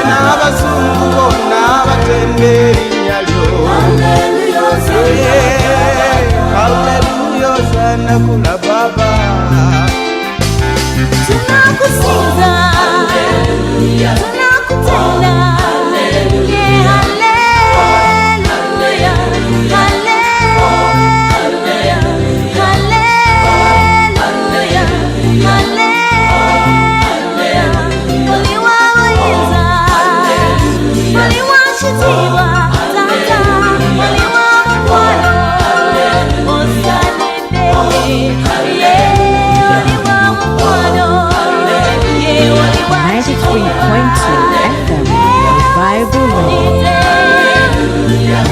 N'abazungu boona batenda erinnya ryo. Hallelujah, Hosanna kula Baba. Tunakusiza, tunakutenda. Yeah, hallelujah, hallelujah, hallelujah, hallelujah. Oli wa buyinza, oli wa kitiibwa, Taata, oli wa mukwano, osaanidde. Yeah, oli wa mukwano, yeah, oli wa 93.2 FM Revival Radio.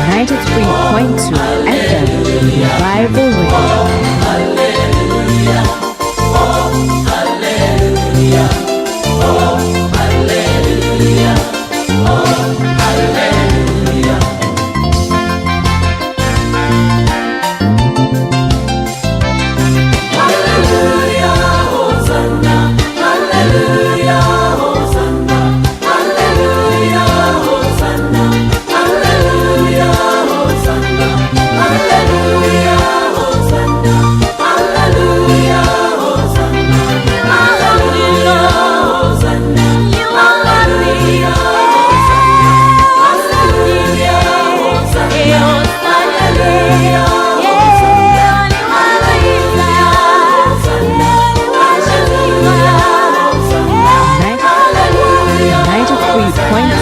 93.2 FM Revival Radio. 93.2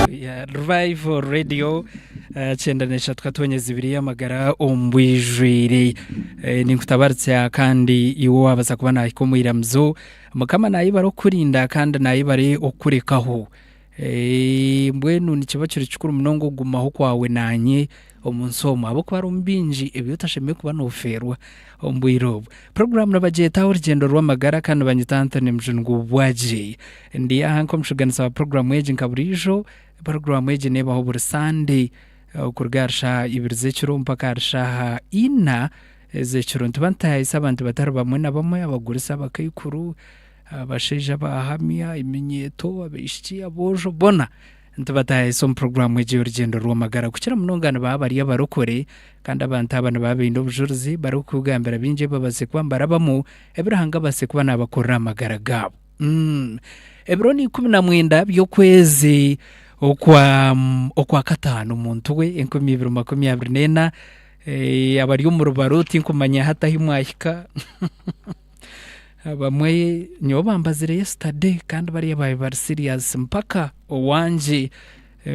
Ya Revival Radio 93 katonyeza ibiri y'amagara ombwijwire. Ninkutabaritsya kandi iwe wabaza kuba nahika omwiramuzo mukama nayebare okurinda kandi nayebare okurekaho. Mbwenu nikiba kiri kikuru munonga okugumaho kwawe nanye omu nsi omu ahabw'okuba harimu bingi ebi otashemereire kuba noferwa omu bwire obu. Puroguraamu nibagyetaho orugyendo rw'amagara kandi nibanyeta Anthony Mujuni Bwagye. Ndi aha nk'omushuganisa wa puroguraamu egi nka buriijo. Puroguraamu egi neebaho buri Sande okuruga ahari shaaha ibiri z'ekiro mpaka ahari shaaha ina ez'ekiro. Nituba nitutaayaayisa abantu batari bamwe na bamwe, abagurisa, abakaikuru, abashaija abahamya, eminyeeto, abaishiki, aboojo, boona nitubataayaayisa omu puroguraamu egi ey'orugyendo rw'amagara. Kukira munonga nibaba bari abarokore kandi abantu aba nibaba baine obujurizi barikukugambira bingi ebi babaasize kuba nibarabamu ebi Ruhanga abaasize kuba naabakorera aha magara gaabo. Ebiro ni 19 by'okwezi okwa okwa kataano omuntu we 2024 abari omu rubaro tinkumanya hati ahi mwahika. Abamwe nyowe bambazire yesterday kandi bariya baabaire bari serious mpaka owangye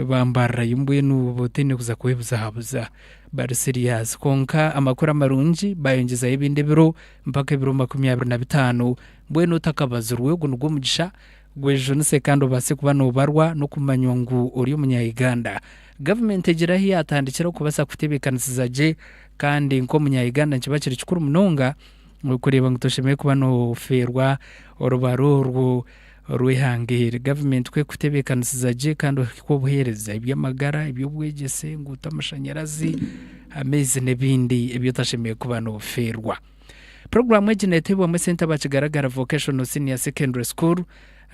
bambarirayo mbwenu oba otaine kuza kwebuzabuza bari serious kwonka amakuru amarungi bayongyezayo ebindi ebiro mpaka ebiro 25 mbwenu otakabazirwe ogu nigwo mugisha gwejunise kandi obaase kuba nobarwa n'okumanywa ngu ori omunya Uganda. Gavumenti egira ahu yatandikira okubaasa kutebeekanisiza gye kandi nk'omunya Uganda nikiba kiri kikuru munonga okureeba ngu toshemereire kuba noofeerwa orubaro orwo orw'eihanga eri. Gavumenti ku erikukutebeekanisiza gye kandi ohikwa obuheereza, eby'amagara, eby'obwegyese, enguuto, amashanyarazi, amaizi n'ebindi ebi otashemereire kuba noofeerwa. Puroguraamu egi neeteebwamu esente aba Kigaragara Vocational Senior Secondary School.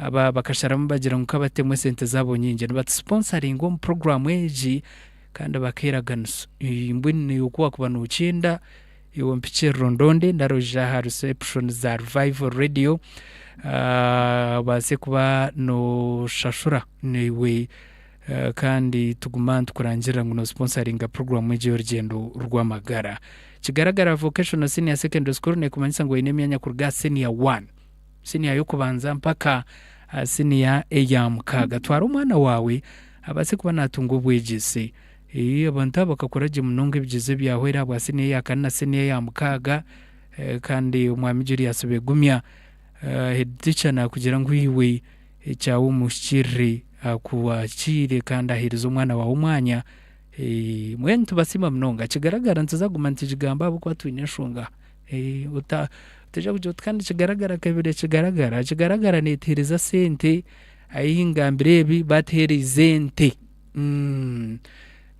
Aba bakasharamu bagira ngu kabatemu esente zaabo nyingi nibatusiponsaringa omu puroguraamu egi kandi bakeeraganisa. Mbwenu naiwe ku waakuba nookyenda Iwe ompikirire ondonde nari oije aha reception za Revival Radio obaase kuba noshashura naiwe kandi tuguma nitukurangirira ngu nosponsaringa puroguramu egi ey'orugyendo rw'amagara. Kigaragara Vocational Senior Secondary School nekumanyisa ngu eine emyanya kuruga aha senior one, senior y'okubanza mpaka aha senior eya mukaaga. Twara omwana waawe abaase kuba natunga obwegyese. Eeh abantu aba bakakora gye munonga ebigyezo ebyahweire ahabwa siniya eya kana na siniya eya mukaaga kandi omwami Julius Begumya head teacher nakugira ngu iwe ekyawe omuhikiirire akuhakiire kandi aheereze omwana waawe omwanya. Eh, mbwenu nitubasiima munonga. Kigaragara nituza kuguma nitugigamba ahabw'okuba twine enshonga. Eh, ota otaija kugira oti kandi kigaragara kebire kigaragara. Kigaragara neetuheereza sente, ahi ngambire ebi batuheereize ente. Mm.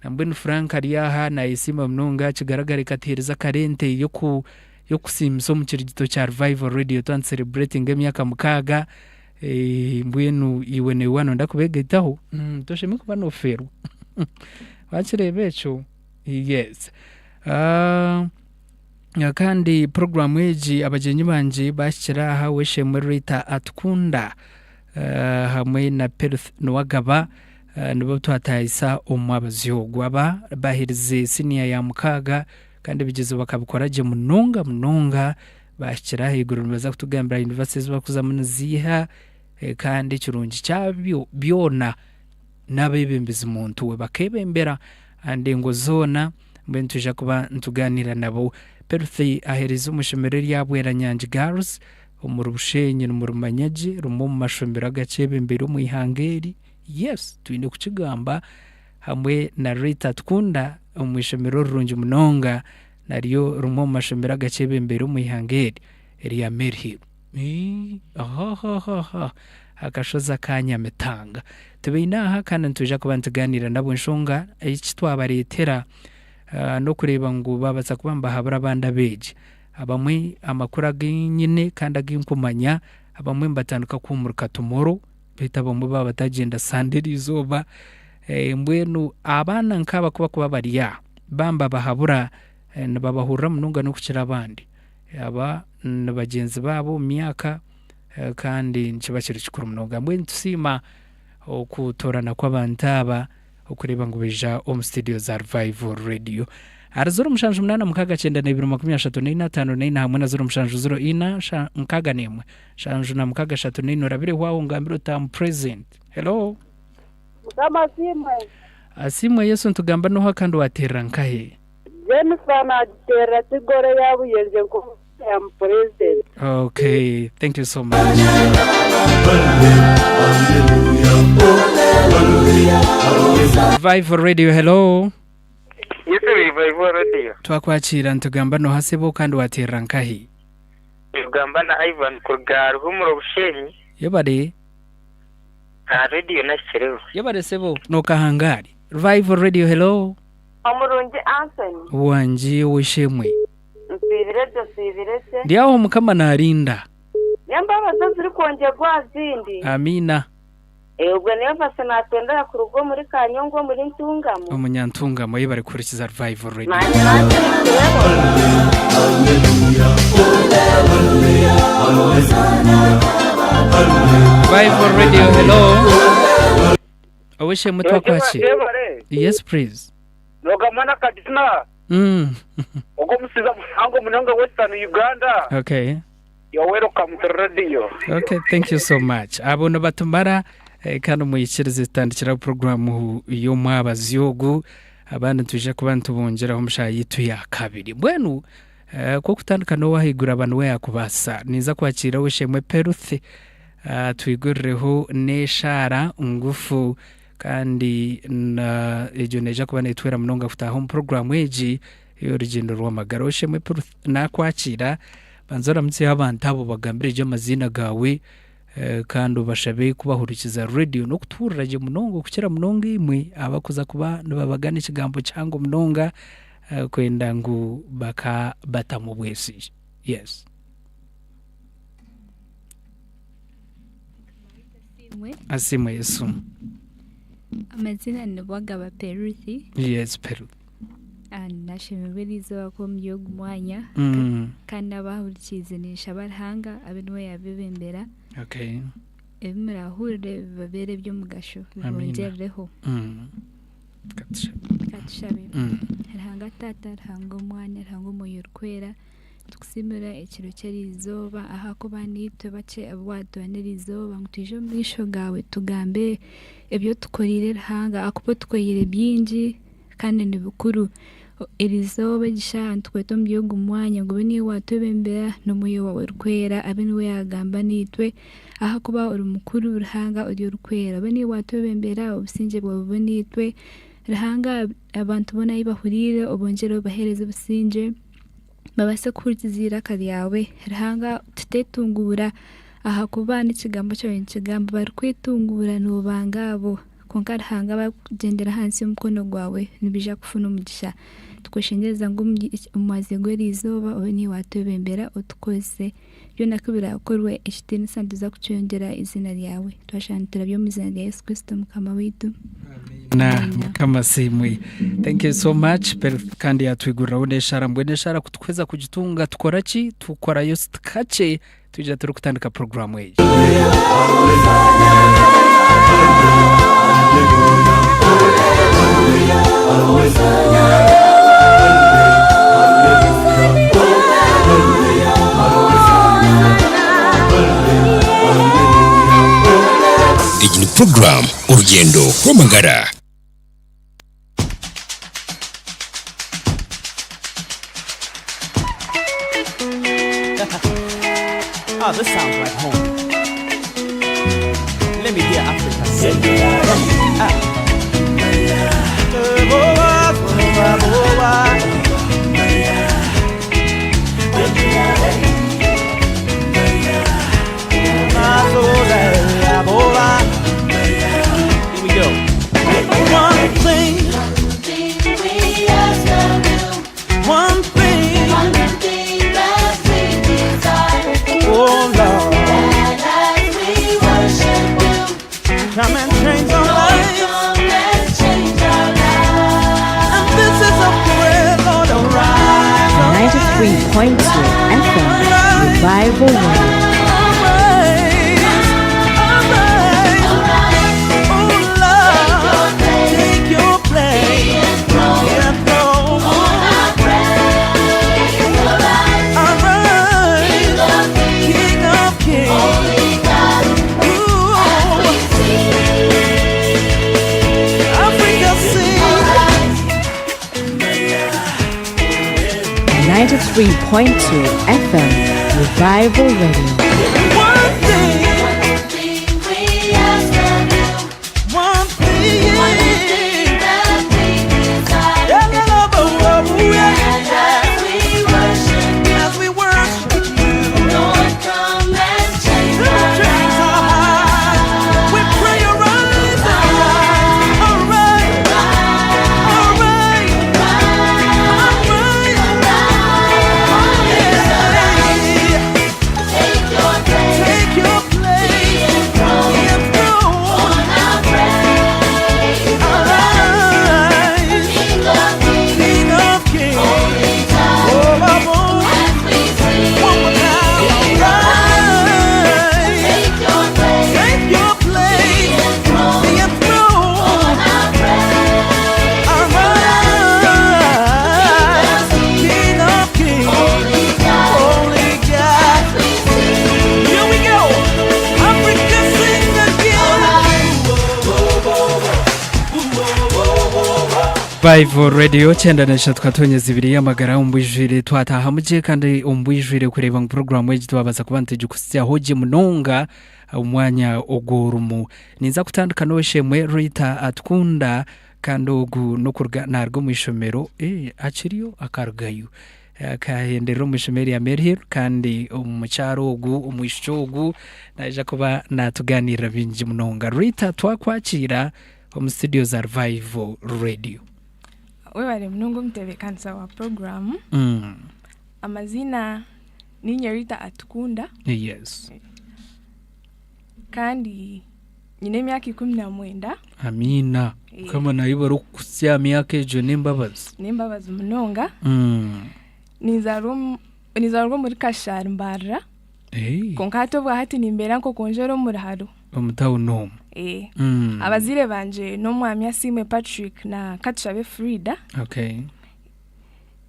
Nambwenu Frank ari aha naayesiima munonga, kigaragara ekatuheereza akarente y'oku y'okusiimisa omu kirigito kya Revival Radio twaba nituserebureetinga emyaka mukaaga. Eh, mbwenu iwe naiwe waaba nooyenda kubeegaitaho, mm, toshemereire kuba noofeerwa. Waakireeba ekyo? Yes. Ah, kandi puroguraamu egi abagyenyi bangye baahikire aha Ow'eishe-emwe Rita Atukunda ah, hamwe na Perth Nuwagaba ah, nibo twataahisa omu mwabazyo ogu. Aba baaherize siniya ya mukaaga kandi ebigyezo bakabikora gye munonga munonga baahikire ahaiguru nibaza kutugambira yunivasite ezi barikuzamu niziiha eh, kandi ekirungi kyabyo byona n'abeebembezi muntu we bakeebembera aha ndengo zoona mbwenu nitwija kuba nitugaaniira nabo. Perth aheereize omu ishomero erya Bweranyangi Girls omuri Bushenyi nimurumanya gye rimwe omu mashomero agakyebembeire omu ihanga eri. Yes, twine kukigamba hamwe na Rita Tukunda omu ishomero rirungi munonga naryo rimwe omu mashomero agakyebembeire omu ihanga eri erya Maryhill. Ii, Ohohohoho, akashozi aka Nyamitanga. Tubaine aha kandi nitwija kuba nitugaaniira nabo enshonga eki twabareetera ah, n'okureeba ngu baabaasa kuba nibahabura abandi abeegi. Abamwe amakuru agu nyine kandi agu nkumanya, abamwe nibatandika kuhuumurika tomorrow, beitu abamwe baaba batagyenda Sunday eriizooba. Eh, mbwenu abaana nk'aba ku bakuba bari aha, baaba nibabahabura, eh, nibabahurira munonga n'okukira abandi. Aba ni bagyenzi baabo omu myaka kandi nikiba kiri kikuru munonga. Mbwenu nitusiima okutoorana kw'abantu aba okureeba ngu baija omu studio za Revival Radio. Ahari 0786 92 34 54 hamwe na 0704 61 76 34 orabireho aho ongambire oti am present. Hello. Mukama asiimwe. Asiimwe Yesu nitugamba n'oha kandi wateerera nkahe? Jennifer nagiterera Kigore ya Buyenje nko I am president. Okay, thank you so much. Revival Radio, hello. Yes, Revival Radio. Twakwakira nitugamba noha sebo kandi waterera nkahi? Nitugamba na Ivan kuruga Ruhumuro Bushenyi. Yebare. Aha radio nahikireho. Yebare sebo. Nokahangari. Revival Radio, hello. Omurungi Anthony. Wangi ow'eishe-emwe. Nsiibire gye, nsiibire gye. Ndi aho Mukama naarinda. N'embabazi ezirikwongyerwa aha zindi. Amiina. Ogwo ni Evasi naatwendera kuruga omuri Kanyongo omuri Ntungamo. Omunyantungamo yebare kuhurikiza Revival Radio. Naanye naakirikireho. Revival Radio, hello. Ow'eishe-emwe twakwakira. Yebare. Yes please. Nogamba na Kajuna. Ogwo omusiza muhango munonga Western Uganda. Okay. You're welcome to radio. Okay, thank you so much. Abo nibatumara eh, kandi mwikirize tutandikiraho puroguramu y'omwabazyo ogu abandi nitwija kuba nitubongyeraho omu shaaha yaitu ya kabiri. Mbwenu eh, kw'okutandika n'owahaiguru aba niwe yaakubaasa. Ninza kwakiira ow'eishe-emwe Peruth atwigurireho n'eshaara ngufu Kandi na egyo neija kuba netuhwera munonga kutaaha omu puroguraamu egi ey'orugyendo rw'amagara. Oshemwe Ruth naakwakiira, banza oramutsyeho abantu abo obagambire gye amaziina gaawe eh, kandi obashabe kubahurikiza rediyo n'okutuhurira gye munonga okukira munonga imwe abakuza kuba nibabagana ekigambo kihango munonga eh, kwenda ngu bakabatamu obwesigye. Yes. Asiimwe. Asiimwe Yesu. Amazina ni Bwagaba Peruthi. Yes, Peruthi. Ah, Nashemererwa eri izooba kuba omuri ogu mwanya kandi abahurikiize ninshaba Ruhanga abe niwe yabebembera Okay. ebi murahurire bibabeere eby'omugasho Amiina. bibongyerereho. Katushabe. Katushabe. Ruhanga Taata, Ruhanga Omwana, Ruhanga Omwoyo Orikwera, Nitukusiimira ekiro ky'eriizooba ahakuba niitwe bakye abu waatuha n'eriizooba ngu twije omu maisho gaawe tugambe ebi otukoreire Ruhanga ahakuba otukoreire bingi kandi ni bikuru. Eriizooba egi shaaha nitukweta omuri ogu mwanya ngu obe niiwe waatwebembera n'Omwoyo waawe Orikwera abe niwe yaagamba naitwe ahakuba ori mukuru Ruhanga ori orikwera. Obe niiwe waatwebembera obusingye bwawe bube naitwe. Ruhanga abantu boona ahu bahuriire obongyere obaheereze obusingye, babaase kuhurikiza eiraka ryawe. Ruhanga tuteetunguura ahakuba n'ekigambo kyawe nikigamba abarikwetunguura noobanga abo. Kwonka Ruhanga abarikugyendera ahansi y'omukono gwawe nibaija kufuna omugisha. Tukweshengyereza ngu omumwazyo gw'eriizooba obe niiwe waatwebembera otukozese. Byona ku biraakorwe ekitiinisa nituza kukyongyera eiziina ryawe. Twashaba niturabya omu iziina rya Yesu Kristo Mukama waitu. Na Mukama asiimwe. Thank you so much Perth kandi yatwiguriraho n'eshara mbwenu eshara kutukuheza kugitunga tukora ki tukorayo kakye twija turikutandika puroguramu egi. Egi ni puroguraamu Orugyendo rw'Amagara. Oh, this sounds like home. Let me hear Africa sing. Ah. Here we go. One thing, one thing, oh Lord, come and change our lives. And this is a prayer, Lord, arise. 93.2 FM Revival Radio. Take your place. Arise, King of Kings. Ooh. Africa sing. 93.2 FM Revival Radio. One thing, one thing. Yeah, la, la, la, la, yeah. As we worship you, come and change our hearts. We pray, arise, arise, arise, arise, arise. Take your place, enthrone. Arise, King of Kings. Oh, I want one more time. Arise, take your place, the enthrone. Arise, King of Kings, Holy God. Here we go. Africa sing again. Revival Radio 93 katonyeza ibiri y'amagara ombwijwire twataha mugye kandi ombwijwire kureba ngu puroguramu egi twabaasa kuba nitugikusyaho gye munonga omwanya ogw'orumu ninza kutandika n'oweshemwe Rita Atukunda kandi ogu n'okuruga naruga omu ishomero eh, akiriyo akarugayo akahenderera omu ishomero erya Maryhill kandi omukyara ogu omwishiki ogu naija kuba natuganirira bingi munonga Rita twakwakiira omu studio za Revival Radio. Webare munonga omutebeekanisa wa puroguraamu. Amaziina niinye Rita Atukunda kandi nyine emyaka 19. Amiina. Mukama nayebare okukuhitsya aha myaka egyo n'embabazi. N'embabazi munonga. Ninzaarwa omu ninzaarwa omuri Kashari Mbarara. Kwonka hati obwahati nimbeera nk'okwongyera omu Ruharo. Omu tawuni omu. Abazaire bangye n'omwami Asiimwe Patrick na Katushabe Frida.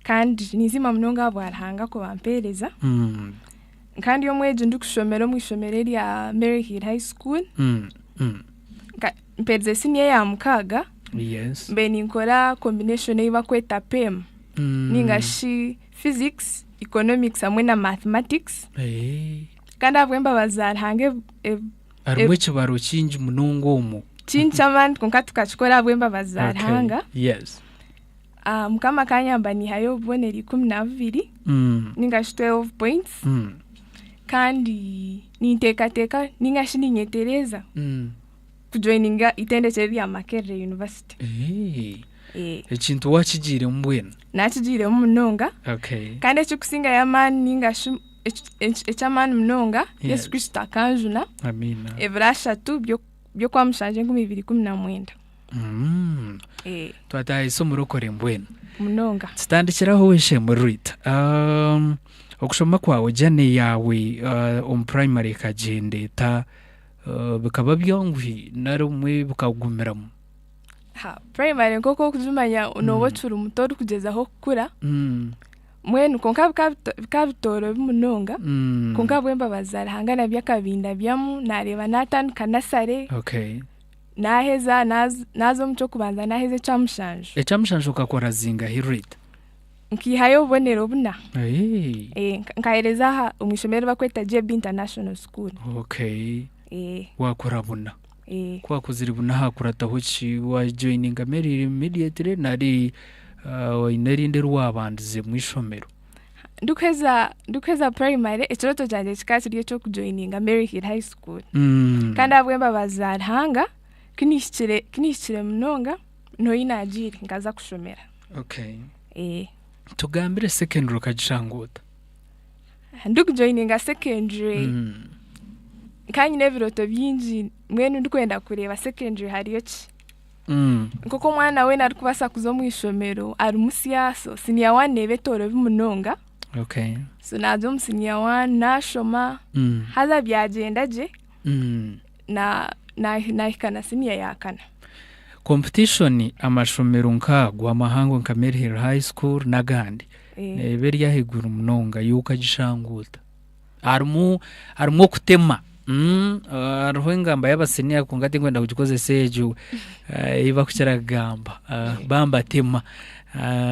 Kandi ninsiima munonga ahabwa Ruhanga kubampeereza. Kandi omwegi ndikushomera omu ishomero erya Maryhill High School. Mperize siniya eya mukaaga. Mbaire ninkora combination ei bakweta PEM ninga shi Physics, Economics hamwe na Mathematics. Kandi ahabw'embabazi za Ruhanga Harimu ekibaro kingi munonga omwo. Kingi ky'amaani kwonka tukakikora ahabw'embabazi za Ruhanga. Yes. Ah, Mukama akanyamba niihayo obubonero 12 ninga shi 12 points kandi ninteekateeka ninga shi ninyetereeza kujoininga eitendekero rya Makerere University. Eh, Eh, ekintu wakigiiremu mbwenu? Naakigiiremu munonga. Okay. Kandi ekirikusingayo amaani ninga shi eky'amaani munonga, Yesu Kristo akanjuna Amiina. ebiro ashatu by'Okwamushanju 2019. Eh, Twatahisa omurokore mbwenu. Munonga. Tutandikire aho ow'eishe-emwe Rita. Okushoma kwawe, journey yaawe omu primary ekagyenda eta? Bikaba byanguhi nari obumwe bikakugumiramu? Ha, primary nk'oku orikugimanya nooba okiri muto orikugyezaho kukura, mbwenu kwonka bikaba bitoorobi munonga, kwonka ahabw'embabazi za Ruhanga nabyo akabindabyamu naareeba naatandika nasare, naaheza naaza omu ky'okubanza naaheza ekyamushanju. Ekyamushanju okakora zingahi Rita? Nkaihayo obubonero buna. Nkaheereza aha omu ishomero eri barikweta JB International School. Okay. Waakora buna. Ku waakozire buna haakurataho ki? Waajoininga Maryhill immediately nari oine erindi eri waabandizemu eishomero? Ndikuheza ndikuheza primary ekirooto kyangye kikaba kiri eky'okujoininga Maryhill High School. Kandi ahabw'embabazi za Ruhanga, ku nihikire ku nihikire munonga, niho ei naagiire nkaza kushomera. Okay. Tugambire secondary okagishanga ota? Ndikujoininga secondary, nkaba nyine ebirooto bingi mbwenu ndikwenda kureeba secondary hariyo ki. Nk'oku omwana weena arikubaasa kuza omu ishomero ari musya so siniya wani neeba etoorobi munonga. So naaza omu siniya wani naashoma haza byagyenda gye naahika na siniya ya kana. Competition amashomero nk'ago amahango nka Maryhill High School n'agandi neeba eri ahaiguru munonga iwe okagishanga ota? Harimu harimu okutema hariho engamba y'abasiniya kwonka tinkwenda kugikozesa egyo ei barikukira kugamba bambatema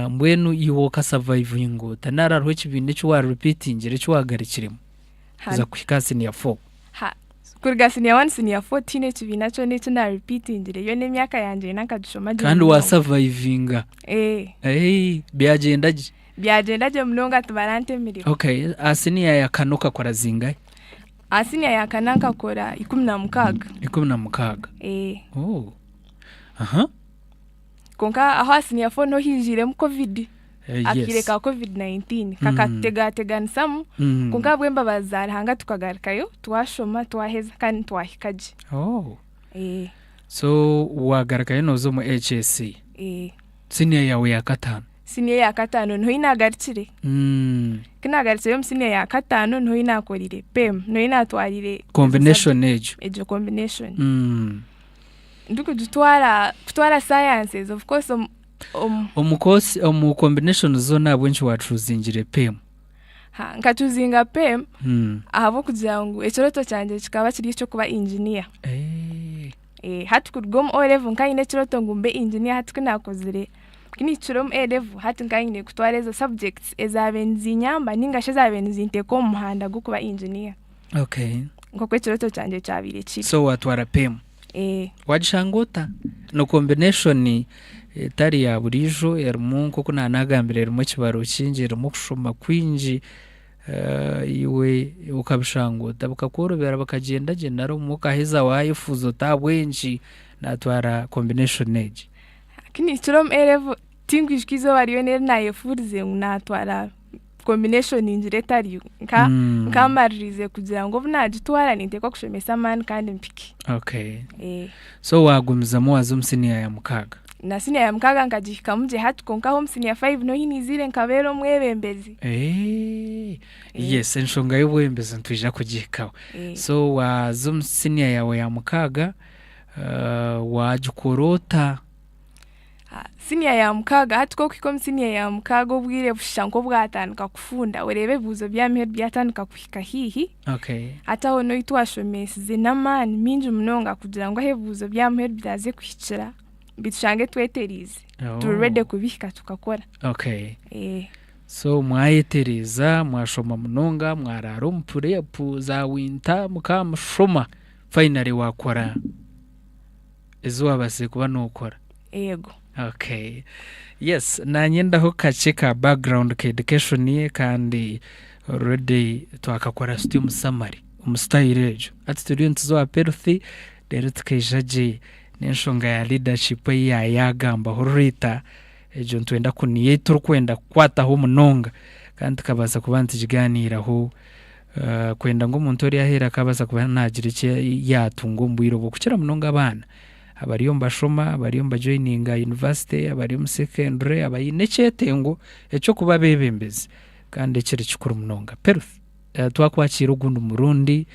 mbwenu iwe okasavayivinga ota nari hariho ekibiina eki waaripiitingire eki waagarukiremu kuza kuhika aha siniya fo? Kuruga siniya wani siniya fo tihaine ekibiina kyona eki naaripiitingire yoona emyaka yangye yoona nkagishoma gye Kandi waasavayivinga? Byagyenda gye? Byagyenda gye munonga tibarantemirwe. Okay, aha siniya ya kana okakora zingahi? Aha siniya ya kana nkakora 16. 16? Ee. Oh. Aha. Kwonka aho aha siniya fo niho haijiiremu covid. Yes. Akaire ka covid 19 kakatutegateganisamu kwonka ahabw'embabazi za Ruhanga tukagarukayo twashoma twaheza kandi twahika gye. Oh. Ee. So waagarukayo nooza omu HSC? Ee. Siniya yaawe ya kataano? Siniya ya kataano niho ei naagarukire. Ku naagarukire omu siniya ya kataano niho ei naakoreire PEM, niho ei naatwariire Combination egyo. Egyo combination. Ndikugitwara, kutwara sciences of course omu, omu. Omu course, omu combination zoona ahabw'enki waacuuzingire PEM? Ha, nkacuuzinga PEM ahabw'okugira ngu ekirooto kyangye kikaba kiri eky'okuba engineer. Hati kuruga omu O level nkaba nyine ekirooto ngu mbe engineer hati ku naakozire, ku nihikire omu A level hati nkaba nyine kutwara ezo subjects ezaabaire nizinyamba ninga shi ezaabaire nizinteeka omu muhanda gw'okuba engineer. Nk'oku ekirooto kyangye kyabaire kiri. So waatwara PEM? Waagishanga ota? Ni combination etari ya buriijo erimu nk'oku naanagambire erimu ekibaro kingi, erimu okushoma kwingi. Iwe okabishanga ota? Bikakworobera bikagyenda gye nari obumwe okaheza waayefuuza oti ahabw'enki naatwara combination egi? Ku nihikire omu A level tinkwijuka eizooba ryona eri naayefuurize ngu naatwara combination ngira etariyo. Nka nkamaririize kugira ngu obu naagitwara ninteekwa kushomesa amaani kandi mpike. Okay. So waagumizamu waaza omu siniya ya mukaaga? Na siniya ya mukaaga nkagihikamu gye hati kwonka aho omu siniya faayivu niho naizire nkabeera omwebembezi. Yes, enshonga y'obwebembezi nitwija kugihikaho. So waaza omu siniya yaawe ya mukaaga, waagikora ota? Siniya ya mukaaga, hati ku orikuhika omu siniya ya mukaaga obwire bushusha nk'obwatandika kufunda, oreeba ebibuuzo by'aha muheru byatandika kuhika haihi. Hati aho niho twashomesize n'amaani maingi munonga kugira ngu ahu ebibuuzo by'aha muheru biraaze kuhikira, bitushange twetereize, turi ready kubihika tukakora. Okay. So mwayetereeza, mwashoma munonga, mwaraara omu purepu za winter mukamushoma, finally waakora. Ezi waabaasize kuba nookora? Eego. Okay. Yes, naanye ndaho kakye ka background ka education ye kandi already twakakora sityo omu summary, omu style egyo. Hati turiyo nituza owa Peruthi reero tukaija gye n'enshonga ya leadership ei yaayagambaho Rita, egyo nitwenda ku niyo ei turikwenda kukwataho munonga kandi tukabaasa kuba nitugigaaniiraho kwenda ngu omuntu ori aheeru akaabaasa kuba naagira eki yaatunga omu bwire obwo kukira munonga abaana abariyo nibashoma, abariyo nibajoyininga yunivasite, abari omu secondary abaine ekyetengo eky'okuba abeebembezi kandi ekiri kikuru munonga. Peruth twakwakiira ogundi murundi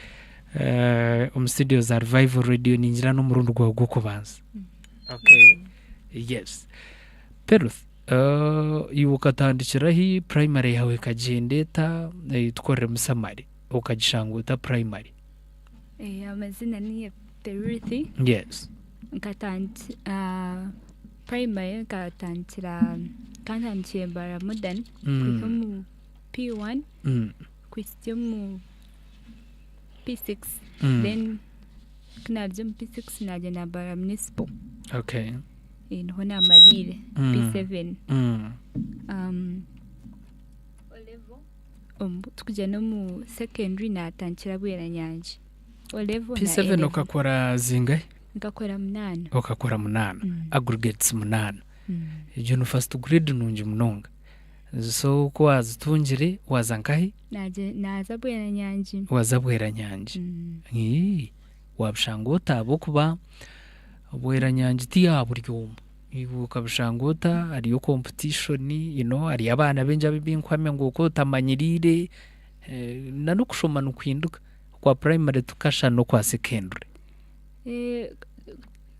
omu studio za Revival Radio ningira n'omurundi gwawe gw'okubanza. Okay. Yes. Peruth iwe okatandikira hi primary yaawe ekagyenda eta? Tukoreremu summary. Okagishanga ota primary? Amazina ni Peruthi. Yes. Nkatandikira primary nkatandikira nkantandikira Mbarara Modern kuhika omu P1 kuhitsya omu P6 then ku naaruga omu P6 naagyenda Mbarara Municipal. Okay. Niho naamariire P7. Tukugyenda omu secondary naatandikira Bweranyangi. O level na A P7 level. okakora zingahi? Nkakora munaana. Okakora munaana. Aggregates munaana. Egyo ni first grade nungi munonga. So ku waazitungire waaza nkahi? Naagye naaza Bweranyangi. Waaza Bweranyangi. Ii, waabishanga ota ahabw'okuba Bweranyangi ti ya buri omwe. Iwe okabishanga ota hariyo competition you know hariyo abaana baingi abu nkuhamya ngu okaba otamanyiriire na n'okushoma nikuhinduka okwa primary tukashusha n'okwa secondary.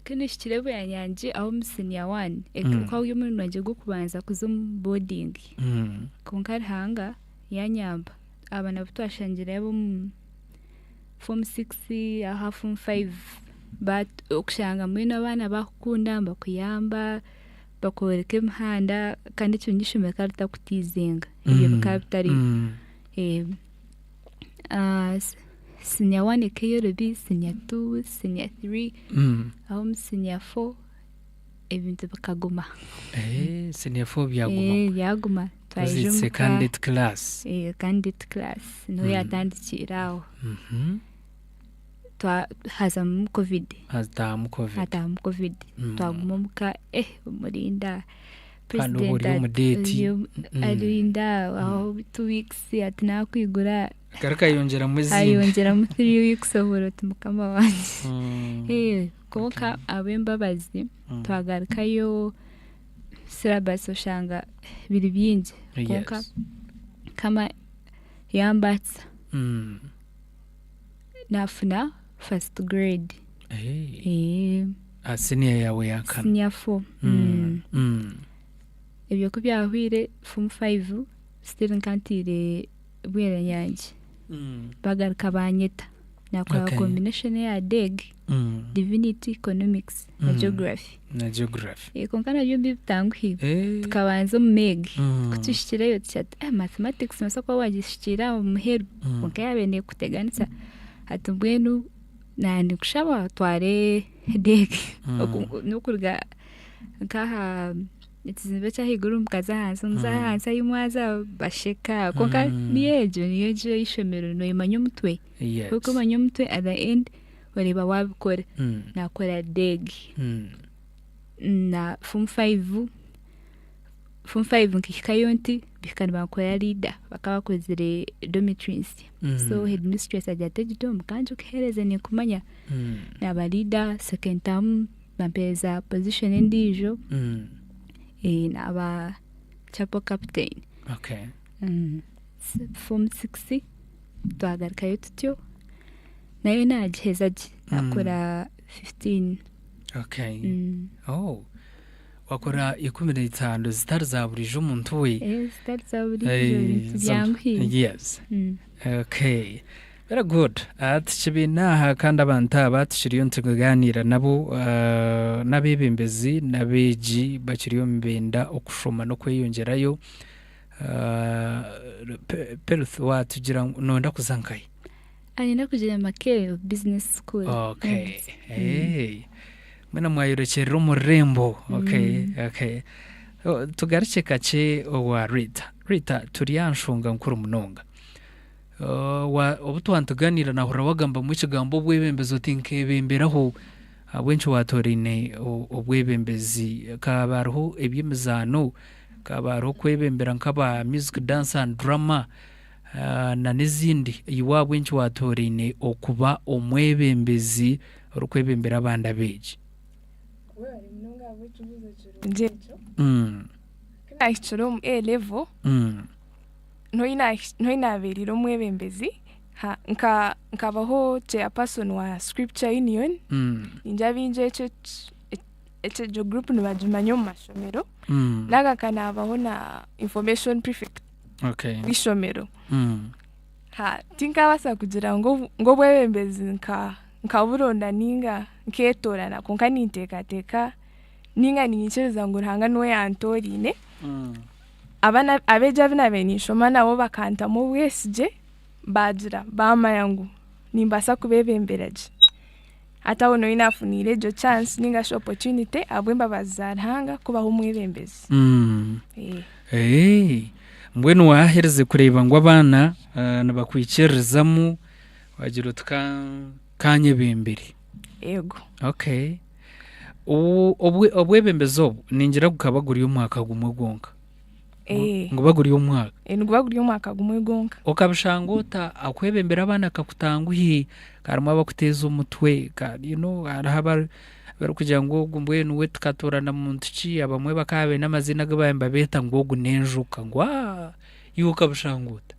Ku nahikire Bweranyangi aho omu senior one gukaba guri omurundi gwangye gw'okubanza kuza omu boarding kwonka Ruhanga yanyamba abaana abu twashangire ab'omu form six aha form five okushanga mbwenu abaana bakukunda nibakuyamba bakworeka emihanda kandi ekirungi ishomero rikaba ritakutiizinga ebyo bikaba bitariyo. Senior one ekaba eyorobi, senior two, senior three, aho omu senior four ebintu bikaguma. Senior four byaguma. Byaguma twaija omuka. Candidate class. Candidate class niho yatandikiire aho. Hazamu covid. Hatahamu covid. Hatahamu covid twaguma omuka omurinda. Kandi oba ori omu deeti. Arinda aho 2 weeks ati nakwigura. Agaruka ayongyeramu ezindi. Ayongyeramu 3 weeks obura oti mukama wangye. Kwonka ahabw'embabazi twagarukayo syllabus oshanga biri bingi kwonka mukama yambaasisa naafuna first grade. Aha senior yaawe ya kana. Senior four. Ebyo ku byahweire form five still nka ntiire Bweranyangi bagaruka banyeta nakora combination eya DEG, Divinity, Economics na Geography. Na Geography. Kwonka nabyo bitanguhire tukabanza omu MEG kutuhikireyo tugira tuti mathematics nobaasa kuba wagihikiire aha muheru kwonka yaaba nekuteganisa hati mbwenu naakushaba otware DEG n'okuruga nk'aha ekizimbe eky'ahaiguru mukaza ahansi, muza ahansi ahi mwaza basheka kwonka niyo egyo niyo egyo ey'eishomero noomanya omutwe, ku orikumanya omutwe at the end oreeba waabikora. Naakora DEG na form five, form five nkahikayo nti bahika nibankora leader bakaba bakozire dormitory nsya so headmistress agira ati egi dorm ka ngikuheereze ninkumanya, naaba leader second term bampeereza position endiijo naaba chapel captain. Form six twagarukayo tutyo nayo naagiheza gye naakora 15. Okay. Oh. Wakora 15 zitari za buriijo omuntu we. Zitari za buriijo ebintu byanguhire. Yes. Okay. Very good. Tukibaine aha kandi abantu aba tukiriyo nitugaaniira nabo n'abeebembezi n'abeegi bakiriyo nibenda okushoma n'okweyongyerayo. Peruth waatugira ngu nooyenda kuza nkahi? Niinyenda kugira Makerere Business School. Okay. Hey. Mwena mwayorekyerera omu rurembo. Okay, okay. Oh, Tugarukye kakye owa Rita. Rita, turi aha nshonga nkuru munonga. Oh, wa- obu twantuganira nahurira wagambamu ekigambo obwebembezi oti nkebemberaho ahabw'enki watoraine o- obwebembezi kaaba hariho eby'emizaano kaaba hariho okwebembera nk'aba music dance and drama ah, na n'ezindi iwe ahabw'enki watoraine okuba omwebembezi orikwebembera abandi abeegi? Webare munonga ahabw'ekibuuzo kirungi ekyo. Ku naahikire omu A level, nohi naabeereire omwebembezi, nkabaho chairperson wa scripture union, ningira abaingi ekyo egyo group nibagimanya omu mashomero, naagaruka naabaho na information prefect w'eishomero. Tinkabaasa kugira ngu obwebembezi nkaburonda ninga nketoorana kwonka ninteekateeka ninga niinyikiriza ngu Ruhanga niwe yantooriine. Abeegi abu naabaire ninshoma nabo bakantamu obwesigye baagira baamanya ngu nimbaasa kubeebembera gye. Hati aho niho naafuniire egyo chance ninga shi opportunity ahabw'embabazi za Ruhanga kubaho omwebembezi. Mbwenu waaherize kureeba ngu abaana nibakwikiririzamu wagira oti kanyebembere. Yego. Okay. Obwebembezi obu ningira gukaba guri omwaka gumwe gwonka. Niguba guri omwaka. Niguba guri omwaka gumwe gwonka. Okabishanga ota okwebembera abaana kakutanguhi harimu abakuteeza omutwe you know hariho abarikugira ngu ogu mbwenu we tukatoorana muntu ki abamwe bakaba baine amaziina agu baabaire nibabeeta ngu ogu n'enjoka ngu aah iwe okabishanga ota?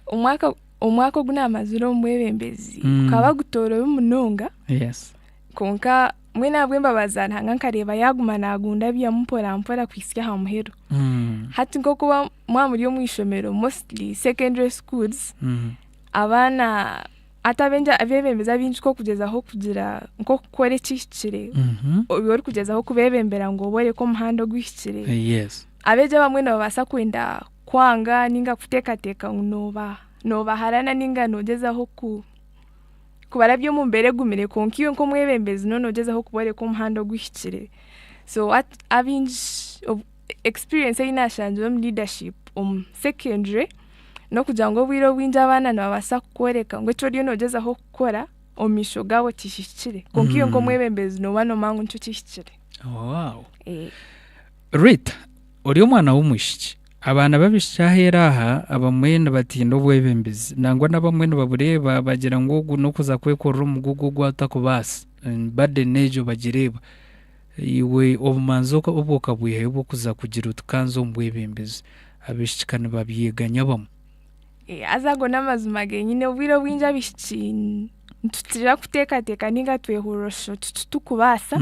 Omwaka omwaka ogu naamazire omu bwebembezi gukaba gutoorobi munonga kwonka mbwenu ahabw'embabazi za Ruhanga nkareeba yaaguma naagundabyamu mpora mpora kuhitsya aha muheru. Hati nk'oku mwaba muri omu ishomero mostly secondary schools, abaana hati abeebembezi abaingi nk'okugyezaho kugira nk'okukora ekihikire, oba orikugyezaho kubeebembera ngu obooreke omuhanda oguhikire. Abeegi abamwe nibabaasa kwenda kwanga ninga kuteekateeka ngu nooba noobaharana ninga noogyezaho ku kubarabya omu mbeera egumire kwonka iwe nk'omwebembezi nooba noogyezaho kubooreka omuhanda oguhikire. So abaingi experience ei naashangire omu leadership omu secondary n'okugira ngu obwire obwingi abaana nibabaasa kukworeka ngu eki oriyo noogyezaho kukora omu maisho gaabo tihikire kwonka iwe nk'omwebembezi nooba noomanya ngu nikyo kihikire. Wow. Rita, ori omwana w'omwishiki. Abaana b'abaishiki aheeru aha abamwe nibatiina obwebembezi. Nangwa n'abamwe nibabureeba bagira ngu ogu n'okuza kwekorera omugugu ogu atakubaasa. Burden egyo bagireeba. Iwe obumanzi obwo okabwihahi obw'okuza kugira oti kanze omu bwebembezi? Abaishiki ka nibabyeganya abamwe. Haza ago n'amazima genyine obwire obwingi abaishiki nitukiira kuteekateeka ninga twehurira oshusha oti titukubaasa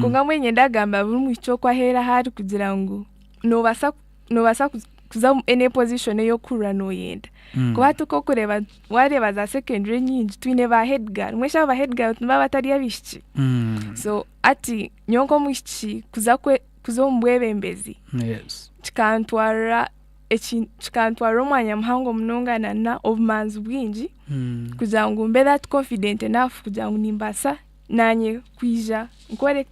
kwonka mbwenu niinyenda kugamba buri mwishiki oku aheera ahu ari kugira ngu noobaasa noobaasa kuza omu any position ei orikuhurira nooyenda. Kuba hati nk'okureeba waareeba za secondary enyingi twine ba head girl mbwenu shi abo ba head girl nibaba batari abaishiki? So hati nyowe nk'omwishiki kuza kwe kuza omu bwebembezi kikantwarira kikantwarira omwanya muhango munonga na obumanzi bwingi kugira ngu mbe that confident enough kugira ngu nimbaasa naanye kwija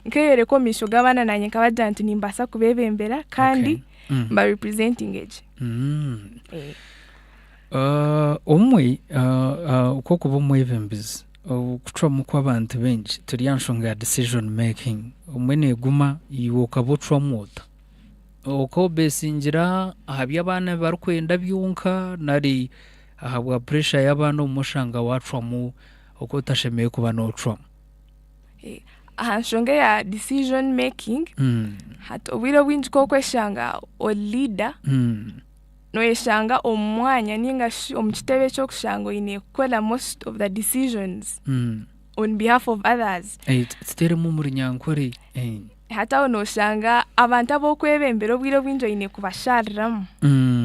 nkeyoreka omu maisho g'abaana naanye nkabagira nti nimbaasa kubeebembera kandi mba representinge gye. Obumwe kw'okuba omwebembezi okucwamu kw'abantu baingi turi aha nshonga ya decision making obumwe neeguma iwe okaba ocwamu ota? Okobeesingira aha bi abaana barikwenda byonka nari ahabwa pressure y'abaana obumwe oshanga waacwamu oku otashemereire kuba noocwamu? Aha nshonga eya decision making, hati obwire obwingi ku orikweshanga ori leader, noyeshanga omu mwanya ninga shi omu kitebe eky'okushanga oine kukora most of the decisions on behalf of others. Tuteeremu omu Runyankore. Hati aho noshanga abantu abu orikwebembera obwire obwingi oine kubashariramu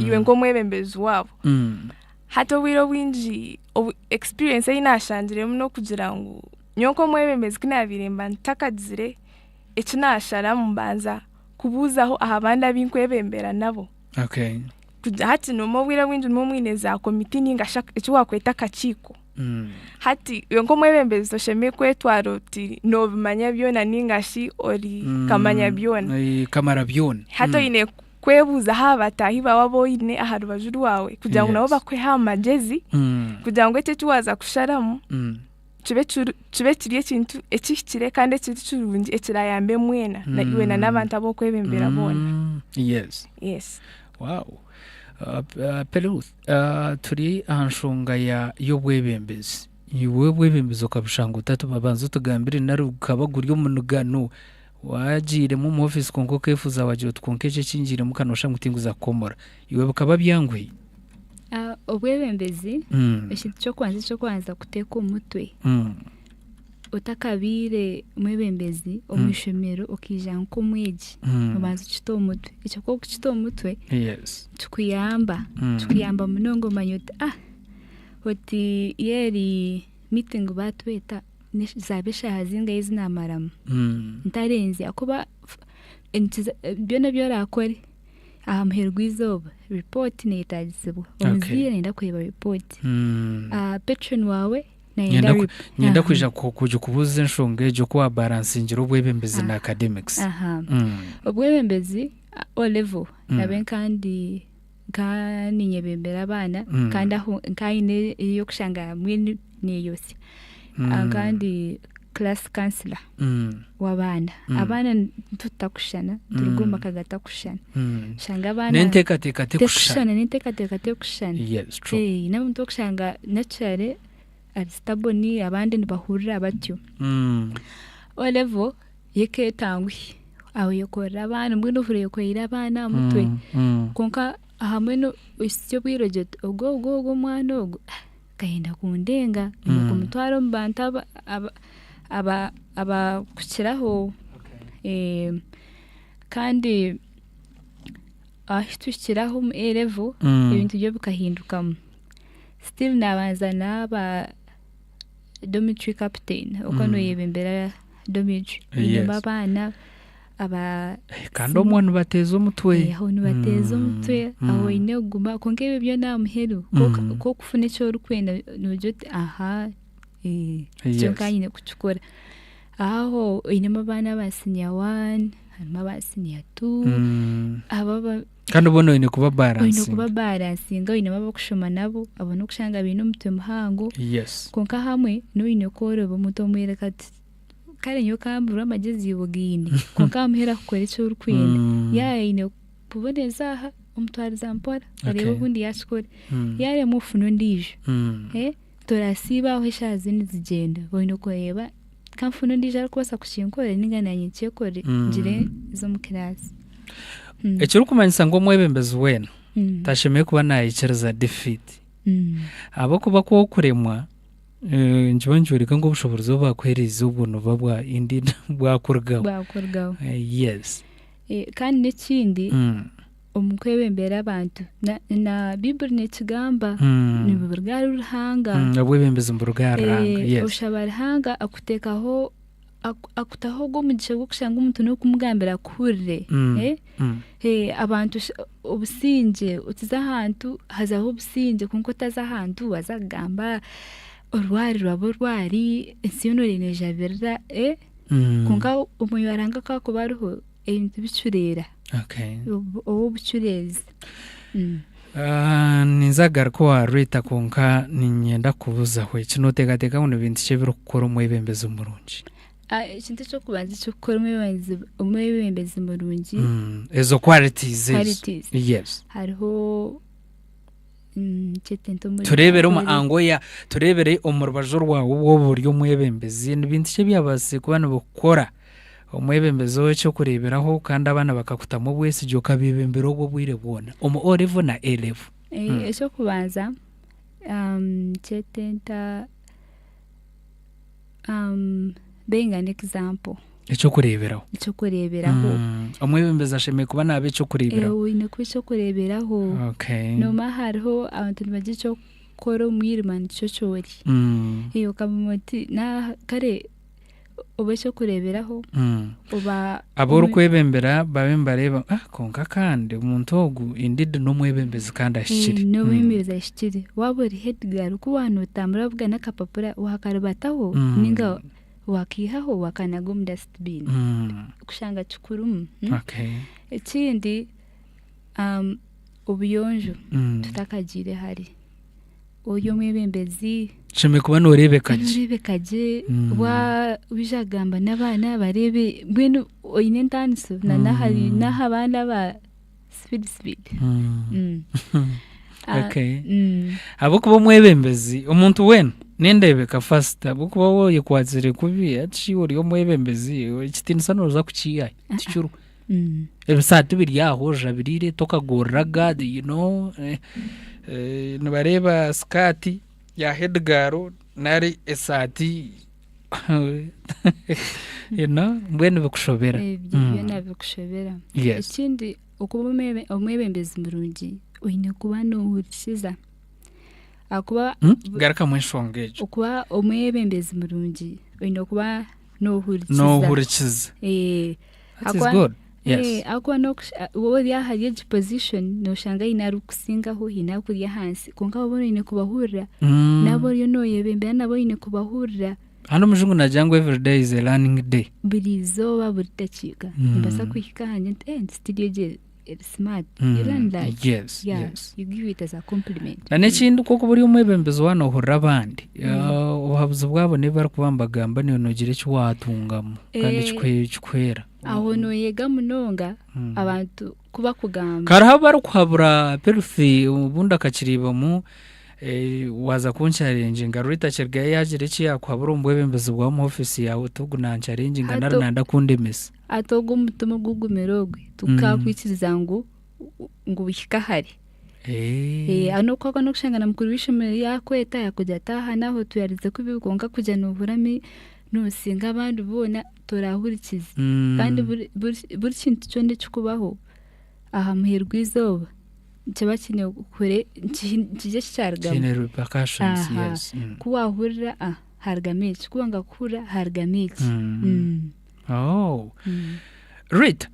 iwe nk'omwebembezi waabo. Hati obwire obwingi experience ei naashangiremu n'okugira ngu nyowe nk'omwebembezi ku naabaire mba ntakagizire eki naasharamu mbanza kubuuzaho aha bandi abu nkwebembera nabo. Hati noomanya obwire obwingi nimwo mwine za komiti ninga shi eki waakweta akakiiko. Hati iwe nk'omwebembezi toshemereire kwetwara oti noobimanya byona ninga shi ori kamanya byona. Kamara byona. Hati oine kwebuuza aha bataahi baawe abu oine aha rubaju rwawe kugira ngu nabo bakuhe aha magyezi kugira ngu eki eki waaza kusharamu kibe kibe kiri ekintu ekihikire kandi ekiri kirungi ekirayambe mwena iwe na n'abantu abu orikwebembera boona. Yes. Yes. Wow. Peruth, turi aha nshonga ya y'obwebembezi. Iwe obwebembezi okabushanga ota? Banza otugambire nari gukaba guri omunigano waagiiremu omu ofiisi kwonka okeefuuza waagira oti kwonka eki eki ngiiremu ka nooshusha ngu tinkuza kukomora. Iwe bikaba byanguhi? Obwebembezi ekintu ky'okubanza eky'okubanza kuteeka omu mutwe, otakabaire mwebembezi omu ishomero okaija nk'omwegi, obanza okite omu mutwe. Ekyo ku orikukita omu mutwe, kikuyamba, kikuyamba munonga omanya oti oti yeeri miitingi baatweta zaaba eshaaha zingahi ezi naamaramu ntarenzya ahakuba byona ebi oraakore aha muheru gw'eizooba ripooti neeyetaagisibwa, omuzaire nayenda kureeba ripooti, patron waawe nayenda Niinyenda kwija kubuuza enshonga egyo oku waabaransingira obwebembezi na academics. Obwebembezi O level nabe nkandi nka ninyebembera abaana kandi aho nkanyine ey'okushanga mbwenu neeyosya kandi class councilor w'abaana. Abaana titutakushushana nituruga omu maka gatakushushana. Oshanga abaana N'enteekateeka tekushushana. tekushushana n'enteekateeka tekushushana. Yes, true. N'omuntu orikushanga naturally ari stubborn abandi nibahurira batyo. O level yo ekeetanguhi, aho oyekorera abaana mbwenu ohurira oyekoreire abaana aha mutwe kwonka ahamwe ohitsya obwire ogira oti ogu ogu ogu omwana ogu akayenda kundenga nyine kumutwara omu bantu abakukiraho kandi ahu tuhikire aho omu A level ebintu byo bikahindukamu, still naabanza naaba dormitory captain okuba nooyebembera dormitory einemu abaana aba Kandi omwo nibateeza omutwe. Aho nibateeza omutwe aho oine kuguma kwonka ebyo byona aha muheru ku okufuna eki orikwenda noogira oti aha ekyo nka nyine kukikora. Aho oinemu abaana aba siniya wani, harimu aba siniya tu, abo aba Kandi boona oine oine kubabaransinga. kubabaransinga oinemu ab'okushoma nabo, abo n'okushanga baine omutwe muhango Yes. kwonka hamwe n'oine kworoba omuntu omwereka oti kare nyowe kamburwe amagyezi iwe ogaine kwonka aha muheru akukore eki orikwenda. Yaaba aine kuboneza aha omutwariza mpora oreebe obundi yaakikora. Yaaremwa ofune ondiijo, torasiiba aho eshaaha zo nizigyenda oine kureeba kanfune ondiijo arikubaasa kukinkorera ninga naanye nkyekorere ngire ez'omu kiraasi. Ekirikumanyisa ngu omwebembezi weena tashemereire kuba naikiriza defeat ahabw'okuba ku orikuremwa nikiba nikyoreka ngu obushoboorozi obu baakuheereize obwo nibuba bwa indeed bwakurugaho. Bwakurugaho. Yes. Kandi n'ekindi omu kwebembera abantu na Baiburi neekigamba niburuga ahari Ruhanga. Obwebembezi niburuga ahari Ruhanga, yes. Oshaba Ruhanga akuteekaho akutaho ogwo omugisha gw'okushanga omuntu n'okumugambira akuhurire. Abantu obusingye otiza ahantu hazaho obusingye kwonka otaza ahantu waza kugamba orwari rwaba orwari ensi yoona oreba neejabirira kwonka omwoyo wa Ruhanga ku arikuba ariho ebintu bicureera oba obucureezi. Ninza kugaruka owa Rita kwonka niinyenda kukubuuzaho eki, nooteekateeka ngu ni bintu ki ebirikukora omwebembezi murungi? Ekintu eky'okubanza ekirikukora omwebembezi murungi Ezo qualities ezo. Qualities. Yes. Hariho nkyete nta omu Tureebere omu angle ya tureebere omu rubaju rwawe waaba ori omwebembezi ni bintu ki ebyabaasize kuba nibikukora omwebembezi ow'eky'okureeberaho kandi abaana bakakutamu obwesigye okabeebembera obwo obwire bwona omu O level na A level? Eky'okubanza nkyete nta being an example. Eky'okureeberaho. Eky'okureeberaho. Omwebembezi ashemereire kuba naaba eky'okureeberaho. Oine kuba eky'okureeberaho. Noomanya hariho abantu nibagira eky'okukora omu mwirima nikyo kyori. Okamanya oti kare. Obe eky'okureeberaho, oba. Abu orikwebembera babe nibareeba ngu ah kwonka kandi omuntu ogu indeed n'omwebembezi kandi ahikire. N'omwebembezi ahikire. Waaba ori head girl ku waaba nootambura wabugana akapapura waakaribataho ninga waakaihaho waakanaga omu dust bin kushanga kikurimu. Ekindi obuyonjo tutakagiire hare. Ori omwebembezi. Oshemereire kuba nooreebeka gye. Nooreebeka gye, waija kugamba n'abaana bareebe mbwenu oine entaaniso na n'aha baana aba sipidi sipidi. Okay. Ahabw'okuba omwebembezi, omuntu weena n'endeebeka first ahabw'okuba waaba oyekwatsire kubi hati shi ori omwebembezi ekitiinisa nooza kukiiha hi? Tikiriho. Ebisaati biri aho ojabiriire tokagorora you know nibareeba sikaati ya head girl nari esaati you know mbwenu bikushobera. Ebyo byona bikushobera. Yes. Ekindi okuba omwebembezi murungi oine kuba noohurikiza ahakuba Garukamu enshonga egyo. Okuba omwebembezi murungi oine kuba noohurikiza. Noohurikiza. That is good. Yes. Ahakuba waaba ori ahari egi position nooshanga haine arikukusingaho haine arikuri ahansi kwonka waaba oine kubahurira naaba oriyo nooyebembera nabo oine kubahurira. Hanu omujungu naagira ngu every day is a learning day. Buri izooba buri dakiika nimbaasa kuhika aha ngire nti studio egi eri smart you learn that Yes, yeah, yes. you give it as a compliment. Na n'ekindi ku okuba ori omwebembezi waaba noohurira abandi, obuhabuzi bwabo n'ebi barikuba nibagamba naiwe noogira eki waatungamu kandi ekikuhwera. Aho nooyega munonga abantu ku bakugamba. Hariho abarikuhabura Peruthi obundi akakiriibamu waaza kunkyarenginga Rita Kyerigayo yaagira eki yaakuhabura omu bwebembezi bwawe omu ofiisi yaawe oti ogu nankyarenginga nari nayenda kundemesa. Hati ogwo omutima ogugumire ogwe tigukakwikiriza ngu ngu buhike ahare. N'oku n'okushanga na mukuru w'eishomero yaakweta yaakugira ati aha n'aha otwarize kubi kwonka kugira noohurira noosinga abandi boona torahurikize. Kandi buri kintu kyona ekirikubaho aha muheru gw'eizooba nikiba kiine kure nikija kikyarugamu. Kiine repercussions, yes. Ku waahurira harugamu eki, ku wanga kuhurira harugamu eki. Oh. Rita,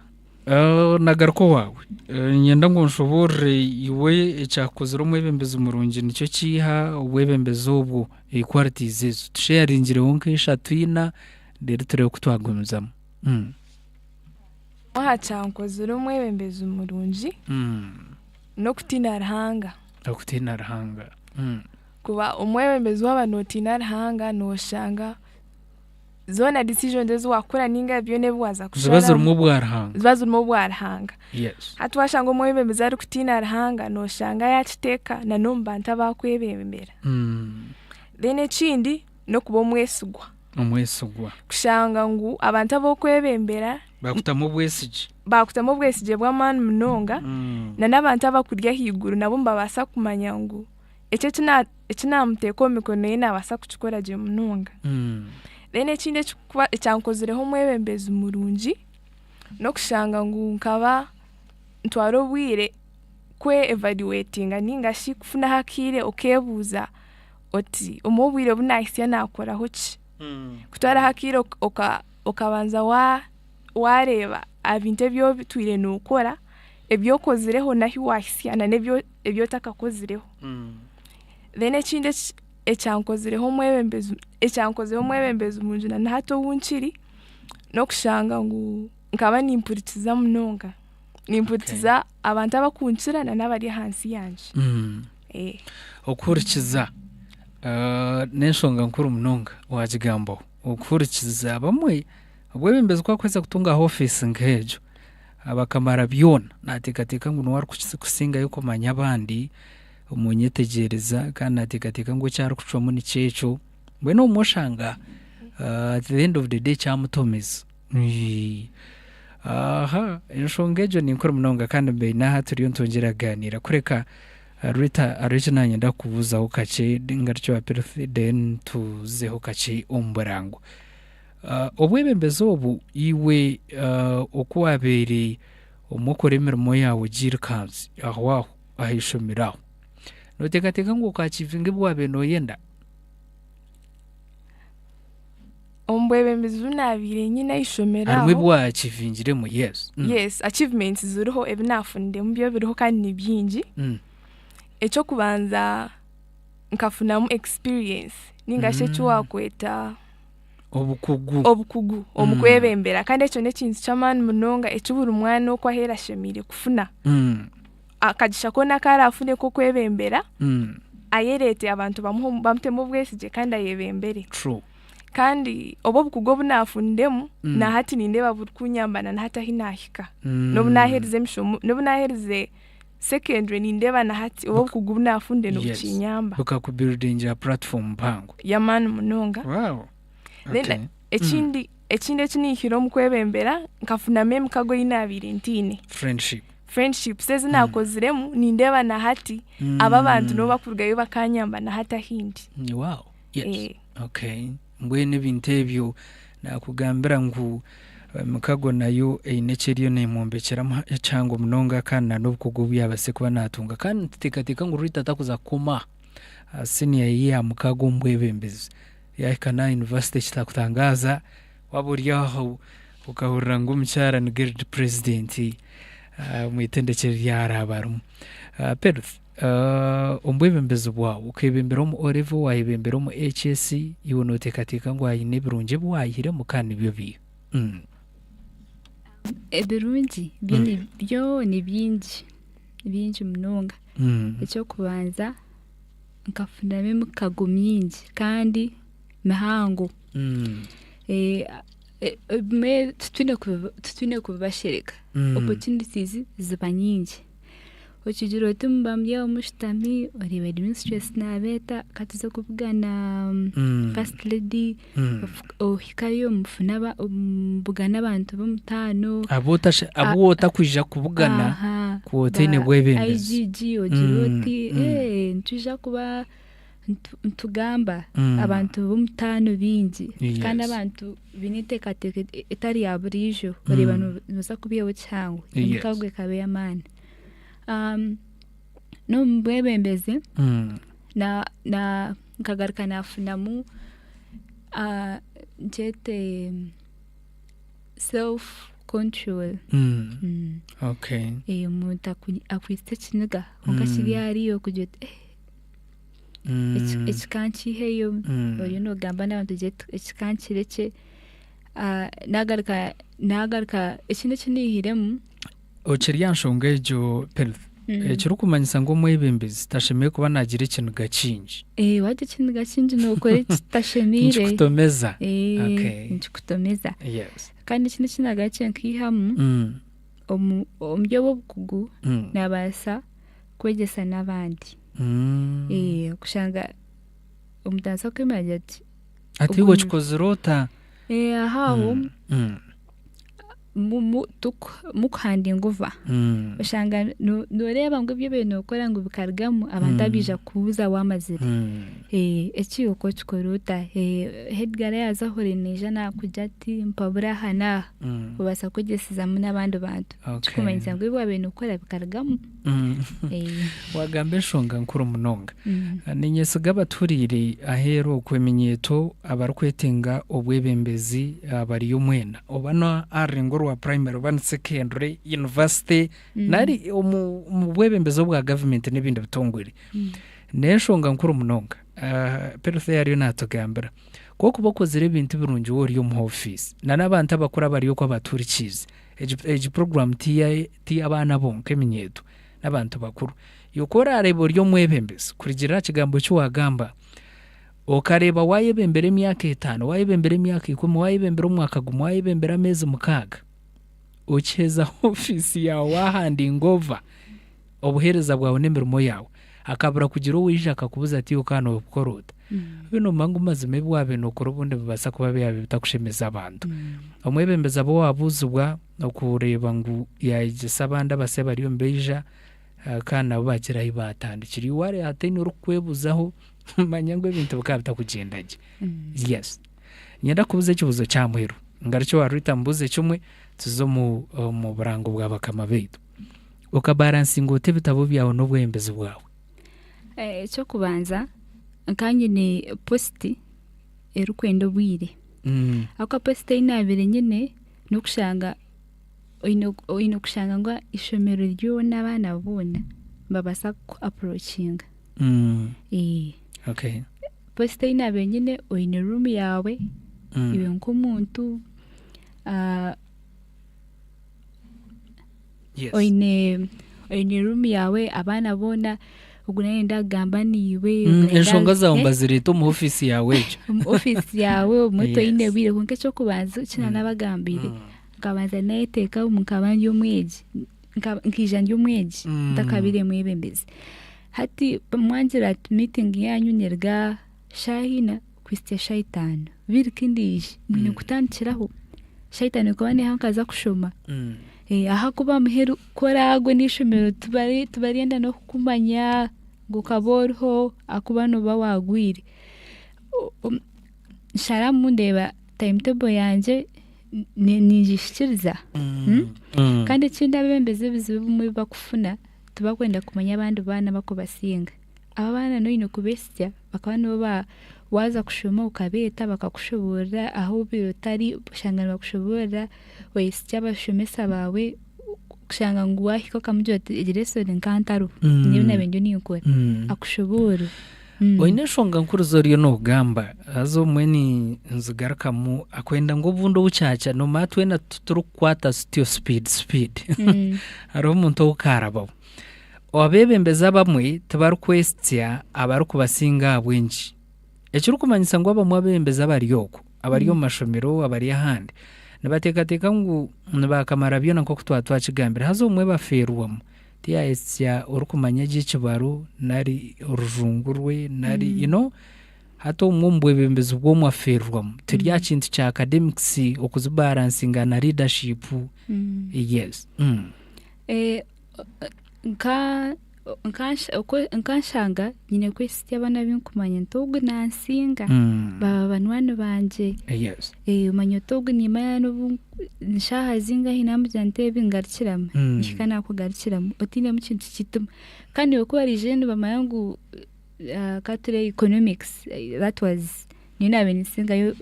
nagaruka owaawe. Niinyenda ngu onshoboorore iwe ekyakukozire omwebembezi murungi nikyo kiiha obwebembezi obwo, qualities ezo. Tusheyaringireho nk'eshatu ina reero tureebe oku twagumizamu. Aha kyankozire omwebembezi murungi n'okutiina Ruhanga. Okutiina Ruhanga. Kuba omwebembezi waaba nootiina Ruhanga nooshanga zoona decisions ezi waakora ninga byona ebi waaza Ziba kusharamu zirimu obwaruhanga. ziba zirimu obwaruhanga. Yes. Hati waashanga omwebembezi arikutiina Ruhanga nooshanga yaakiteeka na n'omu bantu abu arikwebembera. Then ekindi n'okuba omwesigwa. Omwesigwa. Kushanga ngu abantu abu orikwebembera Baakutamu obwesigye. baakutamu obwesigye bw'amaani munonga na n'abantu abakuri ahaiguru nabo nibabaasa kumanya ngu eki eki naamuteeka omu mikono ye naabaasa kukikora gye munonga. Then ekindi ekikuba ekyankozireho omwebembezi murungi n'okushanga ngu nkaba ntwara obwire kwe evaluatinga ninga shi kufunaho akaire okeebuuza oti omu obwire obu naahitsya naakoraho ki? Kutwaraho akaire okabanza waareeba aha bintu ebi otwire nookora, ebi okozireho n'ahu waahitsya na n'ebi otakakozireho. Then ekindi ekyankozireho omwebembezi ekyankozireho omwebembezi murungi na nahati ou nkiri, n'okushanga ngu nkaba nimpurikiza munonga, nimpurikiza abantu abakunkira na n'abari ahansi yangye. Okuhurikiza n'enshonga nkuru munonga waagigambaho. Okuhurikiza abamwe, obwebembezi ku arikuheza kutunga aha ofiisi nk'egyo, bakamara byona naateekateeka ngu niwe arikusingayo kumanya abandi omu nyetegyereza kandi naateekateeka ngu eki arikucwamu nikyo ekyo, mbwenu obumwe oshanga at the end of the day kyamutomiza. Aha enshonga egyo ni nkuru munonga kandi mbaine aha turiyo nitwongyera kugaaniira kureka Rita hariho eki naanyenda kukubuuzaho kakye ngarukye owa Peruth then tuzeho kakye omu burango. Obwebembezi obu iwe oku waabaire omwe okora emirimo yaawe Gilkans aho aho aha ishomero aho, nooteekateeka ngu okaakiivinga ebi waabaire nooyenda? Omu bwebembezi obu naabaire nyine aha ishomero Harimu aho. ebi waachivingiremu yes. Yes, achievements ziriho ebi naafuniremu byo biriho kandi ni bingi. Eky'okubanza nkafunamu experience ninga shi eki waakweta Obukugu. obukugu omu kwebembera kandi ekyo n'ekintu ky'amaani munonga eki buri mwana oku aheeru ashemereire kufuna. Akagisha koona aku araafune k'okwebembera, ayereete abantu bamuhe bamutemu obwesigye kandi ayebembere. True. Kandi obu obukugu obu naafuniremu, na hati nindeeba burikunyamba na nahati ahi naahika. N'obu naaherize emishomo, n'obu naaherize secondary nindeeba na hati obu obukugu obu naafunire nibukinyamba. Bukakubuildingira platform mpango. Y'amaani munonga. Wow. Then Okay. ekindi ekindi eki naihire omu kwebembera, nkafunamu emikago ei naabaire ntaine. Friendship. Friendships ezi naakoziremu nindeeba na hati abo abantu nibo bakurugayo bakanyamba na hati ahi ndi. Wow. Yes. Eh. Okay. Mbwenu ebintu ebyo nakugambira ngu emikago nayo eine eki eriyo nemwombekyeramu kihango munonga kandi na n'obukugu obu yaabaasize kuba naatunga. Kandi nituteekateeka ngu Rita takuza kukoma aha siniya ye ya mukaaga omu bwebembezi. Yaahika n'aha yunivasite kitakutangaaza waaba ori aho okahurira ngu omukyara ni guild president omu itendekyero eri araabe arimu. Peruth, omu bwebembezi bwawe okeebembera omu O level, waayebembera omu HS, iwe nooteekateeka ngu haine ebirungi ebi waayihiremu kandi nibyo biiha? Ebirungi byo ni byo ni bingi, bingi munonga. Eky'okubanza nkafunamu emikago mingi kandi mihango. Ebimwe titwine kubibashereka, opportunities ziba nyingi. Okigira oti muba muri aho mushutami oreeba headmistress naabeeta ka tuze kubugana first lady, ohikayo mufune mubugane abantu b'omutaano. Abu otakwija kubugana ku otaine bwebembezi. IGG ogire oti nitwija kuba nitugamba abantu b'omutaano baingi kandi abantu baine enteekateeka etari ya buriijo oreeba nooza kubiihaho kihango emikago ekaba ey'amaani. N'omu bwebembezi nkagaruka naafunamu nkyete self control. Omuntu akwaitse ekiniga kwonka kiri ahariiwe kugira oti eki kankiiheyo oriyo noogamba n'abantu ogira oti eki kankirekye naagaruka naagaruka ekindi eki naihiremu. Okiri aha nshonga egyo Pelth, ekirikumanyisa ngu omwebembezi tashemereire kuba naagira ekiniga kingi. Waagira ekiniga kingi nookora ekitashemeire. Nikikutomeza. Nikikutomeza. Kandi ekindi eki naagarukire nkaihamu, omu omuri obu obukugu naabaasa kwegyesa n'abandi. Kushanga omuntu naabaasa kwemera agira ati. Ati iwe okikozire ota? Aho aho mukuhandinga ova oshanga noreeba ngu ebi obaire nokora ngu bikarugamu abantu abaija kukubuuza wamazire eki okokikora ota hedigara yaaza ahurire naija nakugira ati mpabura aha n'aha obaasa kwegyesezamu n'abandi bantu ekikumanyisa ngu ebi wabaire nokora bikarugamu. Wagamba enshonga nkuru munonga. Niinyesiga abatuhuriire aheeru okwo eminyeeto abarikwetenga obwebembezi bariyo mwena, oba n'aha rurengo rwa purayimari oba ni sekendure, yunivasite nari omu bwebembezi obwa gavumenti n'ebindi bitongore. N'enshonga nkuru munonga. Peritha ariyo naatugambira ku orikuba okozire ebintu birungi waaba ori omu ofiisi n'abantu abakuru abari okwo abatuhurikiize, Egi puroguraamu ti y'abaana bonka eminyeeto, n'abantu bakuru. Iwe ku oraareebe ori omwebembezi, kurugiirira aha kigambo eki waagamba, okareeba waayebembera emyaka etaano, waayebembera emyaka ikumi, waayebembera omwaka gumwe, waayebembera ameezi mukaaga, okiheza ofiisi yaawe waahandinga ova, obuheereza bwawe n'emirimo yaawe, hakabura kugira owaija akakubuuza ati iwe okaba noobikora ota? Obe noomanya ngu mazima ebi waabaire nookora obundi nibibaasa kuba byaabaire bitakushemeza abantu. Omwebembezi abe owaabuuzibwa okureeba ngu yaayegyesa abandi abasya abariyo nibaija kandi nabo baagira ahu baatandikira. Iwe waareeba hataine orikukwebuuzaho manya ngu ebintu bikaba bitakugyenda gye. Yes. Niinyenda kukubuuza ekibuuzo kya muheru, ngarukye owa Rita mbuuze kimwe tuze omu burango bwa bakama baitu. Okabaransinga ota ebitabo byawe n'obwebembezi bwawe? Eky'okubanza nka nyine positi erikwenda obwire. Ahabw'okuba posita ei naabaire nyine n'okushanga oine oine kushanga ngu ishomero ryona abaana boona nibabaasa kuku approachinga. Okay. Posita ei naabaire nyine oine room yaawe iwe nk'omuntu Yes. Oine oine room yaawe abaana boona ogu nayenda kugamba naiwe Mm, ogu nayenda enshonga zaawe eh, nibazireeta omu ofiisi yaawe egyo omu ofiisi yaawe obumwe toine Yes. bwire kwonka eky'okubanza eki nanabagambiire nkabanza nayeteeka omu nkaba ndi omwegi nka- nkaija ndi omwegi ntakabaire mwebembezi hati mwangira ati meeting yaanyu neruga shaaha ina kuhitsya shaaha itaano biri kindiija mwine kutandikiraho shaaha itaano ekaba neeha nkaza kushoma ahakuba muheru ku oraagwe n'eishomero tibari tibarenda n'okukumanya ngu okaba oriho ahakuba nooba waagwire. Nsharamu ndeeba time table yangye ningihikiriza kandi ekindi abeebembezi ebizibu ebimwe ebi bakufuna tibakwenda kumanya abandi baana abakubasinga. Abo abaana noine kubehitsya bakaba nibo ba waaza kushoma okabeeta bakakushoboorora ahu obiire otari oshanga nibakushoboorora oyehitsya abashomesa baawe kushanga ngu waahika okamugira oti egi lesson nka ntariho nyowe naabiire ndiyo ninkora akushoboorore. Oine enshonga nkuru ezi oriyo noogamba haza obumwe ninzigarukamu akwenda ngu obundi obu kyakya noomanya twena titurikukwata tutyo speed speed hariho omuntu ou kaarabaho. Abeebembezi abamwe tibarikwehitsya abarikubasinga ahabw'enki? Ekirikumanyisa ngu abamwe abeebembezi abari okwo, abari omu mashomero, abari ahandi, nibateekateeka ngu nibaakamara byona nk'oku twaba twakigambire haza obumwe bafeerwamu. Tiyaayehitsya orikumanya gye ekibaro nari orujungu rwe nari you know hati obumwe omu bwebembezi bw'omwe afeerwamu. Tiri aha kintu kya academics okuzibaransinga na leadership, yes. Nka nkanshanga nyine kwehitsya abaana abu nkumanya nti ogu nansinga baaba banywani bangye omanye oti ogu nimanya nobu shaaha zingahi namugira nti ebi ngarukiramu nihika nakugarukiramu otiinemu kintu ky'eitima kandi iwe ku bariija nibamanya ngu ka turebe economics that was niyo naabiire ninsingayo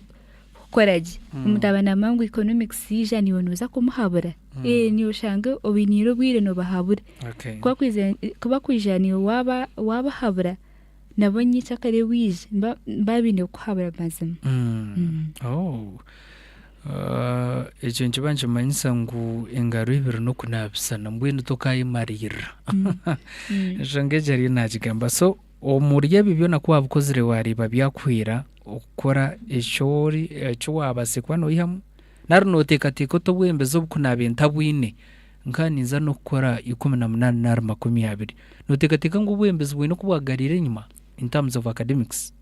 kukora gye, omuntu aba naamanya ngu economics yaija niiwe nooza kumuhabura, niiwe oshange obainiire obwire noobahabura, ku bakwija niiwe waabahabura nabo nyekyakare waija nibaba baine kukuhabura mazima. Ekyo nikiba nikimanyisa ngu engaro ibiri n'okunaabisana mbwenu tokaayemariirira. Enshonga egyo ariyo naagigamba. So omuri ebyo byona ku waabikozire waareeba byakuhwera okukora eki ori eki waabaasize kuba noihamu nari nooteekateeka oti obwebembezi obu ku naabiire ntabwine nka ninza n'okukora 18 nari 20. Nooteekateeka ngu obwebembezi bwine oku bwagariire enyima in terms of academics?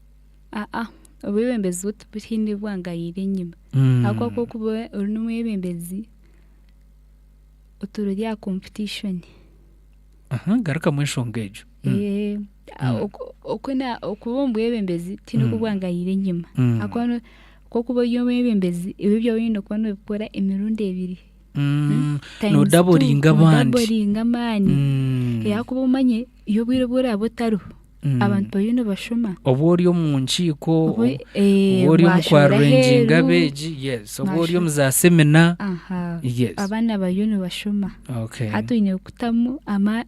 Aa, obwebembezi bwo tibuhaine obu bwangariire enyima ahabw'okuba ku orikuba ori n'omwebembezi otuura ori aha competition. Aha, garukamu enshonga egyo. Okuba omu bwebembezi tihaine oku bwangariire enyima ahabw'okuba ku orikuba ori omwebembezi ebi ebi oine kuba noobikora emirundi ebiri. Times two, Noodaboringa abandi. noodaboringa amaani ahakuba omanye iwe obwire obu oraabe otariho abantu bariyo nibashoma. Obu ori omu nkiiko, Obu, obu ori omu mwashomera kwarenginga aheeru, abeegi, yes, obu ori mwasho- omu za semina, Aha, yes. abaana bariyo nibashoma. Okay. Hati oine kutamu ama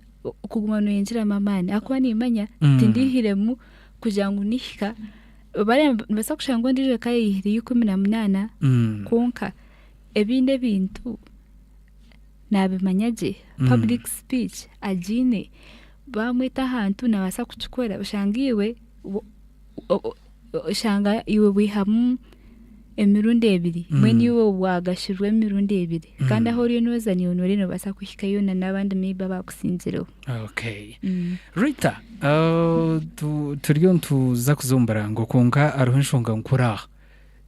kuguma noyongyeramu amaani ahakuba nimanya tindihiremu kugira ngu nihika bariya nibabaasa kushanga ngu ondiijo akaba yayihireyo 18 kwonka ebindi ebintu nabimanya gye, public speech agiine, bamweta ahantu nabaasa kukikora oshanga iwe oshanga iwe wihamu emirundi ebiri mbwenu iwe wagashirwa emirundi ebiri kandi ahu oriyo nooza naiwe nooreeba noobaasa kuhikayo na n'abandi maybe abakusingireho. Okay. Rita, turiyo nituza kuza omu burango kwonka hariho enshonga nkuru aha.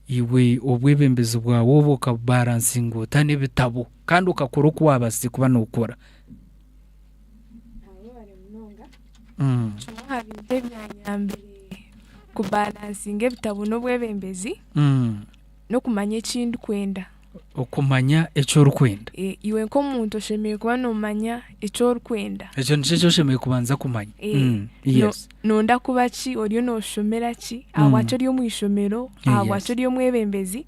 Iwe obwebembezi bwawe obu okabubaransinga ota n'ebitabo kandi okakora oku waabaasize kuba nookora? Webare munonga. Kimwe aha bintu ebyanyambire kubalansinga ebitabo n'obwebembezi n'okumanya eki ndikwenda. Okumanya eki orikwenda. E, iwe nk'omuntu oshemereire kuba noomanya eki orikwenda. Ekyo nikyo eki oshemereire kubanza kumanya. E, Mm, no- yes. Nonda kuba ki, oriyo nooshomera ki, ahabwaki ori omu ishomero, ahabwaki ori omwebembezi.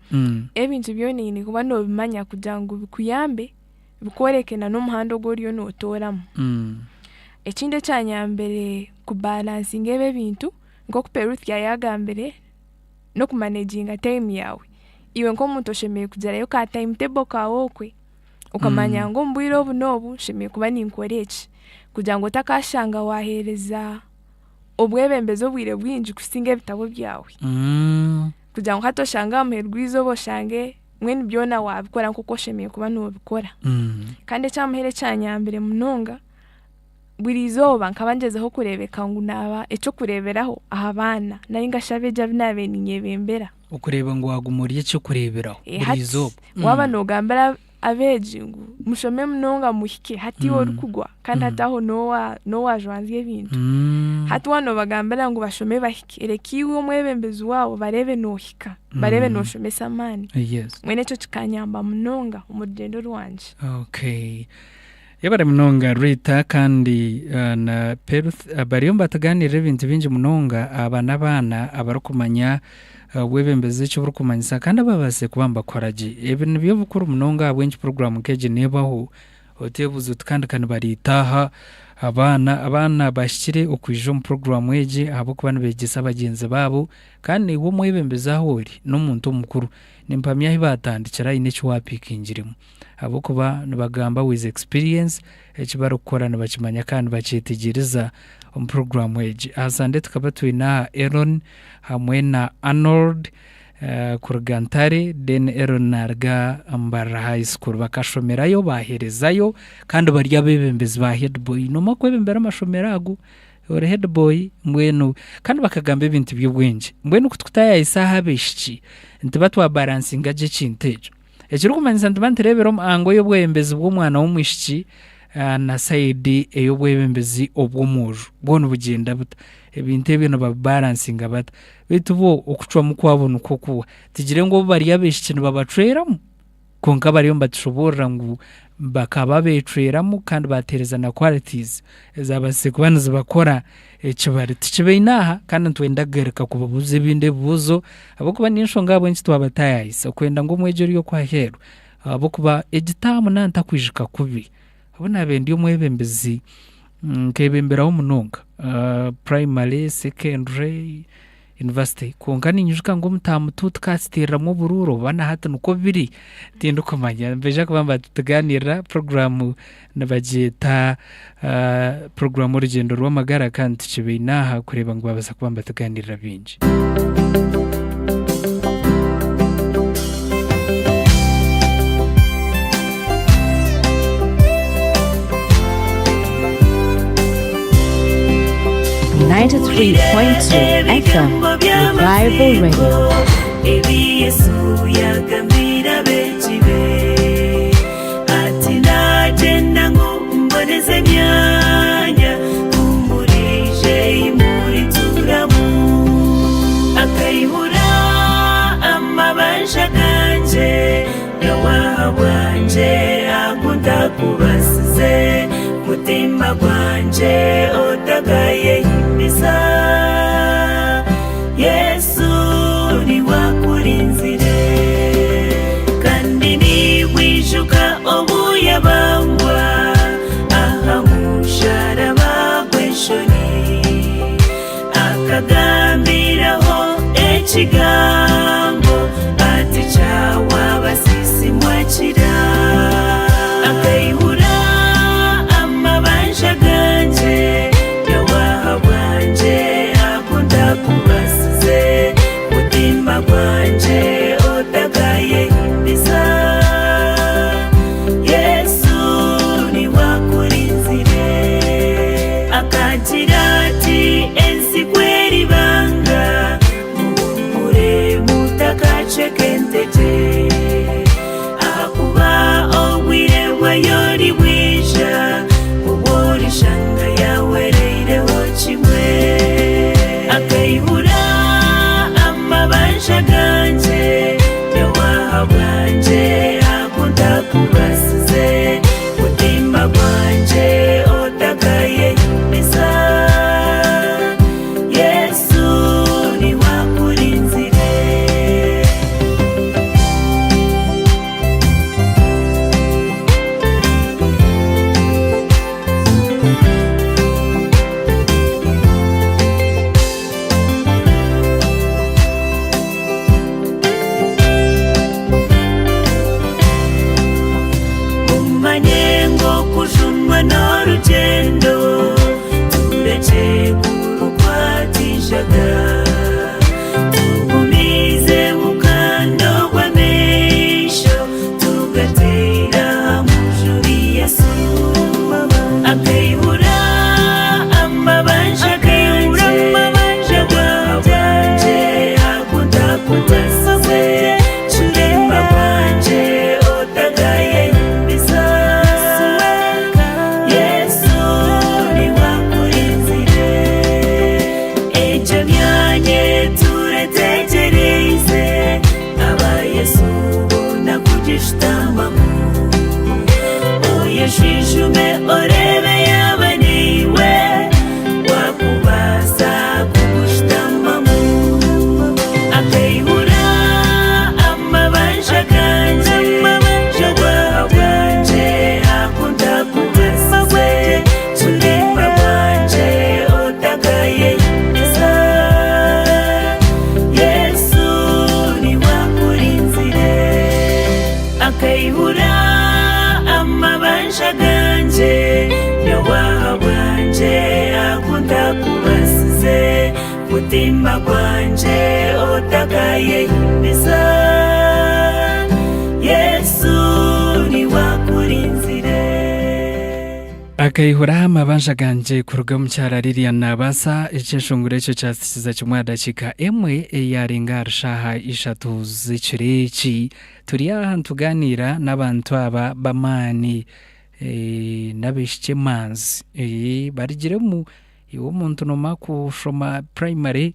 Ebintu byona oine kuba noobimanya kugira ngu bikuyambe, bikworeke na n'omuhanda ogu oriyo nootooramu. Ekindi ekyanyambire kubalansinga ebi ebintu, nk'oku Peruthia yaagambire, n'okumaneginga time yaawe. Iwe nk'omuntu oshemereire kugirayo ka time table kaawe okwe, okamanya ngu omu bwire obu n'obu nshemereire kuba ninkora eki, kugira ngu otakaashanga waaheereza obwebembezi obwire bwingi kusinga ebitabo byawe. Kugira ngu hati oshange aha muheru gw'eizooba oshange mbwenu byona waabikora nk'oku oshemereire kuba noobikora. Kandi eky'aha muheru ekyanyambire munonga, buri izooba nkaba ngyezaho kureebeka ngu naaba eky'okureeberaho aha baana nainga shi abeegi abu naabaire niinyebembera. Okureeba ngu waaguma ori eky'okureeberaho Eh, buri hati izooba. waaba noogambira abeegi ngu mushome munonga muhike hati iwe orikugwa kandi hati aho n'owa n'owaajwanzya ebintu. Hati waaba noobagambira ngu bashome bahike, reka iwe omwebembezi waabo bareebe noohika, bareebe nooshomesa amaani. Yes. Mbwenu ekyo kikanyamba munonga omu rugyendo rwangye. Okay. Yebare munonga Rita kandi na Peruth bariyo nibatuganirira ebintu bingi munonga aba n'abaana abarikumanya obwebembezi eki burikumanyisa kandi ababaasize kuba nibakora gye. Ebi nibyo bikuru munonga ahabw'enki puroguraamu nk'egi neebaho oteebuuza oti kandi ka nibariita aha abaana, abaana bahikire okwija omu puroguraamu egi ahabw'okuba nibeegyesa bagyenzi baabo kandi naiwe omwebembezi ahu ori n'omuntu omukuru nimpamya ahu baatandikira haine eki waapikingiremu. Ahabw'okuba nibagamba with experience, eki barikukora nibakimanya kandi nibakyetegyereza omu puroguraamu egi. Aha Sande tukaba twine aha Aaron hamwe na Arnold kuruga Ntare, then Aaron naaruga Mbarara High School. Bakashomerayo, baaheerezayo kandi bari abeebembezi ba headboy. Noomanya kwebembera amashomero ago ori headboy mbwenu kandi bakagamba ebintu by'obwengye. Mbwenu ku tukutayaayisa aha abaishiki, nituba twabaransinga gye ekintu ekyo. Ekirikumanyisa nituba nitureebera omu ango y'obwebembezi bw'omwana w'omwishiki na sayidi ey'obwebembezi obw'omwojo. Bwo nibugyenda buta? Ebintu ebyo nibabibaransinga bata? Beitu bo okucwamu kwabo nikwo kuha? Tugire ngu obu bari abaishiki nibabacweramu? Kwonka bariyo nibatushoboorora ngu bakaba beecweramu kandi baateereza na qualities ezaabaasize kuba nizibakora eki bari. Tikibaine aha kandi nitwenda kugaruka kubabuuza ebindi ebibuuzo ahabw'okuba niyo nshonga ahabw'enki twabataayayisa okwenda ngu omwegi ori okwo aheeru ahabw'okuba egi taamu naaba ntakwijuka kubi obu naabaire ndi omwebembezi nkebemberaho munonga primary, secondary, University kwonka ninyijuka ngu omu taamu tu tukakiteereramu oburuuru oba na hati nikwo biri tindikumanya nibaija kuba nibatugaanirira puroguraamu nibagyeta puroguraamu orugyendo rw'amagara kandi tukibaine aha kureeba ngu baabaasa kuba nibatugaanirira bingi. 93.2 FM Revival Radio. Ebi Yesu yagambire abeegi be ati nagyenda ngu mboneze emyanya ku muriije ei murituramu akaihura amabanja gangye nyowe ahabwangye agu ntakubasize Mutima gwangye otakayehimbisa, Yesu niwe akurinzire. Kandi niwijuka obu yabambwa aha musharaba gw'enshoni, akagambiraho ekigambo ati kyawa abasiisi mwakira. Akaihura amabanja gangye, nyowe ahabwangye agu ntakubasize, mutima gwangye otakayehimbisa, Yesu niwe akurinzire. Akagira ati ensi ku eribanga, muhumure mutakacweka entegye, ahakuba obwire bwayo ni. Tugumize mukando gw'amaisho tugateera aha mujuri Yesu akaihura amabanja gangye bwangye akuntakubasize mutima gwangye otagayehimbiza Yesu niwe akurinzire Ekyo myanye turetegyereize aba Yesu boona kugishutamamu Oyeswijume orebe yaaba niiwe wakubaasa kugushutamamu Akaihura amabanja gangye obwaha bwangye akuntakubasize mutima gwangye otagayehimbiza Yesu niwe akurinzire akaihura amabanja gangye n'obwaha bwangye akuntakubasize mutima gwangye otagayehimbiza Yesu niwe akurinzire. Akaihuraho amabanja gangye kuruga omu kyaro Lilian Nabaasa. Ekyeshongoro ekyo kyasikiza kimwe aha dakiika emwe eyaarenga ahari shaaha ishatu z'ekiro eki. Turi aha nitugaaniira n'abantu aba b'amaani n'abaishiki emanzi barugiremu. Iwe omuntu noomara kushoma purayimare,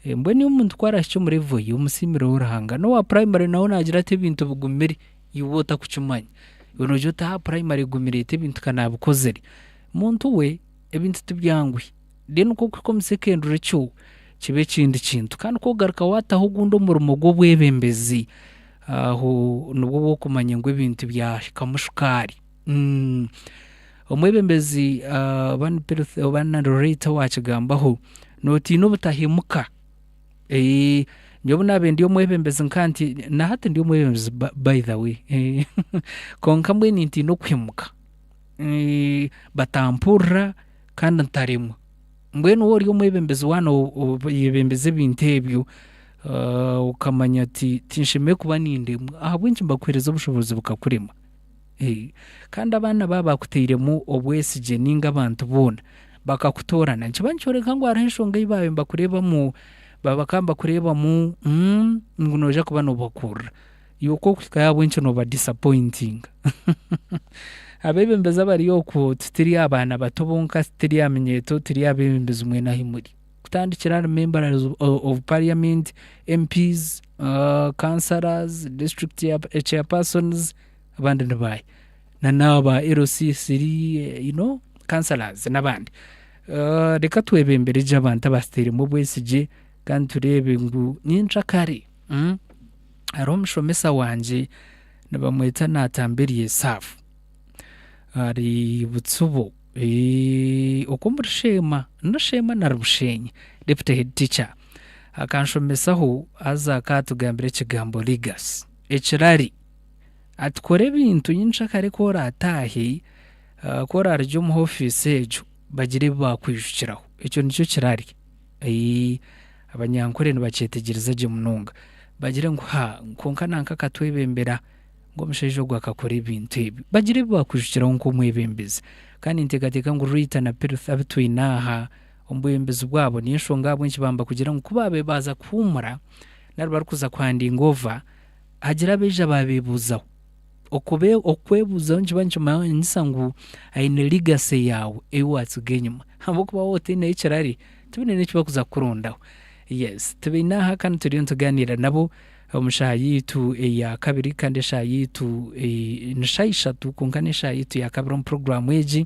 mbwenu iwe omuntu ku arahikye omu revo ye omusiimireho Ruhanga. N'owa purayimare nawe naagira ati ebintu bigumire iwe otakukimanya. Iwe noogira oti aha purayimare egumire eti ebintu ka naabikozire. Muntu we ebintu tibyanguhi. Then ku orikuhika omu sekendure kyo kiba ekindi kintu. Kandi ku orikugaruka waataho ogundi omurimo gw'obwebembezi, aho nibwo oba orikumanya ngu ebintu byahikamu shukaari. Omwebembezi oba narrator owaakigambaho, nootiina obutahemuka. Nyowe obu naabaire ndi omwebembezi nka nti, na hati ndi omwebembezi by the way, kwonka mbwenu nintiina okuhemuka. Batampurira kandi ntaremwa. Mbwenu waaba ori omwebembezi waaba oyebembeza ebintu ebyo, okamanya oti tinshemereire kuba nindemwa, ahabw'enki nibakuheereza obushoboorozi bukakurema? Kandi abaana baaba bakutairemu obwesigye nainga abantu boona bakakutoorana, nikiba nikyoreka ngu hariho enshonga ei baabaire nibakureebamu, bakaba nibakureebamu ngu noija kuba noobakurira. Iwe ku orikuhikayo ahabw'enki noobadisapointinga? Abeebembezi abari okwo tituri abaana bato bonka, tituri aha minyeeto, turi abeebembezi mwena ahi muri. Kutandikira ahari members of parliament, MPs, councillors, district chairpersons, abandi ni baahi? Na n'aba LC three, you know, councillors n'abandi. Reka twebembere gye abantu abatutairemu obwesigye kandi tureebe ngu nyencakare hariho omushomesa wangye nibamweta Natambirye Esaafu ari Butsubo okwo omuri Sheema, ni Sheema nari Bushenyi, deputy head teacher akanshomesaho haza akatugambira ekigambo legacy, ekirari. Ati kora ebintu nyencakare ku oraataahe, ku oraarugye omu ofiisi egyo bagire ebi baakwijukiraho. Ekyo nikyo kirari. Abanyankore nibakyetegyereza gye munonga. Bagire ngu ha kwonka nanka akatwebembera ngu omushaija ogu akakora ebintu ebi. Bagire ebi baakwijukiraho nk'omwebembezi. Kandi ninteekateeka ngu Rita na Perth abu twine aha omu bwebembezi bwabo niyo enshonga ahabw'enki baamba kugira ngu ku baabaire baaza kuhuumura nari barikuza kuhandinga ova, Hagira abaija baabeebuuzaho. Okwebuuzaho nikiba nikimanyisa ngu aine legacy yaawe ei waatsiga enyima. Ahabw'okuba waaba otaineho ekirari, tibaine n'eki barikuza kukurondaho. Yes, tubaine aha kandi turiyo nitugaaniira nabo omu shaaha yaitu eya kabiri kandi eshaaha yaitu ni shaaha ishatu kwonka n'eshaaha yaitu ya kabiri omu puroguraamu egi.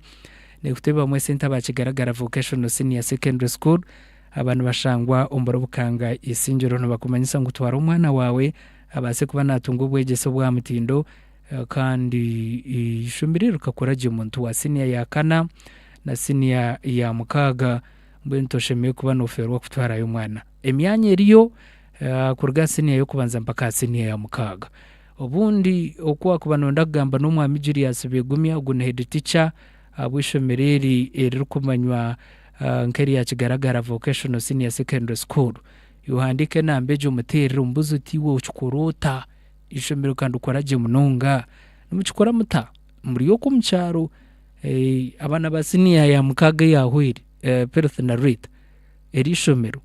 Neekuteebwamu esente aba Kigaragara Vocational Senior Secondary School. Aba nibashangwa omuri Bukanga Isingiro nibakumanyisa ngu twara omwana waawe abaase kuba naatunga obwegyese obw'aha mutindo kandi eishomero eri rikakora gye omuntu wa siniya ya kana na siniya ya mukaaga mbwenu toshemereire kuba noofeerwa kutwarayo omwana. Emyanya eriyo kuruga aha siniya y'okubanza mpaka aha siniya ya mukaaga. Obundi oku waakuba nooyenda kugamba n'omwami Julius Begumya ogu ni head teacher ahabw'eishomero eri eririkumanywa. Nk'erya Kigaragara Vocational Senior Secondary School. Iwe ohandiike enamba egyo omuteerere omubuuze oti iwe okikora ota? Eishomero ka ndikora gye munonga. Nimukikora muta? Muri okwo omu kyaro abaana ba siniya ya mukaaga eyaahweire, Perth na Rita, eri ishomero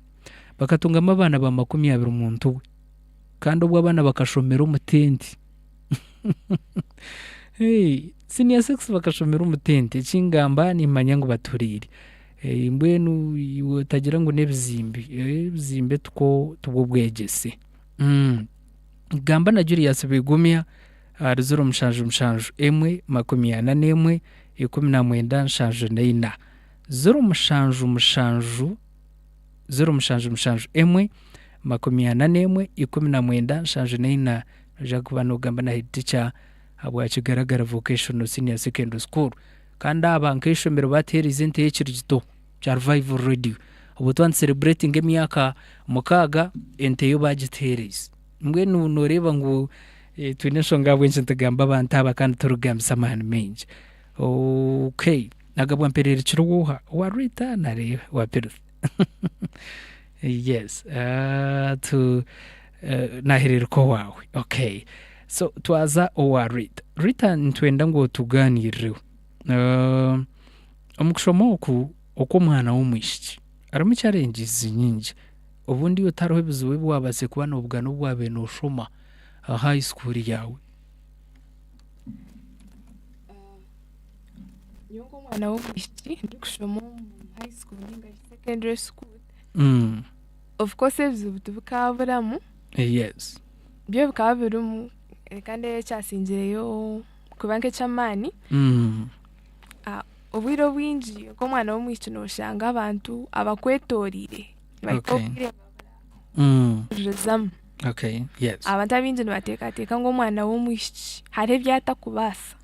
bakatungamu abaana ba 20 muntu we kandi obwo abaana bakashomera omu tenti. Senior six bakashomera omu tenti eki ngamba nimanya ngu baturiire. Mbwenu iwe otagira ngu n'ebizimbe, ebizimbe tikwo tibwo bwegyese. Gamba na Julius Bigumya ahari 077 1 41 19 74. 077 077 1 41 19 74 Noija kuba nogamba na head teacher ahabwa Kigaragara Vocational Senior Secondary School. Kandi aba nk'eishomero batuheereize ente y'ekirigito kya Revival Radio. Obwo twaba nitusereburetinga emyaka mukaaga, ente yo baagituheereize. Mbwenu nooreeba ngu twine enshonga ahabw'enki nitugamba abantu aba kandi turikugambisa amaani maingi. Okay, nagabwa mpereerukire ow'oha? Owa Rita nari owa Peruth? Yes, tu naahereeruka owaawe. Okay, so twaza owa Rita. Rita nitwenda ngu otugaaniirireho. Omu kushoma oku okw'omwana w'omwishiki harimu challenges nyingi. Obundi otariho ebizibu ebi waabaasize kuba noobugana obu waabaire nooshoma aha high school yaawe. Nyowe nk'omwana w'omwishiki ndikushoma omu high school ninga shi secondary school, of course ebizibu tibikaaburamu, Yes. byo bikaba birimu reka ndeebe ekyasingireyo kuba nk'eky'amaani, obwire obwingi nk'omwana w'omwishiki nooshanga abantu abakwetooriire nibahika obwire baburazamu. Okay, yes. Abantu abaingi nibateekateeka ngu omwana w'omwishiki hariho ebi atakubaasa.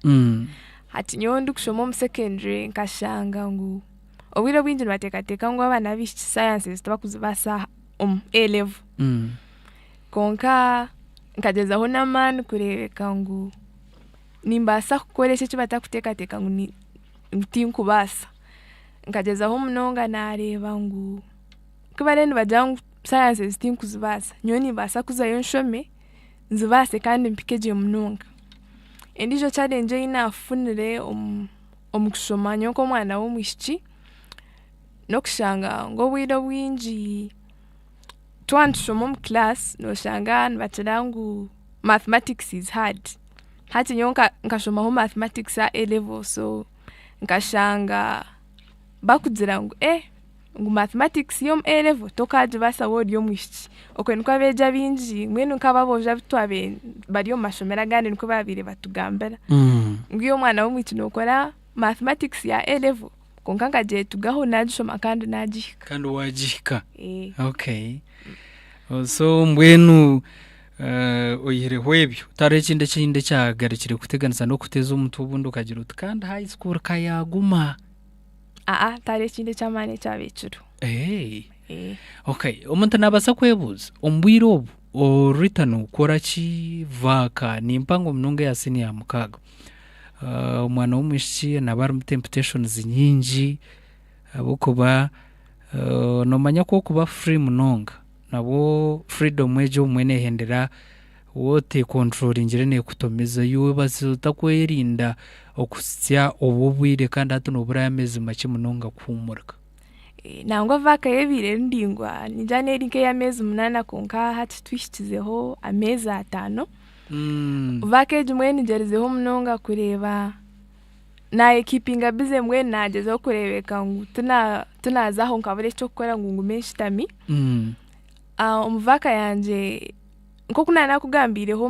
Hati nyowe ndikushoma omu secondary nkashanga ngu obwire obwingi nibateekateeka ngu abaana b'abaishiki sciences tibakuzibaasa omu A level. Kwonka nkagyezaho n'amaani kureebeka ngu nimbaasa kukora eki eki batakuteekateeka ngu ni- ngu tinkubaasa. Nkagyezaho munonga naareeba ngu ku bariyo nibagira ngu sciences tinkuzibaasa, nyowe nimbaasa kuzayo nshome nzibaase kandi mpike gye munonga. Endiijo challenge ei naafunire omu omu kushoma nyowe nk'omwana w'omwishiki, n'okushanga ngu obwire obwingi twaba nitushoma omu class nooshanga nibagira ngu mathematics is hard, hati nyowe nkashomaho mathematics aha A level so nkashanga bakugira ngu eh ngu mathematics y'omu A level tokaagibaasa waaba ori omwishiki, okwe nikwo abeegi abaingi mbwenu nk'aboojo abu twabiire bari omu mashomero agandi nikwo baabiire batugambira ngu iwe omwana w'omwishiki nookora mathematics ya A level kwonka nkagyetugaho naagishoma kandi naagihika. Kandi waagihika? Okay. So mbwenu oihireho ebyo, tihariho ekindi ekindi ekyagarukire kukuteganisa n'okuteeza omutwe obundi okagira oti kandi high school ka yaaguma? Aa tihariho ekindi eky'amaani ekyabaire kiriho. Okay, omuntu naabaasa kwebuuza omu bwire obu Rita nookora ki vaaka ni mpango munonga eya siniya ya mukaaga. Omwana w'omwishiki naaba arimu temptations nyingi ahabw'okuba noomanya ku orikuba free munonga nabwo freedom egyo obumwe neehendera waaba otekonturoringire neekutomiza iwe obaasa otakwerinda okuhitsya obwo obwire kandi hati nooburayo ameezi makye munonga kuhuumurika. Nangwa vaaka yo ebaire eri ndaingwa ningira n'eri nk'ey'ameezi munaana kwonka hati tuhikizeho ameezi ataano. Vaaka egi mbwenu ngyerizeho munonga kureeba naayekiipinga bize mbwenu naagyezaho kureebeka ngu tinaaza aho nkabura eky'okukora ngu ngume nshutami. Omu vaaka yangye nk'oku naanakugambiireho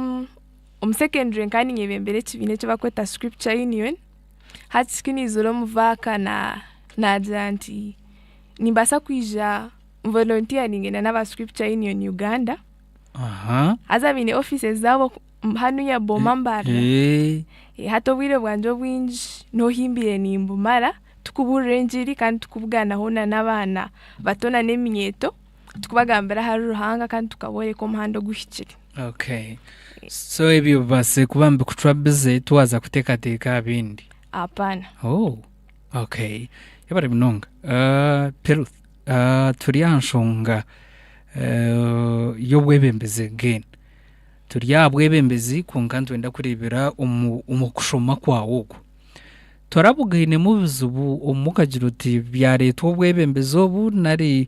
omu secondary nkaba niinyebembera ekibiina eki barikweta scripture union, hati ku naizire omu vaaka naagira nti nimbaasa kwija volunteeringe na n'aba scripture union Uganda. Haza baine offices zaabo hanuya Boma Mbarara. Hati obwire bwangye obwingi n'ohimbire nimbumara tukubuurira engiri kandi tukubuganaho na n'abaana bato na n'eminyeeto tukubagambira ahari Ruhanga kandi tukabooreka omuhanda oguhikire. Okay. So ebyo bibaase kuba nibikucwa busy tiwaaza kuteekateeka aha bindi? Apaana. Oh, okay. Yebare munonga. Peruth, turi aha nshonga y'obwebembezi again. Turi aha bwebembezi kwonka nitwenda kureebera omu kushoma kwawe okwo. Torabugainemu obuzibu obumwe okagira oti byareetwa obwebembezi obu nari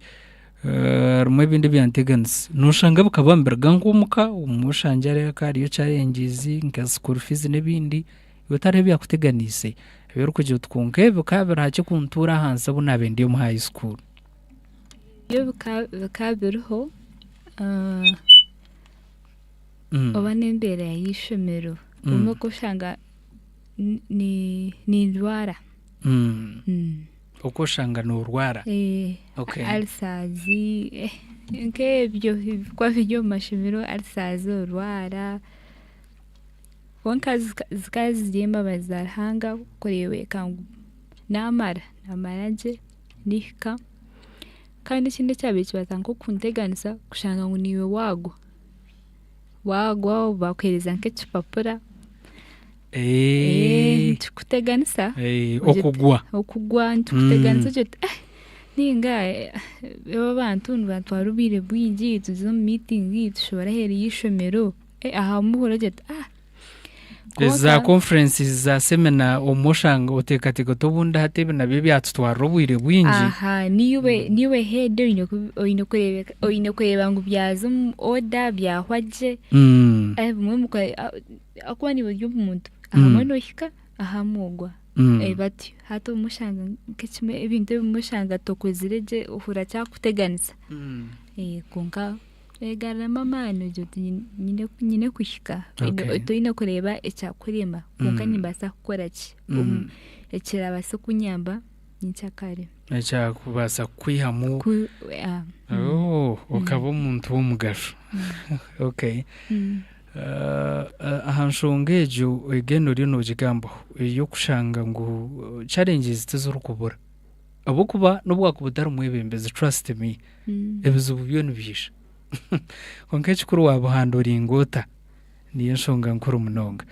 harimu ebindi ebyanteganisa. Noshanga bikaba nibiruga nk'omuka, obumwe oshangye hariyo hariyo challenges nka school fees n'ebindi, iwe tihariho ebyakuteganiise ebi orikugira oti kwonka ebi bikaba biri hakye kuntuura ahansi obu naabaire ndi omu high school. Ebyo bikaba biriho oba n'embeera y'eishomero, obumwe okashanga nindwara. Okashanga noorwara? Ulcers nk'ebyo ebirikuba biri omu mashomero ulcers orwara, kwonka zikaba ziri embabazi za Ruhanga kureebeka ngu naamara, naamara gye nihika kandi ekindi ekyabiire nikibaasa nk'okunteganisa kushanga ngu niiwe waagwa, waagwa bakuheereza nk'ekipapura nikikuteganisa Okugwa. Okugwa nikikuteganisa ogira oti ninga aba abantu nibatwara obwire bwingi tuza omu miitingi tushohora aheeru y'eishomero aha obumwe ohurira ogira oti Eza conferences za seminar obumwe oshanga oteekateeka oti obundi hati ebi nabyo byatutwarira obwire bwingi. Aha niiwe niiwe head oine ku oine kureebeka oine kureeba ngu byaza omu order byahwa gye obumwe muka ahakuba niiwe ori omuntu ahamwe noohika ahamwe ogwa batyo hati obumwe oshanga nk'ekimwe ebintu ebimwe oshanga tokozire gye ohurira kyakuteganisa kwonka Oyegaruramu amaani ogira oti nyine kuhika, toine kureeba ekyakurema kwonka nimbaasa kukora ki ekirabaase kunyamba nyenkyakare. Ekyakubaasa kukwihamu okaba omuntu w'omugasho. Okay. Aha nshonga egyo again oriyo noogigambaho ey'okushanga ngu challenges tizirikubura. Ahabw'okuba n'obu waakuba otari mwebembezi trust me, ebizibu byo nibiija. Kwonka ekikuru waabihanduringa ota niyo enshonga nkuru munonga.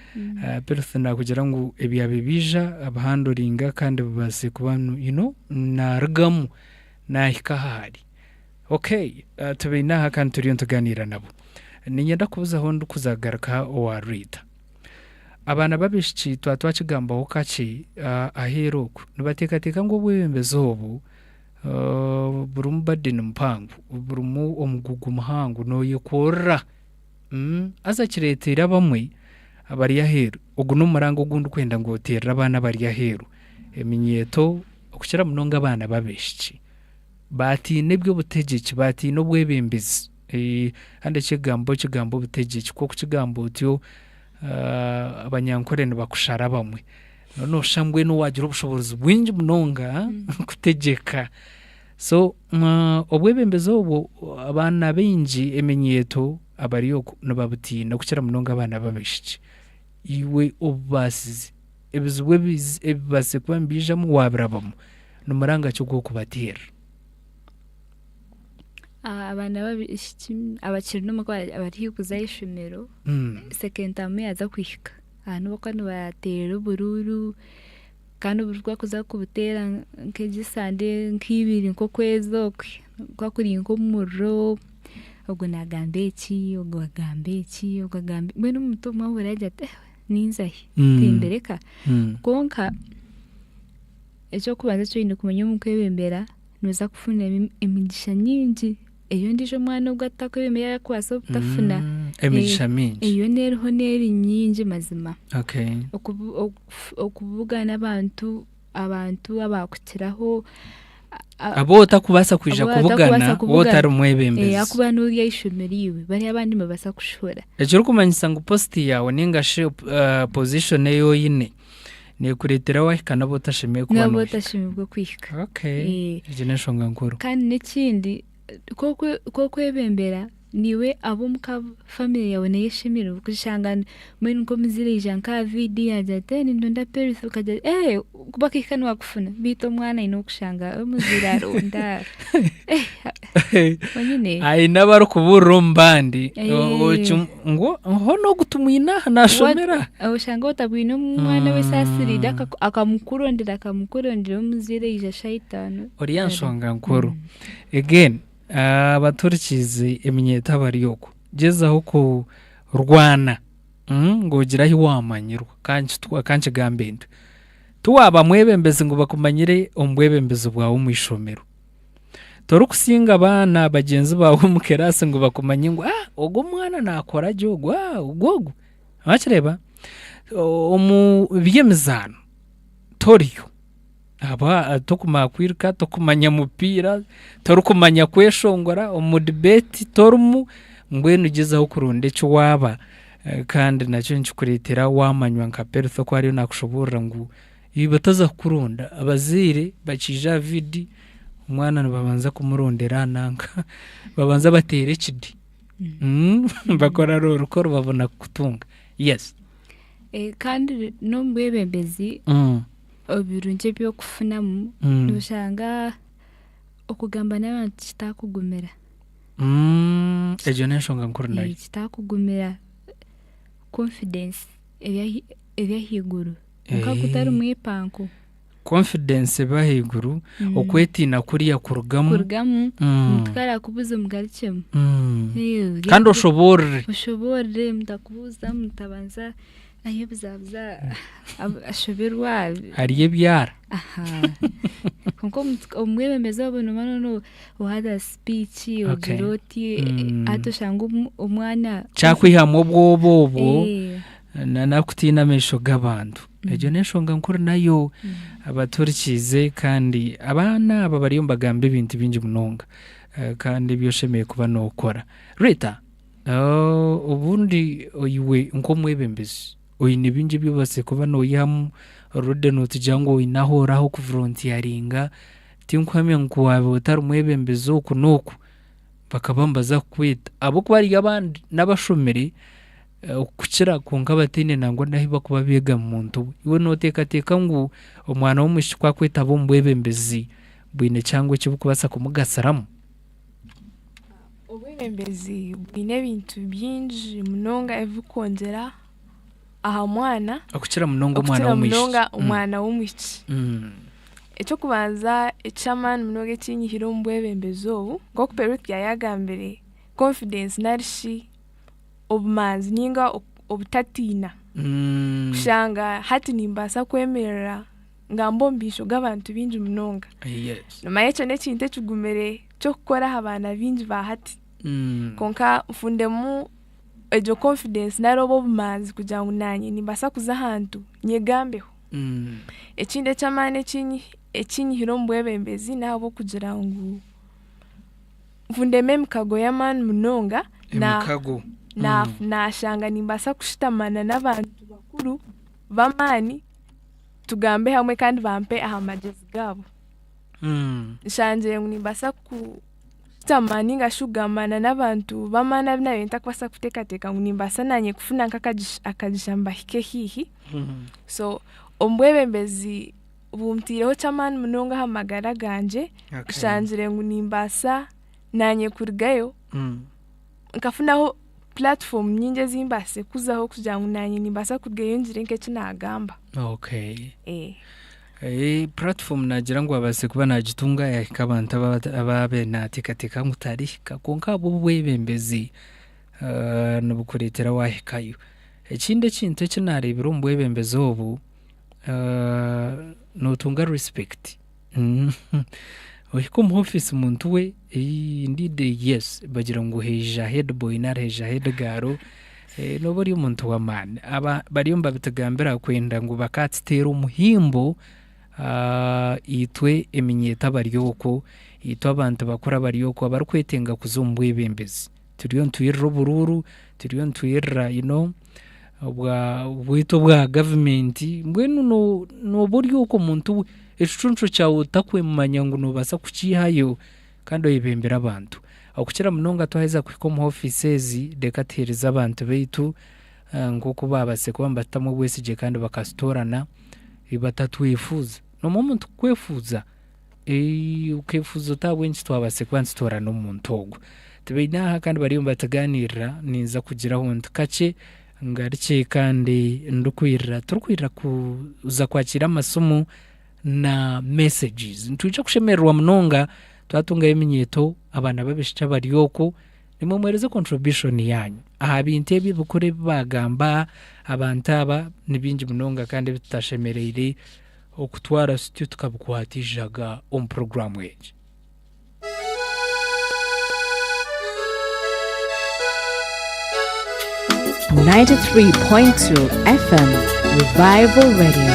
Peruth naakugira ngu ebyaba biija abihanduringa kandi bibaase kuba you know naarugamu naahika ahu ari. Okay, tubaine aha kandi turiyo nitugaaniira nabo. Niinyenda kubuzaho ndikuza kugaruka owa Rita. Abaana b'abaishiki twaba twakigambaho kakye aheeru okwo, nibateekateeka ngu obwebembezi obu burimu burden mpango, burimu omugugu muhango nooyekorera. Haza kireeteire abamwe abari aheeru, ogu n'omuranga ogu ndikwenda ngu oteerere abaana abari aheeru eminyeeto okukira munonga abaana b'abaishiki. Baatiina eby'obutegyeki, baatiina obwebembezi. Kandi ekigambo ekigambo obutegyeki ku orikukigamba otyo, abanyankore nibakushara abamwe. Noba nooshusha mbwenu waagira obushoboorozi bwingi munonga kutegyeka. So obwebembezi obwo abaana baingi eminyeeto abari okwo nibabutiina okukira munonga abaana b'abaishiki. Iwe obubaasize, ebizibu ebibaasize kuba nibiijamu waabirabamu. Ni muranga ki ogu orikubateerera? Abaana b'abaishiki abakiri n'omuka abari haihi kuza aha ishomero, second term yaaza kuhika, aha niho barikuba nibateera oburuuru kandi oburuuru ku barikuza kubuteera nk'egi sande nk'ibiri nk'okwezi okwe, nikuba kuri nk'omuriro, ogu naagamba eki, ogu agamba eki, ogu agamba mbwenu omuntu obumwe ahurira agira ati ninzahi timbireka kwonka Eky'okubanza eki oine kumanya omu kwebembera, nooza kufuna emigisha mingi ei ondiijo omwana ogu atakwebembera arikubaasa obutafuna. Emigisha mingi. Eyo n'eriho n'eri nyingi mazima. Okubugana abantu, abantu abakukiraho. Abu otakubaasa kwija kubugana waaba otari mwebembezi. Ahakuba n'ori aha ishomero iwe, bariya abandi nibabaasa kushohora. Ekirikumanyisa ngu positi yaawe ninga shi position ei oine Neekureetera waahika n'abu otashemereire kuba N'abu noohika. otashemereire kuhika. Okay. Egyo n'enshonga nkuru. Kandi n'ekindi, ku okwebembera. Niiwe ab'omuka family yaawe neyo eshemereirwe kushanga mbwenu nk'omuziire yaija nk'aha vidiyo yaagira ati ee nindonda Peruth okagira oti ee bakahika nibakufuna biitu omwana aine okushanga omuziire aronda onyine. Aine abarikubuurira omu bandi Eh. ngu hoona ogu tumwine aha naashomera. Oshanga otabwine omwana we saasiriire akamukurondera akamukurondera omuzaire aija shaaha itaano. Ori nshonga nkuru. Again abaturikiize eminyeeto abari okwo, gyezaho kurwana ngu ogire ahu waamanyirwa ka nkigambe ntyo. Tiwaaba mwebembezi ngu bakumanyire omu bwebembezi bwawe omu ishomero. Torikusinga abaana bagyenzi baawe omu kiraasi ngu bakumanye ngu ogu omwana naakora gye ogu, ogu ogu. Wakireeba? Omu by'emizaano toriyo. Ahabwa tokumanya kwiruka, tokumanya mupiira, torikumanya kweshongora, omu debate torimu, mbwenu gyezaho kuronda eki waaba kandi nakyo nikikureetera waamanywa nka Perth oku ariyo naakushoboorora ngu iwe bataza kukuronda, abazaire bakiija aha viidi omwana nibabanza kumurondera aha nanka, babanza bateera ekidi bakora roorukoro babona kukutunga, yes. Kandi n'omu bwebembezi ebirungi ebi orikufunamu noshanga okugamba n'abantu kitakugumira. Egyo n'enshonga nkuru nayo. Kitakugumira confidence eri ahaiguru kwonka ku otari mwepanko. Confidence eba ahaiguru, okwetiina kuriya kurugamu. Kurugamu, omuntu ku araakubuuza omugarukyemu. Kandi oshoboorore. Oshoboorore omuntu akubuuza omuntu abanza ayebuzabuza ashoberwa. Arya ebyara. Kwonka omwebembezi waaba nooba nooha speech ogira oti hati oshanga omwana. Kyakwihamu obwoba obwo n'okutiina amaisho g'abantu. Egyo n'enshonga nkuru nayo abaturikiize kandi abaana aba bariyo nibagamba ebintu bingi munonga kandi ebi oshemereire kuba nookora. Rita, obundi iwe nk'omwebembezi oine bingi ebi obaasize kuba noihamu, already nootugira ngu oine ahu ori ah'okuvolontiyaringa, tinkuhamya ngu ku waabaire otari mwebembezi oku n'oku bakaba nibaza kukweta ahabw'okuba hariyo abandi n'abashomire kukira kwonka bataine nangwa n'ahu barikuba beega muntu we. Iwe nooteekateeka ngu omwana w'omwishiki ku arikwetaba omu bwebembezi bwine kihango eki burikubaasa kumugasiramu? Obwebembezi bwine ebintu bingi munonga ebirikwongyera aha mwana Okukira munonga omwana okukira w'omwishiki. munonga omwana w'omwishiki. Eky'okubanza eky'amaani munonga eki nyihire omu bwebembezi obu, nk'oku Peruth yaayagambire, confidence nari shi obumanzi ninga obutatiina. Kushanga hati nimbaasa kwemerera ngambe omu maisho g'abantu baingi munonga. Noomanya ekyo n'ekintu ekigumire ky'okukora aha baana baingi ba hati. Kwonka nfundemu egyo confidence nari obwo obumanzi kugira ngu naanye nimbaasa kuza ahantu nyegambeho. Ekindi eky'amaani eki nyihire omu bwebembezi n'ahabw'okugira ngu nfundemu emikago y'amaani munonga Emikago. Naashanga nimbaasa kushutamana n'abantu bakuru b'amaani tugambe hamwe kandi bampe aha magyezi gaabo. Nshangire ngu nimbaasa kushutama ninga shi kugambana n'abantu b'amaani abu naabiire ntarikubaasa kuteekateeka ngu nimbaasa naanye kufuna nk'akagisha mbahike haihi. So omu bwebembezi buntaireho ky'amaani munonga aha magara gangye, nshangire ngu nimbaasa naanye kurugayo nkafunaho platform nyingi ezi mbaasize kuzaho kugira ngu naanye nimbaasa kurugayo ngire nk'eki naagamba. Okay. Platform naagira ngu abaasize kuba naagitunga yaahika abantu abaabaire naateekateeka ngu tarihika kwonka ahabw'obwebembezi nibukureetera waahikayo. Ekindi ekintu eki naareebire omu bwebembezi obu, nootunga respect. Ohika omu ofiisi muntu we indeed yes bagira ngu haija head boy nari haija head girl nooba ori omuntu w'amaani. Aba bariyo nibabitugambira kwenda ngu bakaatuteera omuhimbo itwe eminyeeto abari okwo, itwe abantu bakuru abari okwo abarikwetenga kuza omu bwebembezi. Turiyo nitwirira oburuuru, turiyo nitwirira you know obwa bwaitu obwa gavumenti mbwenu nooba ori okwo muntu we ekicuncu kyawe otakwemanya ngu noobaasa kukiihayo kandi oyebembere abantu. Okukira munonga twaheza kuhika omu ofiisi ezi, reka tuheereze abantu baitu nk'oku baabaasize kuba nibatutamu obwesigye kandi bakatutoorana batatwefuuza. Noomanya omuntu kukwefuuza, okeefuuza oti ahabw'enki twabaasize kuba nitutoorana omuntu ogu. Tibaine aha kandi bariyo nibatugaaniirira, ninza kugiraho nti kakye ngarukye kandi ndikwirira, turikwirira kuza kwakiira amasimu na messages. Nitwija kushemererwa munonga twatungayo eminyeeto abaana b'abaishiki abari okwo, nimwe muheereze contribution yaanyu aha bintu ebi ebikuru ebi baagamba abantu aba ni bingi munonga kandi ebi tutashemereire okutwara tutyo tukabikwata eijaga omu puroguraamu egi. 93.2 FM Revival Radio.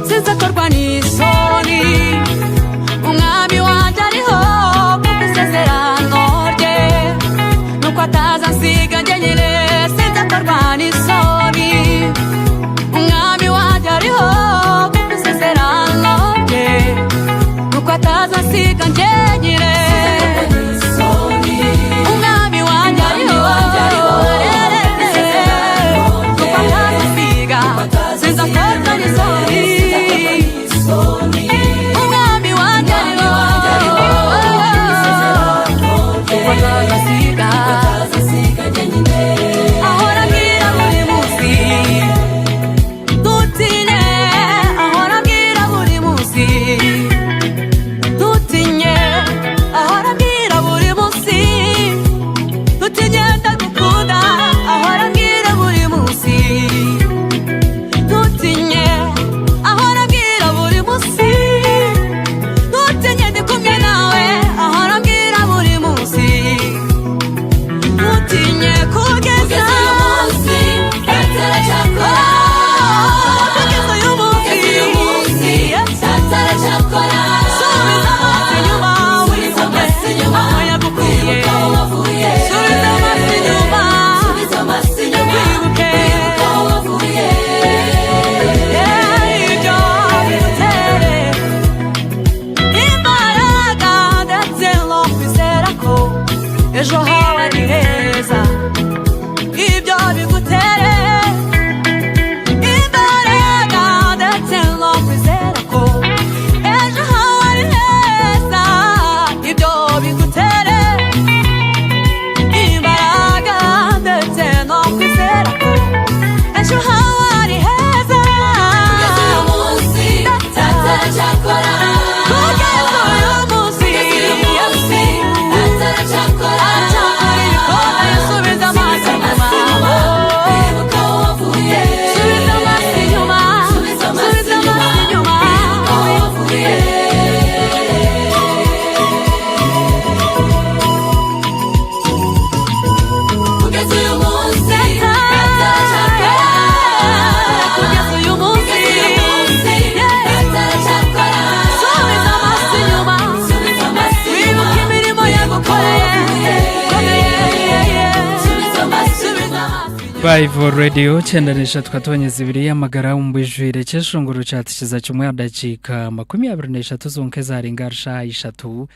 Sinzakorwa n'isoni umwami wanjye ariho kuko isezerano rye nuko atazansiga njyenyine sinzakorwa n'isoni umwami wanjye ariho kuko isezerano rye nuko atazansiga njyenyine umwami wanjye ariho nuko atazansiga sinzakorwa n'isoni umwami wanjye ariho kuko atazansiga ahora ambwira buri munsi ntutinye ahora ambwira buri munsi ntutinye ahora ambwira buri munsi ntutinye ndagukunda ahora ambwira buri munsi ntutinye ahora ambwira buri munsi ntutinye ndi kumwe nawe ahora ambwira buri munsi ntutinye kugeza uyu munsi kugeza uyu munsi subiza amaso inyuma wibuke aho yagukuye subiza amaso inyuma wibuke ibyo bigutere imbaraga ndetse no kwizera ko ejo hawe ari heza ibyo bigutere imbaraga ndetse no kwizera ko ejo hawe ari heza ibyo bigutere imbaraga ndetse no kwizera ko ejo hawe ari heza kugeza uyu munsi aracyakora kugeza uyu munsi aracyakora ibikomeye subiza amaso inyuma subiza amaso inyuma subiza amaso inyuma kugeza uyu munsi kugeza uyu munsi subiza amaso inyuma wibuke imirimo yagukoreye subiza amaso Revival Radio 93 katonyeza ibiri y'amagara omu bwijwire kyeshongoro kyatukiza kimwe aha dakiika 23 zonka ezarenga ahari shaaha ishatu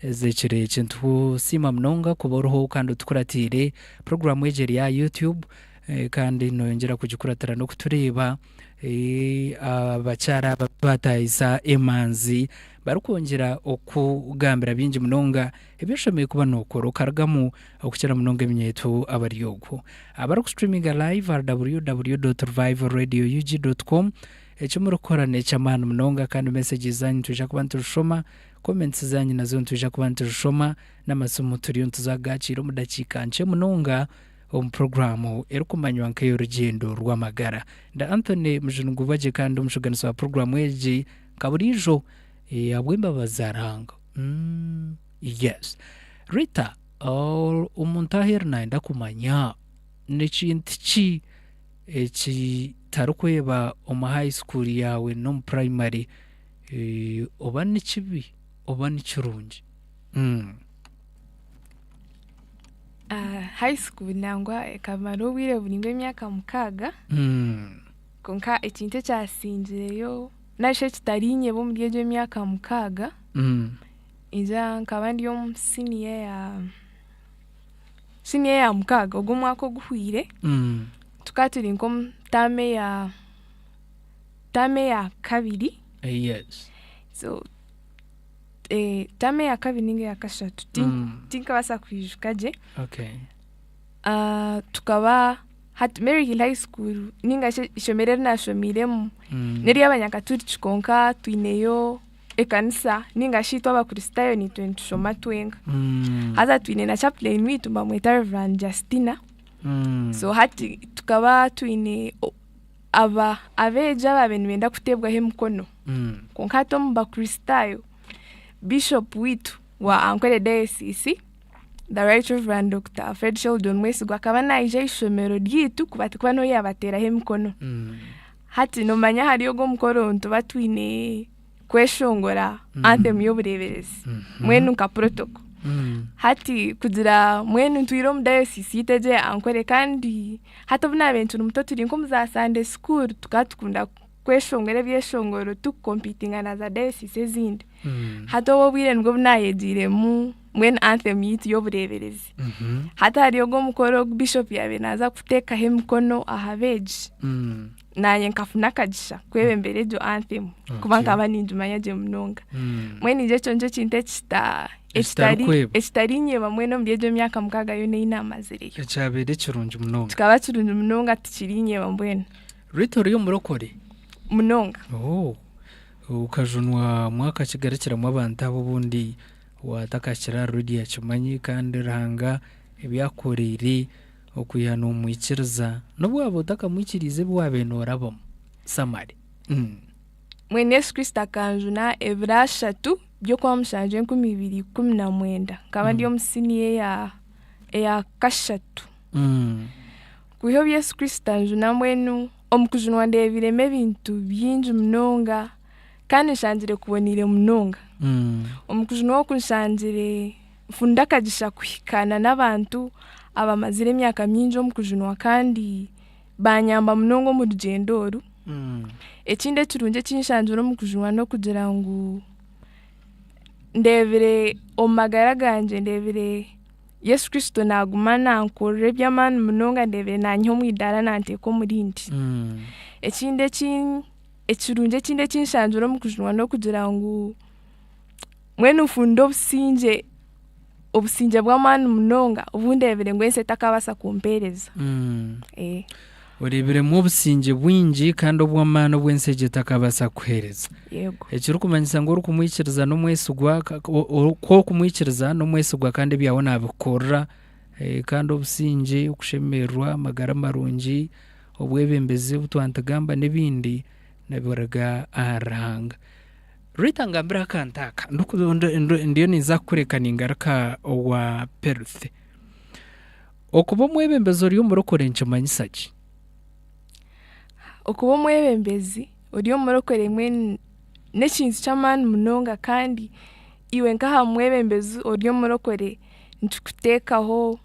ez'ekiro eki. Nitukusiima munonga kuba oriho kandi otukuratiire. Puroguraamu egi eri aha YouTube kandi noyongyera kugikuratira n'okutureeba. Abakyara aba batahisa emanzi barikwongyera okugambira bingi munonga ebi oshemereire kuba nokora okarugamu okukira munonga eminyeeto abari okwo. Abarikustreaminga live ahari www.revivalradioug.com eki murikukora n'eky'amaani munonga kandi messages zanyu nitwija kuba nituzishoma, comments zanyu nazo nitwija kuba nituzishoma n'amasimu turiyo nituza kugakiira omu dakiika nkye munonga omu puroguraamu erikumanywa nk'ey'orugyendo rw'amagara. Ndi Anthony Mujuni Ngubagye kandi omushuganisa wa puroguraamu egi nka buriijo ahabw'embabazi za Ruhanga. Mm, yes. Rita, omuntu aheeru naayenda kumanya ni kintu ki eki. Tarikweba omu high school yaawe n'omu primary oba ni kibi oba ni kirungi. High school nangwa ekamara obwire buraingwa emyaka 6 konka ekintu ekyasingireyo narishi ekitarinyebwa omuri egyo emyaka 6 ningira nkaba ndi omu siniya ya siniya eya 6 ogwo omwaka oguhwire tukaba turi nk'omu term eya term eya kabiri so term eya kabiri ninga eya kashatu tinkabaasa kwijuka gye tukaba hati Maryhill High School ninga shi ishomero eri naashomiiremu n'ery'abanyakaturiki konka twineyo ekanisa ninga shi itwe Abakristaayo niitwe nitushoma twenka. Haza twine na chaplain waitu nibamweta Rev. Justina, so hati tukaba twine aba abeegi abaabaire nibenda kuteebwaho emikono kwonka hati omu Bakristaayo, Bishop waitu wa Ankole Diocese, The Right Rev. Doctor Fred Sheldon Mwesigwa akaba naija aha ishomero ryaitu kuba niwe yaabateeraho emikono. Hati noomanya ahari ogwo omukoro nituba twine kweshongora anthem y'obureeberezi mbwenu nka protocol. Hati kugira mbwenu ntwire omu diocese yaitu egyo eya Ankole kandi hati obu naabaire nkiri muto turi nk'omu za Sunday school tukaba tukunda kweshongora ebyeshongoro tukukompitinga na za diocese ezindi. Hati obwo obwire nibwo obu naayegiremu mbwenu anthem yaitu y'obureeberezi. Hati ahari ogwo omukoro ogu bishop yaabaire naaza kuteekaho emikono aha beegi, naanye nkafuna akagisha kwebembera egyo anthem kuba nkaba ningimanya gye munonga. Mbwenu nikyo ekyo nikyo ekintu ekita ekitari Ekitarikwebwa. ekitarinyeba mbwenu omuri egyo myaka 6 yoona ei naamazireyo. Ekyabaire kirungi munonga. Kikaba kirungi munonga tikirinyeba mbwenu. Rita ori omurokore? Munonga. Oh, okajunwa mwaka ki garukiramu abantu abo obundi watakakira ahari Radio Akimanyi kandi Ruhanga ebi akukoreire okwiha nomwikiriza nobu waba otakamwikiriize ebi wabaire norabamu. Summary. Mwene Yesu Kristo akanjuna ebiro ashatu by'Okwamushanju 2019 nkaba ndi omu siniya eya eya kashatu. Kwiha obu Yesu Kristo anjuna mbwenu omu kujunwa ndeebiremu ebintu bingi munonga kandi nshangire kuboniire munonga. Omu kujunwa oku nshangire nfunire akagisha kuhikaana n'abantu abamazire emyaka mingi omu kujunwa kandi banyamba munonga omu rugyendo oru. Ekindi ekirungi eki nshangire omu kujunwa n'okugira ngu ndeebire omu magara gangye ndeebire Yesu Kristo naaguma nankorera eby'amaani munonga ndeebire naanyiha omu idaara nanteeka omu rindi. Ekindi eki ekirungi ekindi eki nshangire omu kujunwa n'okugira ngu mbwenu nfunire obusingye, obusingye bw'amaani munonga obu ndeebire ngu ensi etakabaasa kumpeereza. Oreebiremu obusingye bwingi kandi obw'amaani obu ensi egi etakabaasa kukuheereza. Yego. Ekirikumanyisa ngu orikumwikiriza n'omwesigwa, ku orikumwikiriza n'omwesigwa kandi ebyawe naabikukorera, kandi obusingye, okushemererwa, amagara marungi, obwebembezi obu twantugamba n'ebindi nibiruga ahari Ruhanga. Rita ngambira akantu aka, ndiyo ninza kukureka ningaruka owa Perth. Okuba omwebembezi ori omurokore nikimanyisa ki? Okuba omwebembezi ori omurokore mbwenu n'ekintu ky'amaani munonga kandi iwe nk'aha mwebembezi ori omurokore nikikuteekaho,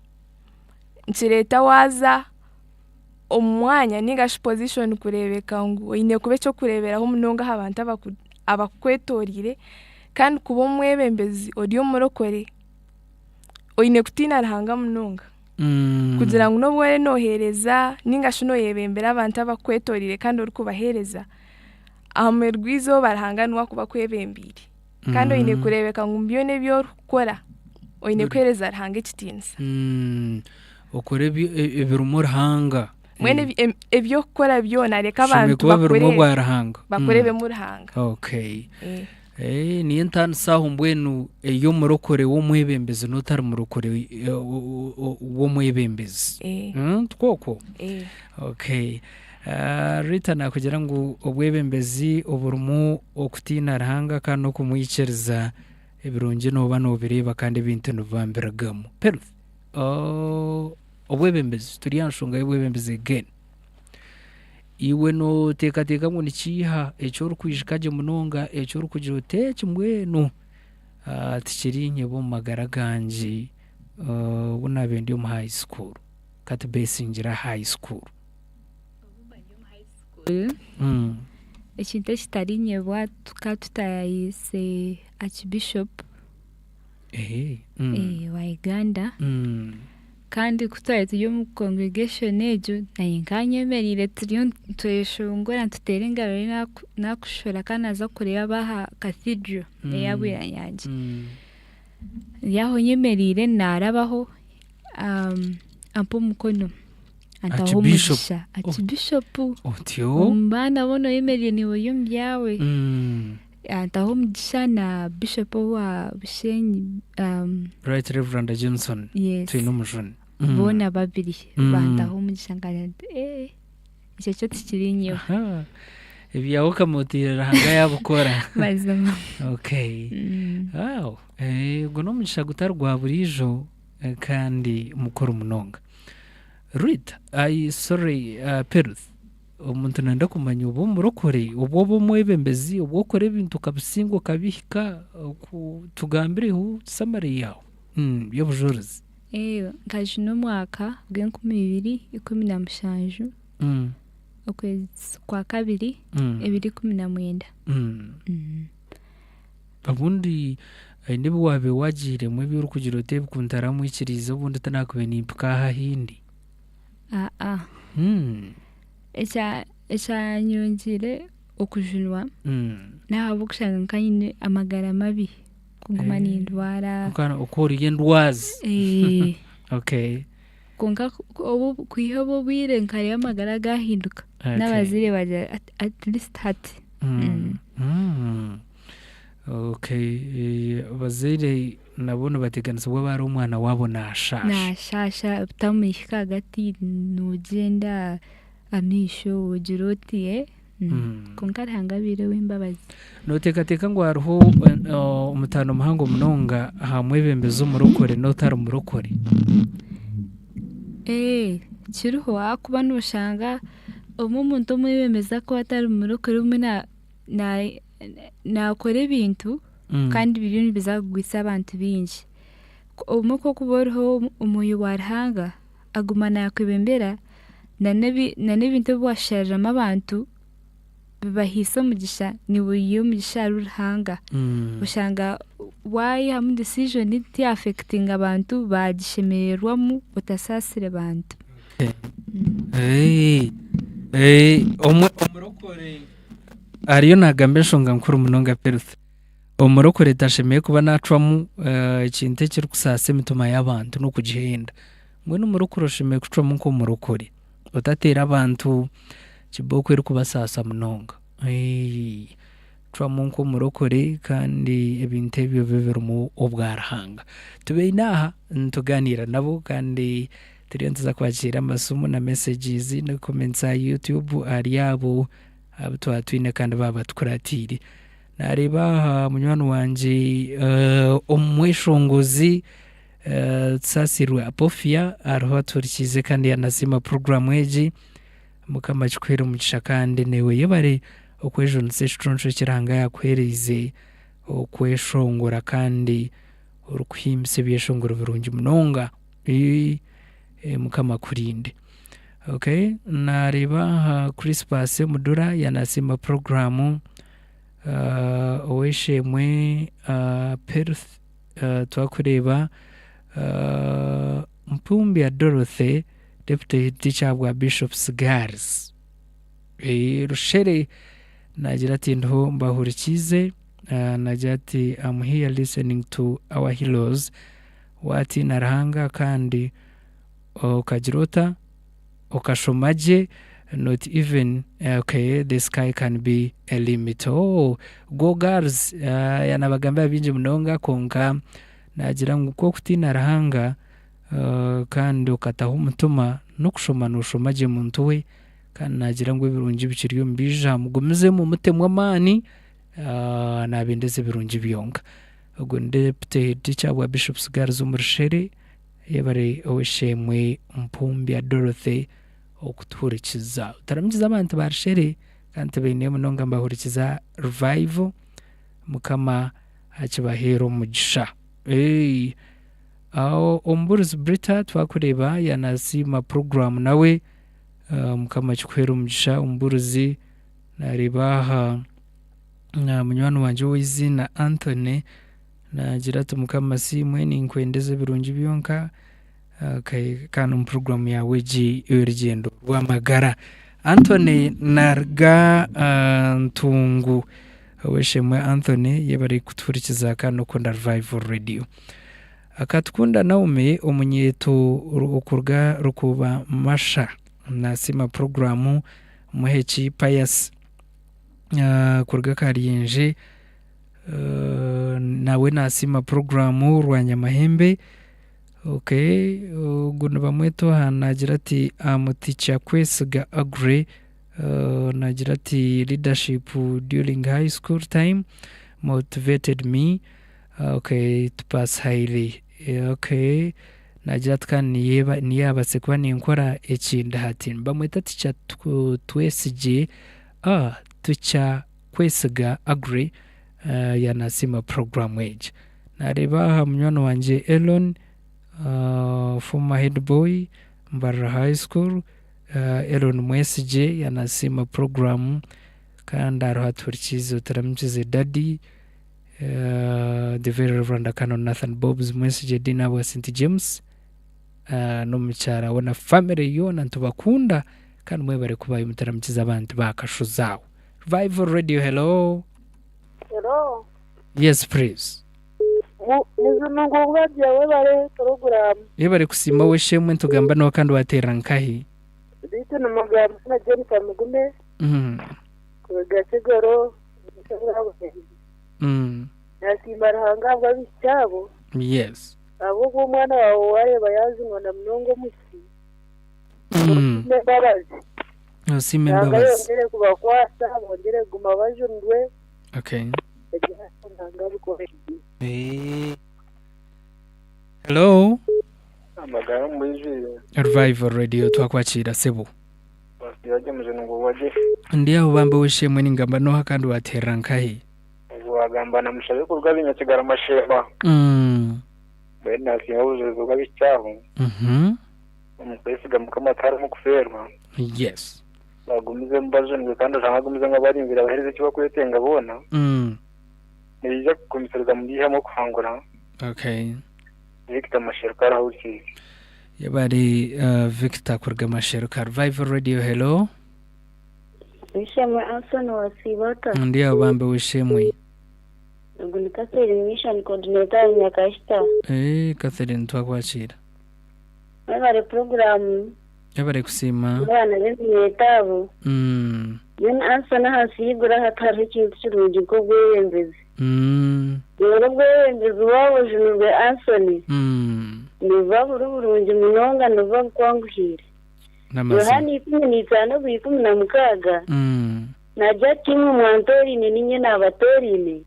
nikireeta waaza omu mwanya ninga shi position kureebeka ngu oine kuba eky'okureeberaho munonga aha bantu abakukwetooriire kandi kuba omwebembezi ori omurokore oine kutiina Ruhanga munonga kugira ngu n'obu oriyo nooheereza ninga shi nooyebembera abantu abakukwetooriire kandi orikubaheereza, aha muheru gw'eizooba Ruhanga niwe arikuba akwebembiire kandi oine kureebeka ngu byona ebi orikukora oine kuheereza Ruhanga ekitiinisa. Okore ebirimu Ruhanga. Mbwenu eby'okukora byona reka Bishemeriire abantu kuba birimu bakore obwa Ruhanga. bakureebemu Ruhanga. Okay. Niyo entaaniso aho mbwenu ey'omurokore w'omwebembezi n'otari murokore w'omwebembezi. Tikwo okwo? Okay. Rita naakugira ngu obwebembezi oburimu okutiina Ruhanga kandi n'okumwikiriza, ebirungi nooba noobireeba kandi ebintu nibiba nibirugamu. Peruth, obwebembezi, turi aha nshonga y'obwebembezi again. Iwe nooteekateeka ngu nikiiha eki orikwijuka gye munonga eki orikugira oti eki mbwenu tikiriinyeba omu magara gangye obu naabaire ndi omu high school? Ka tubeesingire aha high school. Ekintu ekitarinyebwa tukaba tutaayaayise Archbishop wa Uganda kandi ku twaba turi omu congregation egyo naanye nka nyemereire turiyo nitweshongora nituteera engaro ariyo nakushora akaba naaza kureeba ab'aha cathedral eya Bweranyangi. Ndi aho nyemereire naarabaho ampa omukono antaho Archbishop. omugisha. Archbishop Otyo. omu baana boona oyemereire naiwe ori omu byawe. Antaho omugisha na Bishop owa Bushenyi Right Reverend Johnson Yes. Twine Omujuni. Boona babiri bantaho omugisha nkagira nti ee ekyo kyo tikirinyeho. Aha. Ebyawe okamutirira Ruhanga yaabikora. Mazima. Okay. Wow. Eh, ogwo n'omugisha gutari gwa buriijo eh, kandi mukuru munonga. Rita, I sorry, Peruth, omuntu nayenda kumanya oba omurokore, oba oba omwebembezi, oba okora ebintu okabisinga okabihika, oku tugambireho summary yaawe y'obujurizi. Nkajuna omwaka gw'enkumi ibiri ikumi na mushanju okwezi kwa kabiri ebiro 19. Obundi haine ebi waabaire waagiiremu ebi orikugira oti ebi ku ntaramwikiriize obundi tinakubaire nimpika aha ahi ndi. Aa. Ekyanyongyire okujunwa n'ahabw'okushanga nka nyine amagara mabi kuguma nindwara. Oku ori endwazi. Okay. Kwonka kwiha obu obwire nkareeba amagara gaahinduka n'abazaire baagira at least hati. Okay, abazaire nabo nibateganisibwa bareeba omwana waabo naashaasha. Naashaasha otamuhika ahagati noogyenda amaisho ogira oti kwonka Ruhanga abaire ow'embabazi. Nooteekateeka ngu hariho omutaano muhango munonga aha mwebembezi omurokore n'otari murokore? Kiriho ahakuba nooshanga obumwe omuntu omwebembezi akuba atari murokore obumwe naakora ebintu kandi biriyo nibiza kugwisa abantu baingi. Obumwe ku orikuba oriho omwoyo wa Ruhanga aguma naakwebembera na n'ebintu ebi waashariramu abantu bibahaisa omugisha niiwe oiha omugisha ahari Ruhanga. Oshanga waayihamu decision tiya affectinga bantu baagishemererwamu otasaasire bantu. Omurokore ariyo naagamba enshonga nkuru munonga Peruth. Omurokore tashemereire kuba naacwamu ekintu ekirikusaasa emitima y'abantu n'okugihenda. Mbwenu omurokore oshemereire kucwamu nk'omurokore, otateera abantu kibooko erikubasaasa munonga. Cwamu nk'omurokore kandi ebintu ebyo bibe birimu obwaruhanga. Tubaine aha nitugaaniira nabo kandi turiyo nituza kwakiira amasimu na messages na comments aha YouTube ahari abo abu twaba twine kandi baaba batukuratiire. Naareeba aha munywani wangye omweshongozi Tusasirwe Apofia ariho atuhurikiize kandi yaanasiima puroguraamu egi. Mukama akikuheere omugisha kandi naiwe yebare okwejunisa ekiconco eki Ruhanga yaakuheereize okweshongora kandi orikuhimbisa ebyeshongoro birungi munonga. Mukama akurinde. Okay, naareeba aha Crispus Mudura yaanasiima puroguraamu. Ow'eishe-emwe Perth twakureeba Mpumbya Dorothy Deputy Head Teacher bwa Bishops Girls Rushere naagira ati ndiho mbahurikiize naagira ati am here listening to our heroes waatiina Ruhanga kandi okagira ota okashoma gye not even okay the sky can be a limit oh go girls yaanabagambira bingi munonga kwonka naagira ngu ku okutiina Ruhanga kandi okataho omutima n'okushoma nooshoma gye muntu we kandi naagira ngu ebirungi bikiri omu biija mugumizemu mutemu amaani naabendeza ebirungi byonka. Ogwo ni Deputy Head Teacher wa Bishops Girls omu Rushere, yebare ow'eishe-emwe Mpumbya Dorothy. okutuhurikiza. Turamukize abantu ba Rushere kandi tubaineyo munonga nibahurikiza Revival. Mukama akibaheere omugisha. Hey. Aho omuburizi Brita twakureeba yanasiima puroguramu nawe uh, Mukama akikuheere omugisha omuburizi nareeba aha na munywani wangye ow'eiziina Anthony Naagira ati, Mukama asiimwe, ninkwendeza ebirungi byonka kandi omu puroguraamu yaawe egi ey'orugyendo rw'amagara. Anthony naruga Ntungu. Ow'eishe-emwe Anthony yebare kutuhurikiza kandi n'okukunda Revival Radio. Akatukunda Naomi omunyeeto okuruga Rukuuba Masha nasiima puroguraamu Muheki Pius kuruga Karyenje. Nawe nasiima puroguraamu Rwanyamahembe. Okay, ogu nibamweta oha? Naagira ati am teacher Kwesiga Aggrey. Naagira ati leadership during high school time motivated me okay to pass highly. Okay, naagira ati kandi niyo yaabaasize kuba ninkora eki ndi hati. Nibamweta teacher Twesigye, teacher Kwesiga Aggrey yanasiima puroguraamu egi. Nareeba aha munywani wangye Elon former head boy Mbarara high school, Elon Mwesigye yanasiima puroguraamu kandi ariho atuhurikiize oturamukize daddy the very Reverend Canon Nathan Bobs Mwesigye Dean ahabwa St James n'omukyara we na family yoona nitubakunda kandi mwebare kubayo mutaramukize abantu ba Kashozi aho. Revival Radio, hello. Hello. Yes, please. Nizunungu bwabya webare program. Yebare kusiima ow'eishe-emwe nitugamba nawe kandi wateerera nkahi? Beitu nimugamba na Jennifer Mugume kuruga Kigoro Nasiima Ruhanga ahabw'abaishiki abo. Yes. Ahabw'okuba omwana waawe wareeba yaajunwa na munonga omwishiki. Osiime embabazi. Osiime Ruhanga embabazi. ayongyere kubakwasa bongyere kuguma bajunirwe. Okay. Ruhanga abikore. Eh. Hello. Amagara omu bwijwire. Revival Radio twakwakira sebo. Wasiiba gye mujuni ngu obagye. Ndi aho bambe ow'eishe-emwe ningamba n'oha kandi wateerera nkahi? Ogu wagamba na mushabe kuruga Binyakigara Mashemba. Mbwenu nasiima obujurizi bw'abaishiki abo. Omu kwesiga Mukama tiharimu kufeerwa. Yes. Bagumizemu bajunirwe kandi Ruhanga agumizemu abarinzire abahereze eki bakwetenga boona. Nibaija kugumisiriza mubihemu okuhangura. Okay. Victor Masheruka arahurikiize. Yebare Victor kuruga Masheruka. Revival Radio, hello. Wishemwe Anson wasiiba ota? Ndi aho bambe wishemwe. Ogu ni Catherine Mission Coordinator wa Nyakashita. Eh, Catherine twakwakira. Mwebare puroguramu. Mwebare kusiima. N'abaana b'eminyeeto abo. Mbwenu Anson ahansi y'eiguru aha tihariho ekintu kirungi nk'obwebembezi. Reero obwebembezi waaba ojunirwe Anson, nibuba buri burungi munonga nibuba bukwanguhiire. Yohaana 15 ogwa 16. Naagira ati, Imwe mwantooraine, niinye naabatooraine,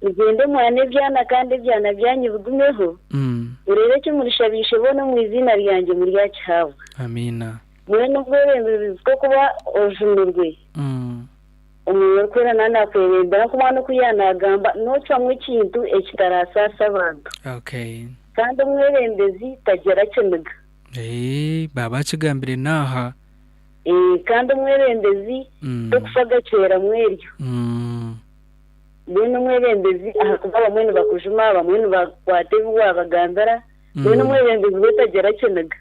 mugyende mwane ebyana, kandi ebyana byanyu bigumeho, mureebe eki murishaba Isheboona omu iziina ryangye, muryakihaabwa. Amiina. Mbwenu obwebembezi bw'okuba ojunirwe, Omwoyo Orikwera naaba naakwebembera nk'omwana oku yaaba naagamba, noocwamu ekintu ekitarasaase abantu. Kandi omwebembezi tagira kiniga. Baaba bakigambire n'aha. Kandi omwebembezi tokufa agacweramu eryo. Mbwenu omwebembezi ahakuba abamwe nibakujuma abamwe nibakwata ebi wabagambira, mbwenu omwebembezi we tagira kiniga.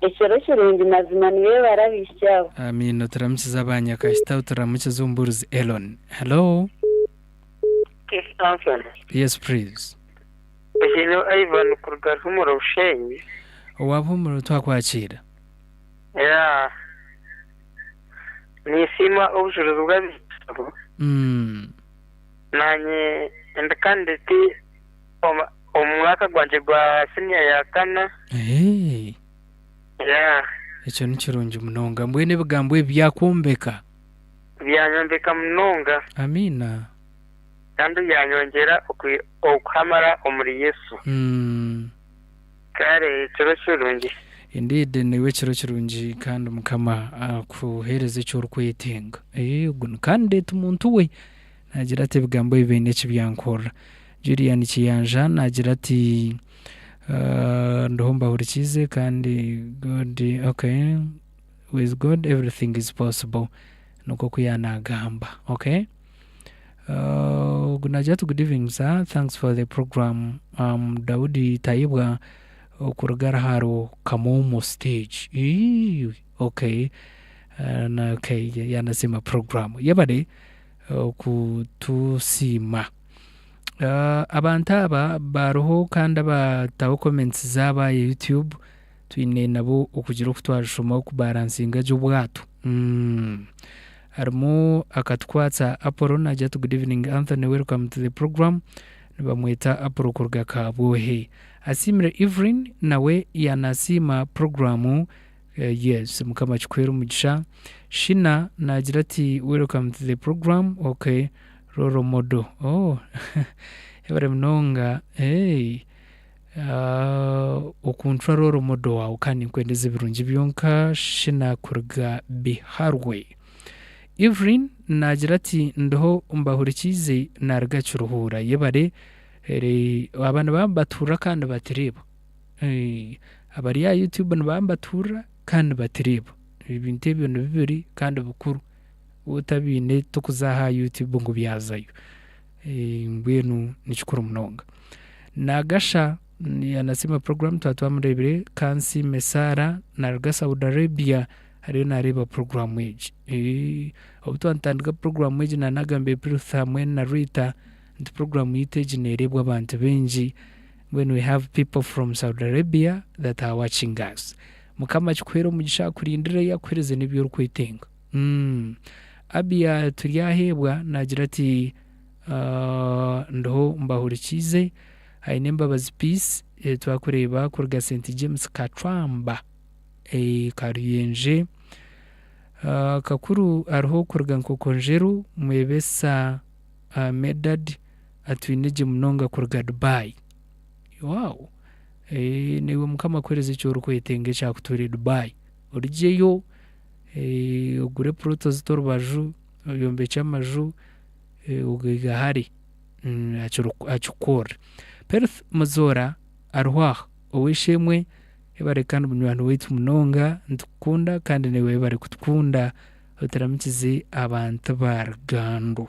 Ekiro kirungi mazima nibebare abaishiki abo. Amiina oturamukize aba Nyakahita oturamukize omubuurizi Elon. Hello. Anthony. Yes please. Ohiine Ivan kuruga Ruhumuro Bushenyi. Owa Buhumuro twakwakiira. Yeah. Ninsiima obujurizi bw'abaishiki Naanye ndi candidate omu mwaka gwangye gwa siniya ya kana. Hey. Yeah. Ekyo ni kirungi munonga. Mbwenu ebigambo ebi byakwombeka? Byanyombeka munonga. Amiina. Kandi byanyongyera okuhamara omuri Yesu. Kare ekiro kirungi. Indeed naiwe ekiro kirungi kandi mukama akuheereze eki orikwetenga. Eeh ogu ni candidate muntu we naagira ati ebigambo ebi biine eki byankorera. Julian Kiyanja naagira ati ndiho mbahurikiize kandi God okay with God everything is possible nikwo oku yaanagamba okay. Ogu naagira ati good evening sir thanks for the program am Daudi Tayebwa okuruga Ruharo Kamomo stage Ii okay na okay yaanasiima program yebare okutusiima. Abantu aba bariho kandi abataho comments zaabo aha YouTube twine nabo okugira oku twazishoma okubaransinga gye obwato. Harimu akatukwatsa Apollo naagira ati good evening Anthony welcome to the program nibamweta Apollo kuruga Kabwohe. Asiimire Evelyn nawe yaanasiima puroguraamu yes mukama akikuhere omugisha. Shina naagira ati welcome to the program okay role model oh yebare munonga hey okuncwa role model waawe kandi ninkwendeza ebirungi byonka Shina kuruga Biharwe. Evelyn naagira ati ndiho mbahurikiize naruga Kiruhura yebare Aba nibaba nibatuhurira kandi nibatureeba. Abari aha YouTube nibaba nibatuhurira kandi nibatureeba. Ebintu ebyo ni bibiri kandi bikuru. Waaba otabiine torikuza aha YouTube ngu byazayo. Mbwenu ni kikuru munonga. Nagasha yanasiima puroguraamu twaba twamureebire, Kansiime Sarah naaruga Saudi Arabia ariyo naareeba puroguraamu egi. Obu twaba nitutandika puroguraamu egi naanagambire Ruth hamwe na Rita nti puroguraamu yaitu egi neereebwa abantu baingi, mbwenu we have people from Saudi Arabia that are watching us. Mukama akikuhere omugisha akurindire akuhereze n'ebi orikwetenga. Abia Turyaheebwa naagira ati ndiho mbahurikiize, aine embabazi Peace twakureeba kuruga St James Kacwamba Karuyenje. Kakuru ariho kuruga Nkokonjeru Mwebesa Medard atwine gye munonga kuruga Dubai. Wow! Naiwe Mukama akuhereze eki orikwetenga ekyakutuura Dubai. Orugyeyo ogure puroti ozite orubaju, oyombekye amaju ogaigahare akikukorere. Perth Muzoora ariho aha, ow'eishe-emwe yebare kandi munywani waitu munonga, nitukukunda kandi naiwe webare kutukunda. Oturamukize abantu ba Rugando.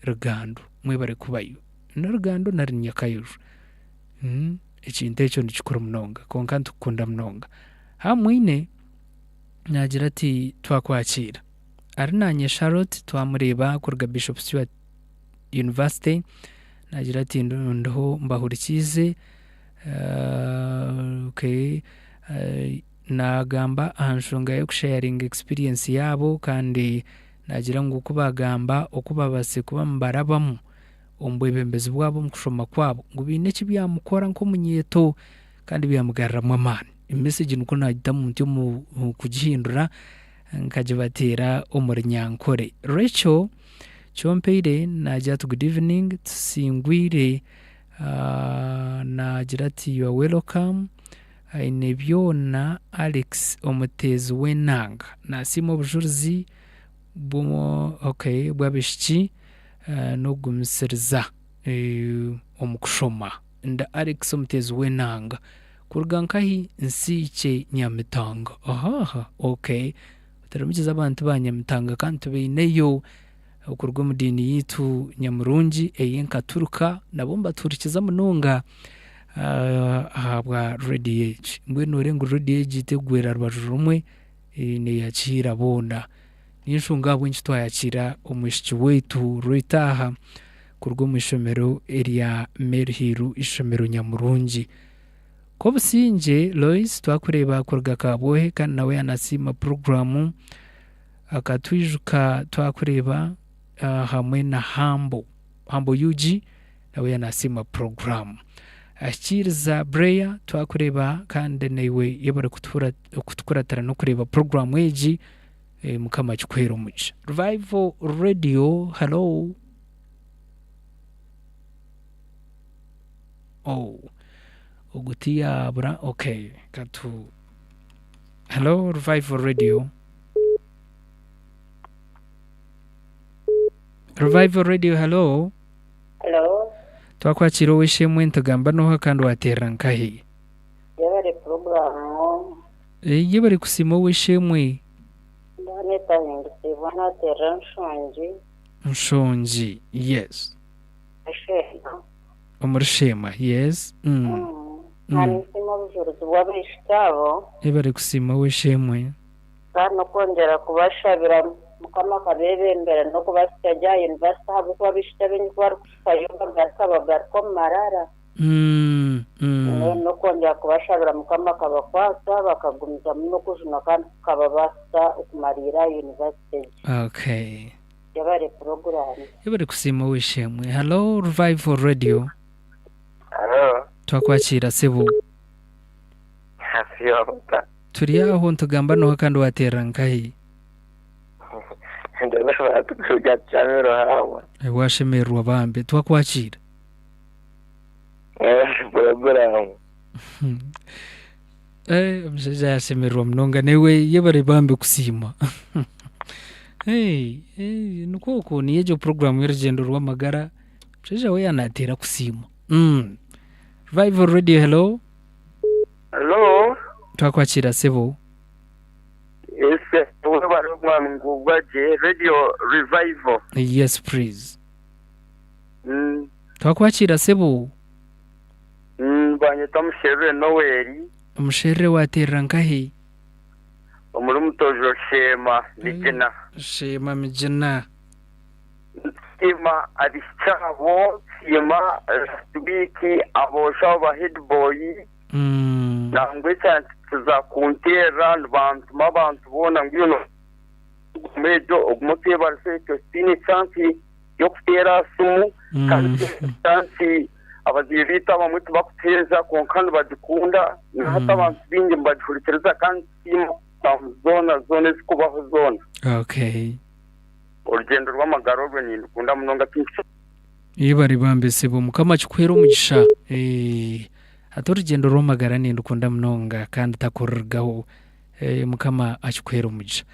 Rugando mwebare kubayo. Ni Rugando nari ni Nyakayojo? Ekintu ekyo ni kikuru munonga kwonka nitukukunda munonga. Hamwine naagira ati twakwakiira. Ari naanye Charlotte twamureeba kuruga Bishop Stuart University naagira ati ndiho mbahurikiize okay. Naagamba aha nshonga y'okusheyaringa experience yaabo kandi naagira ngu ku baagamba oku babaasize kuba nibarabamu omu bwebembezi bwabo omu kushoma kwabo ngu baine eki byamukora nk'omunyeeto kandi byamugaruramu amaani. Emesegi nikwo naagitamu ntyo omu kugihindura nkagibateera omu Runyankore. Rachel Kyompaire naagira ati good evening tusingwire naagira ati you are welcome. Aine byona Alex omuteezi w'enanga nasiima obujurizi bw'abaishiki n'okugumisiriza omu kushoma. Ndi Alex omuteezi w'enanga kuruga nkahi Nsiikye Nyamitanga. Ahaha okay otaramukize abantu ba Nyamitanga kandi tubaineyo okuruga omu diini yaitu nyamurungi ey'enkaturuka nabo nibatuhurikiza munonga ahabwa rediyo egi. Mbwenu noreeba ngu rediyo egi terikugwera rubaju rumwe, neyakiira boona. Niyo nshonga ahabw'enki twayakiira omwishiki waitu Rita aha kuruga omu ishomero erya Maryhill ishomero nyamurungi. Kobusingye Lois twakureeba kuruga Kabwohe kandi nawe yanasiima puroguraamu. Akatwijuka twakureeba hamwe na Hambo, Hambo UG nawe yanasiima puroguraamu. Ahikiiriza Breya twakureeba kandi naiwe yebare kutukuratira n'okureeba puroguraamu egi Mukama akikuheere omugisha. Revival Radio, hello. Oh. Ogu tiyabura okay katu Hello Revival Radio. Revival Radio hello. Hello. Twakwakira ow'eishe-emwe nitugamba n'oha kandi wateerera nkahi? Yebare puroguramu. Eh, yebare kusiima ow'eishe-emwe. Ndaba netahingisibwa nateerera Nshongi. Nshongi, yes. Sheema. Omuri Sheema, yes. Ninsiima obujurizi bw'abaishiki abo. Yebare kusiima ow'eishe-emwe. Kandi n'okwongyera kubashabira Mukama akabeebembera n'okubahitsya gye aha yunivasite ahabw'okuba abaishiki abaingi ku barikuhikayo bagaruka bagaruka omu marara. Mbwenu n'okwongyera kubashabira Mukama akabakwata bakagumizamu n'okujunwa kandi kukababaasisa okumariira aha yunivasite gye. Okay. Yebare puroguraamu. Yebare kusiima ow'eishe-emwe. Hello Revival Radio. Hello. Twakwakiira sebo. Hafi ota. Turi aho nitugamba noha kandi wateerera nkahi? Ndabona tukuruga Chamero hawa. Washemererwa bambe twakwakiira. Puroguramu. Eh, omushaija yashemererwa munonga newe yebare bambi kusiima. Hey, hey, nikwo okwo niyo egyo puroguramu y'orugyendo rw'amagara omushaija we yanateera kusiima. Revival Radio hello. Hello. Twakwakiira sebo. Ese webare omwami ngubwa gye Radio Revival. Yes please. Twakwakiira sebo. Banyeta Musherure Noel. Musherure waterera nkahi? Omuri Mutojo Sheema Migina. Sheema Migina. Nsiima abaishiki abo, nsiima last week aboojo abo ba head boy nangwa ekyankiza kunteerera nibantuma abantu boona ngu iwe ogume egyo ogume otwebarise ekyo titwine chance y'okuteera aha simu kandi titwine chance abazaire baitu abamwe tibakutuheereza kwonka nibagikunda na hati abantu baingi nibagihurikiriza kandi tusiima zoona zoona ezikubaho zoona. Okay. Orugyendo rw'amagara orwo nindukunda munonga tinkikira. Yebare bambe sebo mukama akikuhere omugisha eeh hati orugyendo rw'amagara nindukunda munonga kandi takururugaho eeh mukama akikuhere omugisha.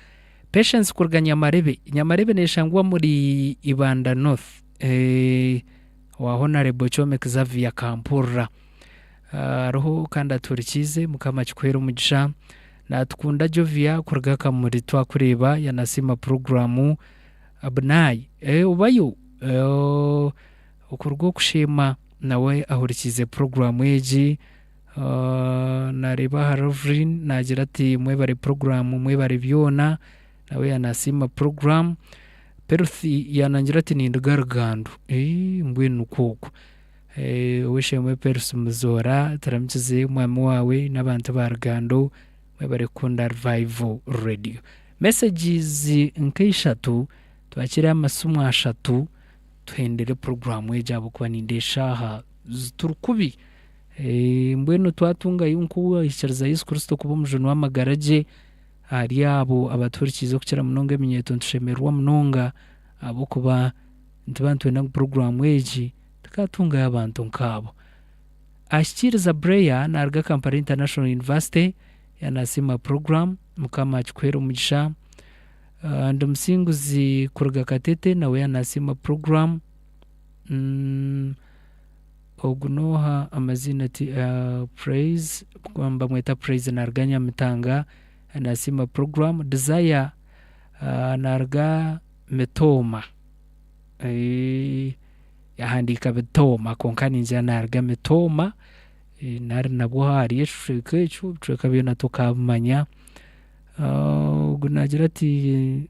Patience kuruga Nyamarebe, Nyamarebe neshangwa omuri Ibanda North eeh owa Honarebo Kyome Xavier Kampurira hariho kandi atuhurikiize mukama akikuhere omugisha. Natukunda Jovia kuruga Kamuri twakureeba yanasiima puroguraamu Abnai eh, obayo eh, okuruga okusheema nawe ahurikiize puroguraamu egi uh, nareeba aha Reverend nagira ati mwebare puroguraamu mwebare byona nawe yanasiima puroguraamu Peruthi yanangira ati ninduga Rugando eh, mbwenu nikwo okwo Ow'eishe-emwe Percy Muzoora, turamukize omwami waawe n'abantu ba Rugando, mwebare kukunda Revival Radio. Messages nk'eishatu, twakire amasimu ashatu tuhendere puroguraamu egi ahabw'okuba nindeeba eshaaha zituri kubi. Mbwenu twatungayo nk'owaikiriza Yesu Kristo kuba omujuni w'amagara gye, ahari abo abatuhurikiize okukira munonga eminyeeto nitushemererwa munonga ahabw'okuba nituba nitwenda ngu puroguraamu egi Tikatungayo abantu nkaabo. Ahikiiriza Breya naruga Kampala International University yanasiima program. Mukama akikuhere omugisha. Ndi Musinguzi kuruga Katete nawe yanasiima program. Ogu noha amaziina ti Praise bamweta Praise naruga Nyamitanga yanasiima program. Desire naruga Mitooma. Yahandiika Bitooma kwonka ningira naaruga Mitooma nari nabwo hariyo ekicweka ekyo ebicweka byona tokabimanya. Ogu naagira ati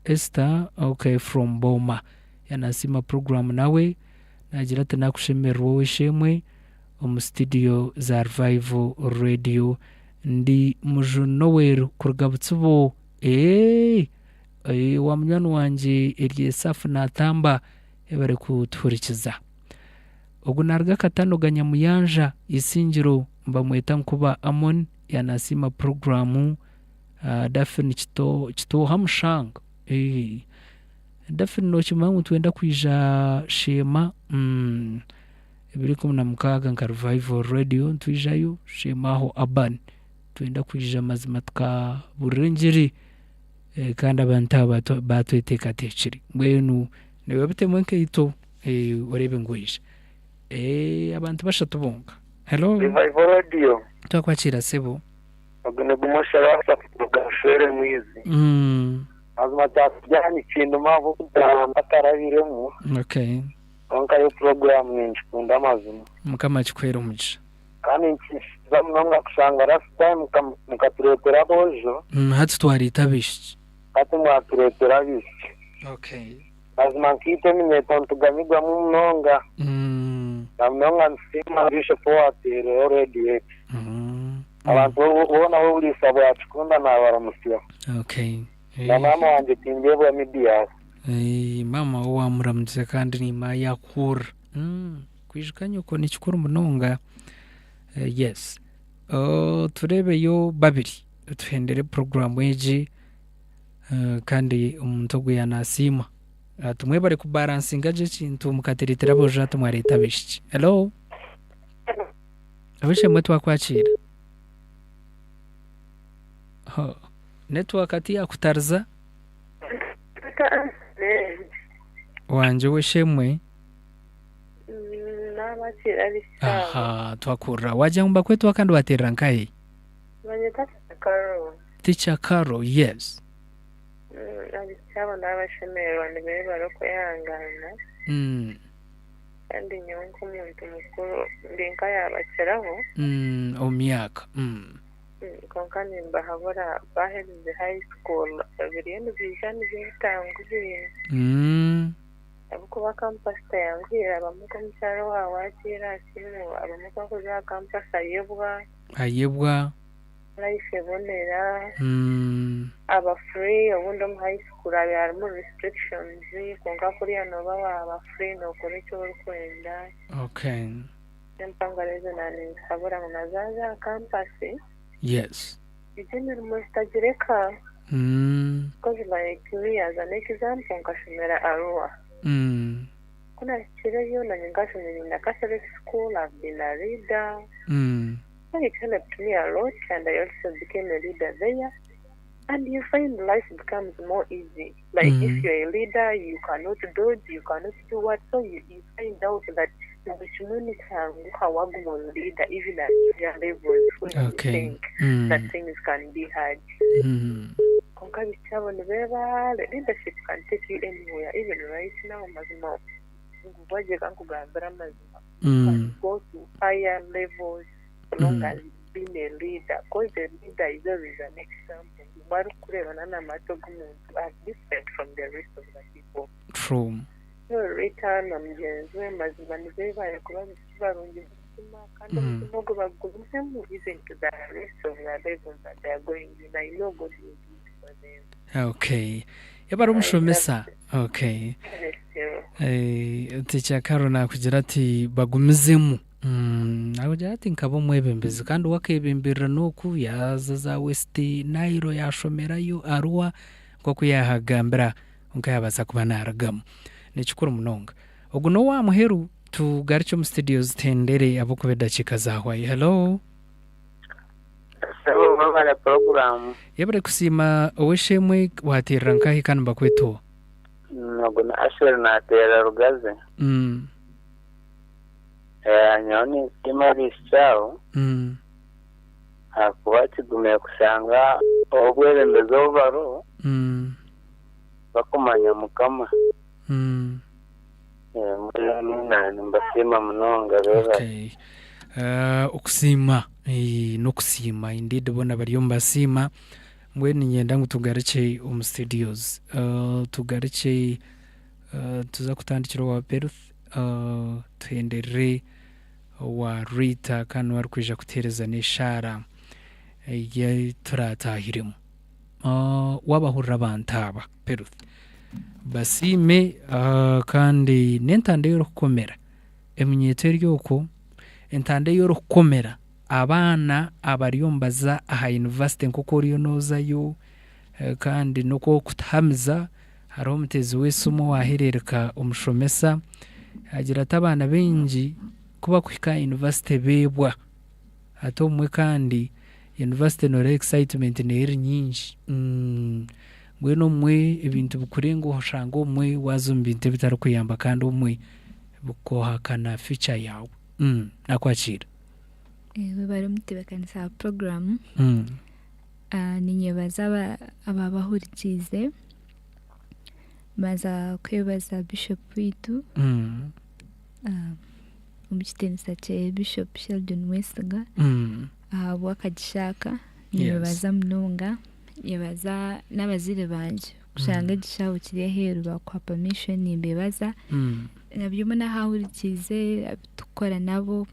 Esther okay from Booma yaanasiima puroguraamu nawe naagira ati nakushemererwa ow'eishe-emwe omu situdiyo za Revival Radio. Ndi Mujuni Noel kuruga Butsibo. Wa munywani wangye Eliesafu naatamba yebare kutuhurikiza. Ogu naaruga Katano Ganyamuyanja Isingiro nibamweta Nkuba Amon yaanasiima puroguraamu Daphne Kitooha Mushanga. Daphne nookimanya ngu nitwenda kwija Sheema? 2016 nka Revival Radio nitwijayo Shemaho Urban twenda kwija mazima tukaburira engiri eh, kandi abantu aba batweteekateekire mbwenu nibiba bitemu enkaito eh, oreebe ngu oija eh, abantu bashatu bonka hello Revival Radio. Twakwakiira sebo. Ogu ni gumwe osharaasa kuruga Bushere Mwizi. Mazima kyakurya nikinduma ahabw'okugira ngu ntakarabiremu. Okay. Kwonka yo puroguraamu ningikunda amazima. Mukama akikuhere omugisha. Kandi nikinshemeeza munonga kushanga last time mukatureetera aboojo. Hati twareeta abaishiki. Hati mwatureetera abaishiki. Okay. Mazima nkaitwe eminyeeto nituganyirwamu munonga. Na munonga nitusiima Bishop owatuhaireho rediyo egi. Abantu boona b'oburiisa bwa Kikunda naabaramutsya. Okay. Na maama wangye Tindyebwa Midias. Maama we waamuramukize kandi niima yaakuhurira. Kwijuka nyoko ni kikuru munonga. Yes. Tureebeyo babiri tuhendere puroguraamu egi kandi omuntu ogu yaanasiima. Ati mwebare kubaransinga gye ekintu mukatereetera aboojo hati mwareeta abaishiki. Hello? Ab'eishe-emwe twakwakiira. Ho, network tiyakutariza. Wangye ow'eishe-emwe. Naabakiira ab'eishe abo. Aha, twakurira. Wagira ngu nibakwetwa kandi wateerera nkahi? Nibanyeta Teacher Carol. Teacher Carol, yes. Abaishiki abo naabashemererwa nibeebara okwehangana. Kandi nyowe nk'omuntu mukuru ndi nk'ayaabakiraho. Omu myaka. Kwonka nimbahabura baaherize high school ebiriyo nibiija nibyo bitanguhire. Ahabw'okuba campus teyanguhire abamwe nk'omukyara owaawe agiire aha simu abamwe ku barikuza aha campus ayebwa. Ayebwa. Life ebonera. Aba free obundi omu high school habaire harimu restrictions kwonka kuriya nooba waaba free nookora eki orikwenda. N'empangare ezo naaninzihabura ngu na zaaza aha campus. Egyo emirimo zitagireka. Because like me as an example nkashomera Arua. Ku naahikireyo naanye nkashomera in a Catholic school, I've been a leader. So it helped me a lot and I also became a leader there. And you find life becomes more easy. Like if you're a leader, you cannot dodge, you cannot do what. So you find out that buri kimwe nikyanguha waguma ori leader even at junior levels when you think that things can be hard. Kwonka abaishiki abo nibebaare. Leadership can take you anywhere even right now mazima ngu bwagye kankugambire amazima. You can go to higher levels so long as you've been a leader because a leader is always an example. Buri arikukureeba n'amato g'omuntu are different from the rest of the people. True. So Rita na mugyenzi we mazima nibebaare kuba abaishiki barungi b'omutima kandi omutima ogwo bagugumizemu even to the rest of the levels that they are going in. I know God will do it for them. Okay. Yaba ari omushomesa. Okay. Eh, Teacher Carol nakugira ati bagumizemu. Nakugira ati nkaba omwebembezi kandi we akebemberera n'oku yaaza za West Nile yashomerayo Arua nk'oku yahagambira kwonka yabaasa kuba narugamu. Nikikuru munonga. Ogu n'owa muheru tugarukye omu studio zitendere ahabw'okuba edakiika zahwayo. Hello. Sebo webale puroguramu. Yebare kusiima ow'eishe-emwe wateerera nkahi kandi nibakweta oha? Ogu ni Asher nateerera Rugazi. Nyowe ninsiima abaishiki abo ahakuba kigumire kushanga obwebembezi obu bariho bakumanya Mukama. Mbwenu nimbasiima munonga bebare. Okay. Okusiima n'okusiima indeed boona bariyo nibasiima. Mbwenu niinyenda ngu tugarukye omu studios. Tugarukye tuza kutandikira owa Peruth tuhenderere owa Rita kandi niwe arikwija kutuheereza n'eshaara ei turatahiremu. Waabahurira abantu aba Peruth basiime kandi n'entanda ei orikukomera eminyeeto eri okwo, entanda ei orikukomera abaana abariyo nibaza aha yunivasite nk'oku oriyo noozayo kandi n'oku orikutuhamiza hariho omuteezi w'esimu owaahereeruka omushomesa yaagira ati abaana baingi. Ku bakuhika aha yunivasite beebwa. Hati obumwe kandi yunivasite nooreeba excitement neeba eri nyingi. Mbwenu obumwe ebintu bikurenga oshange obumwe waaza omu bintu ebitarikuyamba kandi obumwe bikuhakana future yaawe. Nakwakiira. Webare omutebeekanisa wa puroguraamu. Ninyebaza ababahurikiize, mbanza kwebaza Bishop waitu omu kitiinisa kye Bishop Sheldon Mwesiga ahabw'akagisha aka, nimbebaza munonga, nyebaza n'abazaire bangye kushanga ekishaho kiri aheeru baakuha permission nimbebaza, na buri omwe n'ahahurikiize abu turikukora nabo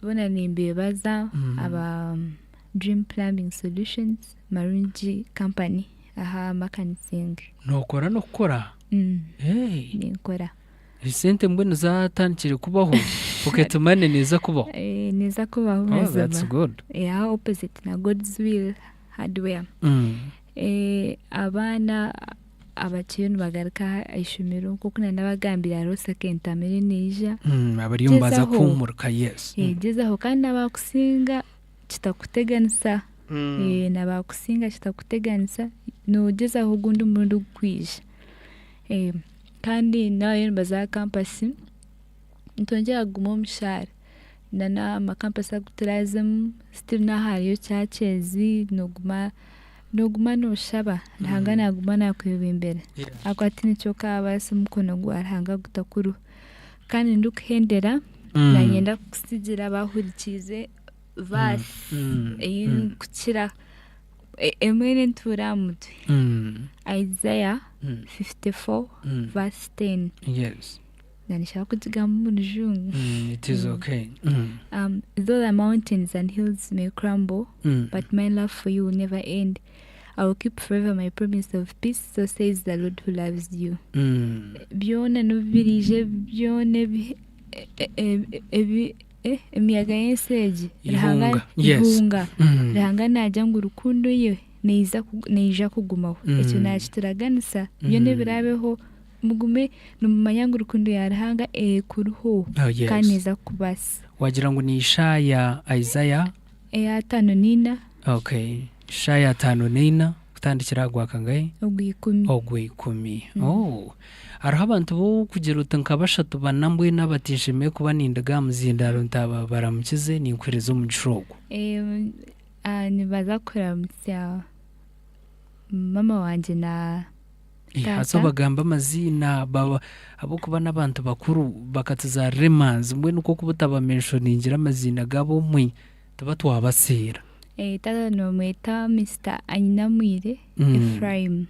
boona nimbebaza aba Dream Plumbing Solutions Marungi company aha Makanisingi. Nookora n'okukora? Hey! Ninkora. Esente mbwenu zaatandikire kubaho? Pocket money neeza kubaho? Neeza kubaho Oh, mazima. that's good. Aha opposite na God's will hardware. Abaana abakiriyo nibagaruka aha ishomero nk'oku naanabagambire hariho second term eriyo neija. Abariyo nibaza Gyezaho. kuhuumurika, yes. Gyezaho kandi n'abakusinga kitakuteganisa, n'abakusinga kitakuteganisa, noogyezaho ogundi omurundi ogukwija. Kandi n'abariyo nibaza aha kampasi, nitwongyera kuguma omu shaara na n'amakampasi agu turaazemu still naho hariyo churches nooguma nooguma nooshaba Ruhanga naaguma naakwebembera ahabw'okuba tihaine eki okaabaasa omukono gwa Ruhanga gutakuriho. Kandi ndikuhendera, nanyenda kukusigira abahurikiize verse ei ndikukira emwe nentuura aha mutwe, Isaiah 54 verse 10. Yes. Nashaka kugigamba omu rujungu. It is okay. Though the mountains and hills may crumble, but my love for you will never end. I will keep forever my promise of peace, so says the Lord who loves you. Byona n'obu biriije byona ebi ebi emiyaga y'ensi egi, Ruhanga Ihunga, yes. ihunga. Ruhanga naagira ngu rukundo ye neija neija kugumaho. Ekyo naakituraganisa, byona ebiraabeho mugume nimumanya ngu rukundo ya Ruhanga ekuriho Oh, yes. kandi neeza kukubaasisa. Wagira ngu ni Ishaaya, Isaiah? Ey'ataano n'eina. Okay. Ishaaya ataano n'eina kutandikira aha gwa kangahe? Ogw'ikumi. Ogw'ikumi. Oh. Hariho abantu b'okugira oti nka bashatu bana mbwenu abatinshemereire kuba nindiga aha muzindaaro nti aba baramukize ninkuheereza omugisha ogwo. Nibaza kuramutsya mama wangye na Haza taata. obagambe amaziina ahabw'okuba n'abantu bakuru bakatuzaarira emanzi mbwenu ku orikuba otabamenshoningira amaziina gaabo obumwe tuba twabaseera. Taata nibamweta Mister Anyinamwire Ephraim.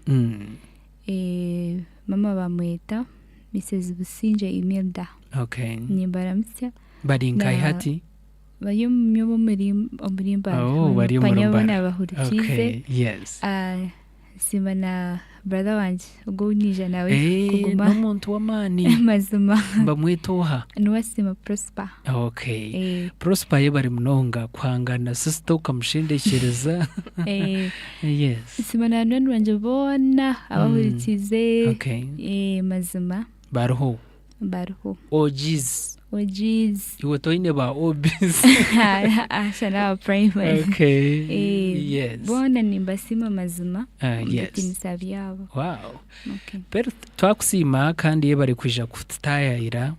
Mama bamweta Mrs Busingye Imelda. Okay. Nimbaramutsya. Bari nkahi hati? Bari omuri Mbarara. Oh, bari omuri Panya Mbarara. boona bahurikiize. Okay, yes. Nsiima na brother wangye ogu ou naija nawe Eh, kuguma. n'omuntu w'amaani. Mazima. Bamweta oha? Niwasiima Prosper. Okay. Eh. Prosper yebare munonga kuhangana sister okamushendekyereza. Eh. Yes. Nsiima na banywani bangye boona abahurikiize. Okay. Eh, mazima. Bariho? Bariho. OGs. OGs. Iwe toine ba OBs. Asha n'aba primary. Okay. Eh, Yes. Boona nimbasiima mazima Ah, omu yes. bitiinisa byabo. Wow. Okay. Pero twakusiima kandi yebare kwija kututaayayira.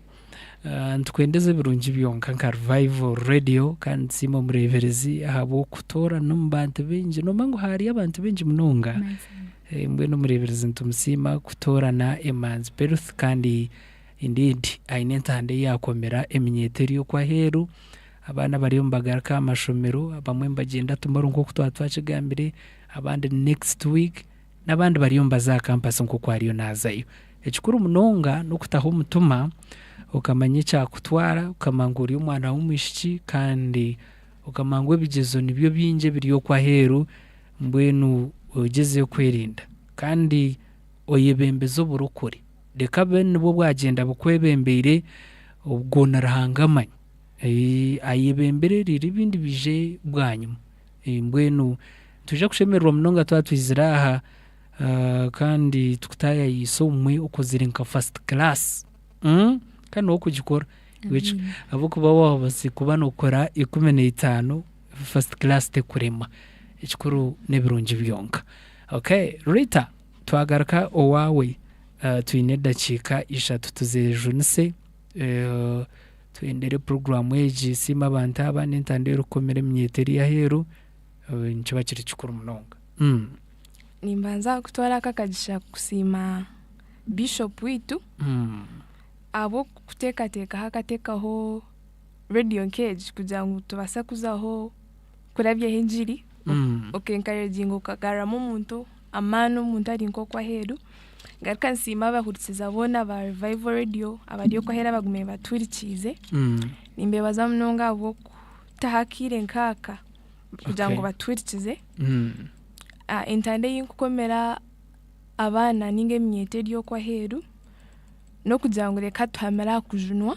Ah, nitukwendeza ebirungi byonka nka Revival Radio kandi nitusiima omureeberezi ahabw'okutoorana omu bantu baingi. Noomanya ngu hariyo abantu baingi munonga. Mazima. Eh, mbwenu omureeberezi nitumusiima kutoorana Emanzi Peruth kandi indeed aine entanda ei yaakomera eminyeeto eri okwo aheeru. Abaana bariyo nibagaruka aha mashomero, abamwe nibagyenda tomorrow nk'oku twaba twakigambire, abandi next week, n'abandi bariyo nibaza aha campus nk'oku ariyo naazayo. Ekikuru munonga n'okutaho omutima okamanya ekyakutwara, okamanya ngu ori omwana w'omwishiki kandi okamanya ngu ebigyezo nibyo bingi ebiri okwo aheeru, mbwenu ogyezeho kwerinda kandi oyebembeze oburokore. Reka bwe nibwo bwagyenda bukwebembeire obwo na Ruhanga amanye. Ayebembere reero ebindi biije bwanyima. Mbwenu nitwija kushemererwa munonga twaba twizire aha kandi tukutaayayiise obumwe okozire nka first class. Kandi niwe okugikora. Which ahabw'okuba waaba kuba nookora 15 first class tekurema. Ekikuru n'ebirungi byonka. Okay, Rita twagaruka owaawe twine edakiika ishatu tuzejunise tuhendere puroguraamu egi. Siima abantu aba n'entanda erikukomera eminyeeto eri aheeru nikiba kiri kikuru munonga. Nimbanza kutwara aka akagisha kusiima Bishop waitu ahabw'okuteekateekaho akateekaho rediyo nk'egi kugira ngu tubaase kuzaho kurabyaho engiri, oka encouraginga okagaruramu omuntu amaani omuntu ari nk'okwo aheeru. Ngaruka nsiima abahurikiza boona ba Revival Radio abari okwo aheeru abagumire batuhurikiize. Nimbeebaza munonga ahabw'okutaho akaire nk'aka kugira ngu batuhurikize. Entanda ei nkukomera abaana ninga eminyeeto eri okwo aheeru n'okugira ngu reka tuhamire aha kujunwa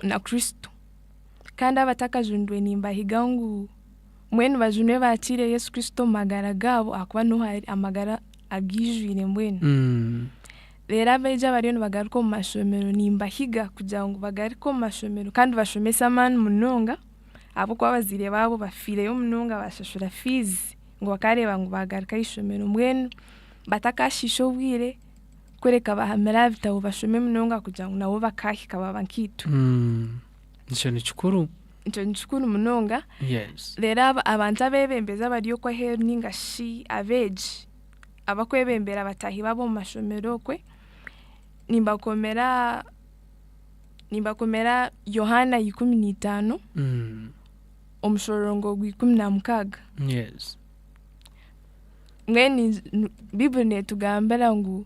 na Kristo. Kandi abatakajunirwe nimbahiga ngu mbwenu bajunwe baakiire Yesu Kristo omu magara gaabo ahakuba niho hari amagara agaijwire mbwenu. Reero abeegi abariyo nibagaruka omu mashomero nimbahiga kugira ngu bagaruke omu mashomero kandi bashomese amaani munonga ahabw'okuba abazaire baabo bafiireyo munonga baashashura fiizi ngu bakaareeba ngu baagaruka aha ishomero mbwenu batakaashiisha obwire kureka bahamire aha bitabo bashome munonga kugira ngu nabo bakaahika baaba nkaitwe. Ekyo ni kikuru. Ekyo ni kikuru munonga. Yes. Reero abantu abeebembezi abari okwo aheeru ninga shi abeegi abakwebembera bataahi baabo omu mashomero okwe, nimbakomera nimbakomera Yohaana 15 omushororongo gwa 16. Yes. Mbwenu Baiburi neetugambira ngu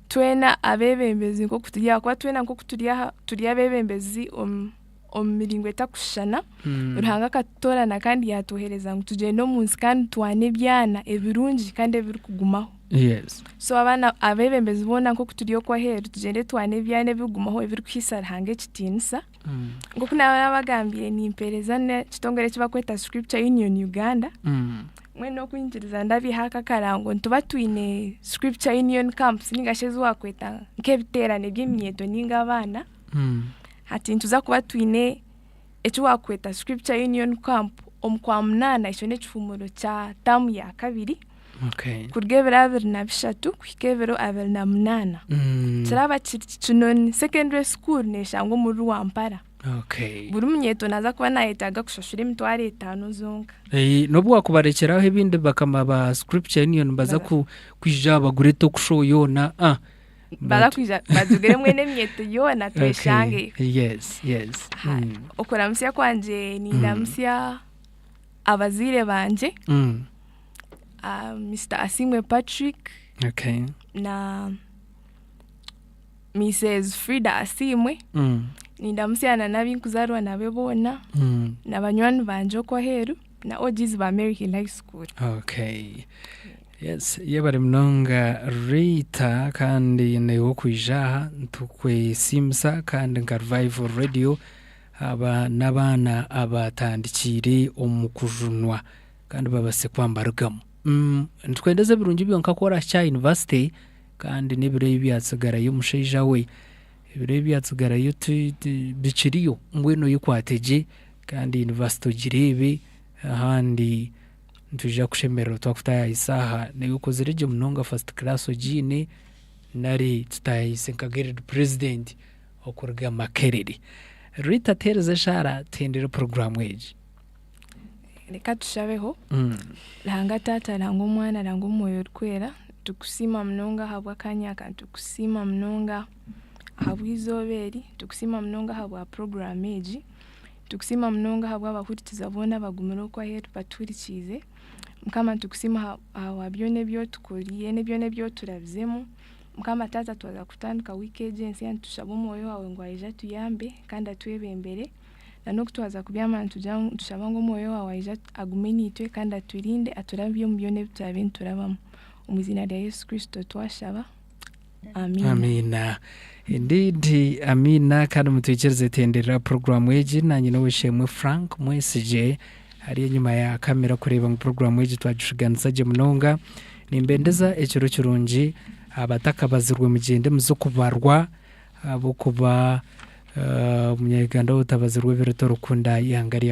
twena abeebembezi nk'oku turi aha, ahakuba twena nk'oku turi aha turi abeebembezi omu omu miringo etakushushana, Ruhanga akatutoorana kandi yaatwohereza ngu tugyende omu nsi kandi twane ebyana ebirungi kandi ebirikugumaho. Yes. So abaana abeebembezi boona nk'oku turi okwo aheeru tugyende twane ebyana ebirikugumaho ebirikuhaisa Ruhanga ekitiinisa. Nk'oku naaba naabagambiire nimpeereza n'ekitongore eki barikweta Scripture Union Uganda, mbwenu okwikiriza ndabiiha aka akarango nituba twine Scripture Union Camps ninga shi ezi waakweta nk'ebiteerane by'eminyeeto ninga abaana, hati nituza kuba twine eki waakweta Scripture Union Camp omu Kwamunaana ekyo n'ekihuumuro kya taamu ya kabiri. Kuruga ebiro 23 kuhika ebiro 28. Kiraba kiri Kinoni Secondary School neeshangwa omuri Rwampara. Buri munyeeto naaza kuba naayetaaga kushashura 50,000 zonka. N'obu waakubarekyeraho ebindi bakama ba Scripture Union nibaza kwija bagure talk show yoona. Baza kwija batugure mbwenu eminyeeto yoona tweshangeyo. Yes, yes. Okuramutsya kwangye nindamutsya abazaire bangye. Mister Asiimwe Patrick na Mrs Frida Asiimwe, nindamutsya na n'abinkuzaarwa nabo boona na banywani bangye okwo aheeru na OGs ba Maryhill High School. Okay. Yes, yebare munonga Rita kandi naiwe okwija aha nitukwesiimisa kandi nka Revival Radio aba n'abaana abatandikiire omu kujunwa kandi babaase kwambarugamu. Nitwendeza ebirungi byonka ku orahikye aha yunivasite kandi n'ebiro ebi byatsigarayo mushaija we, ebiro ebi byatsigarayo bikiriyo mbwenu oyekwate gye kandi yunivasite ogireebe ahandi nitwija kushemererwa twakutaayaayisa aha. Naiwe okozire gye munonga fasiti kiraasi ogiine nari tutaayaayise nka giridi purezidenti okuruga Makerere. Rita teereza eshaara tuhendere puroguraamu egi. Reka tushabeho. Ruhanga Taata, Ruhanga Omwana, Ruhanga Omwoyo Orikwera, nitukusiima munonga ahabw'akaanya aka, nitukusiima munonga ahabw'eizooba eri, nitukusiima munonga ahabwa puroguraamu egi, nitukusiima munonga ahabw'abahurikiza boona abagumire okwo aheeru batuhurikiize. Mukama nitukusiima ahabwa byona ebi otukoriire, byona ebi oturabizemu. Mukama Taata twaza kutandika wiiki egi ensya nitushaba Omwoyo waawe ngu aije atuyambe kandi atwebembere. Na n'oku twaza kubyama nitugira ngu nitushaba ngu Omwoyo waawe aije agume naitwe kandi aturinde aturabye omu byona ebi turaabe niturabamu. Omu iziina rya Yesu Kristo twashaba. Amiina. Amiina. Indeed, amiina kandi mutwikirize tuhenderera puroguraamu egi naanye n'ow'eishe-emwe Frank Mwesigye ari enyima ya kamera kureeba ngu puroguraamu egi twagishuganisa gye munonga. Nimbendeza ekiro kirungi abatakabazirwe mugyende muze kubarwa ahabw'okuba. Omunya-Uganda w'obutabazi rw'ebirooto orikukunda eihanga rya.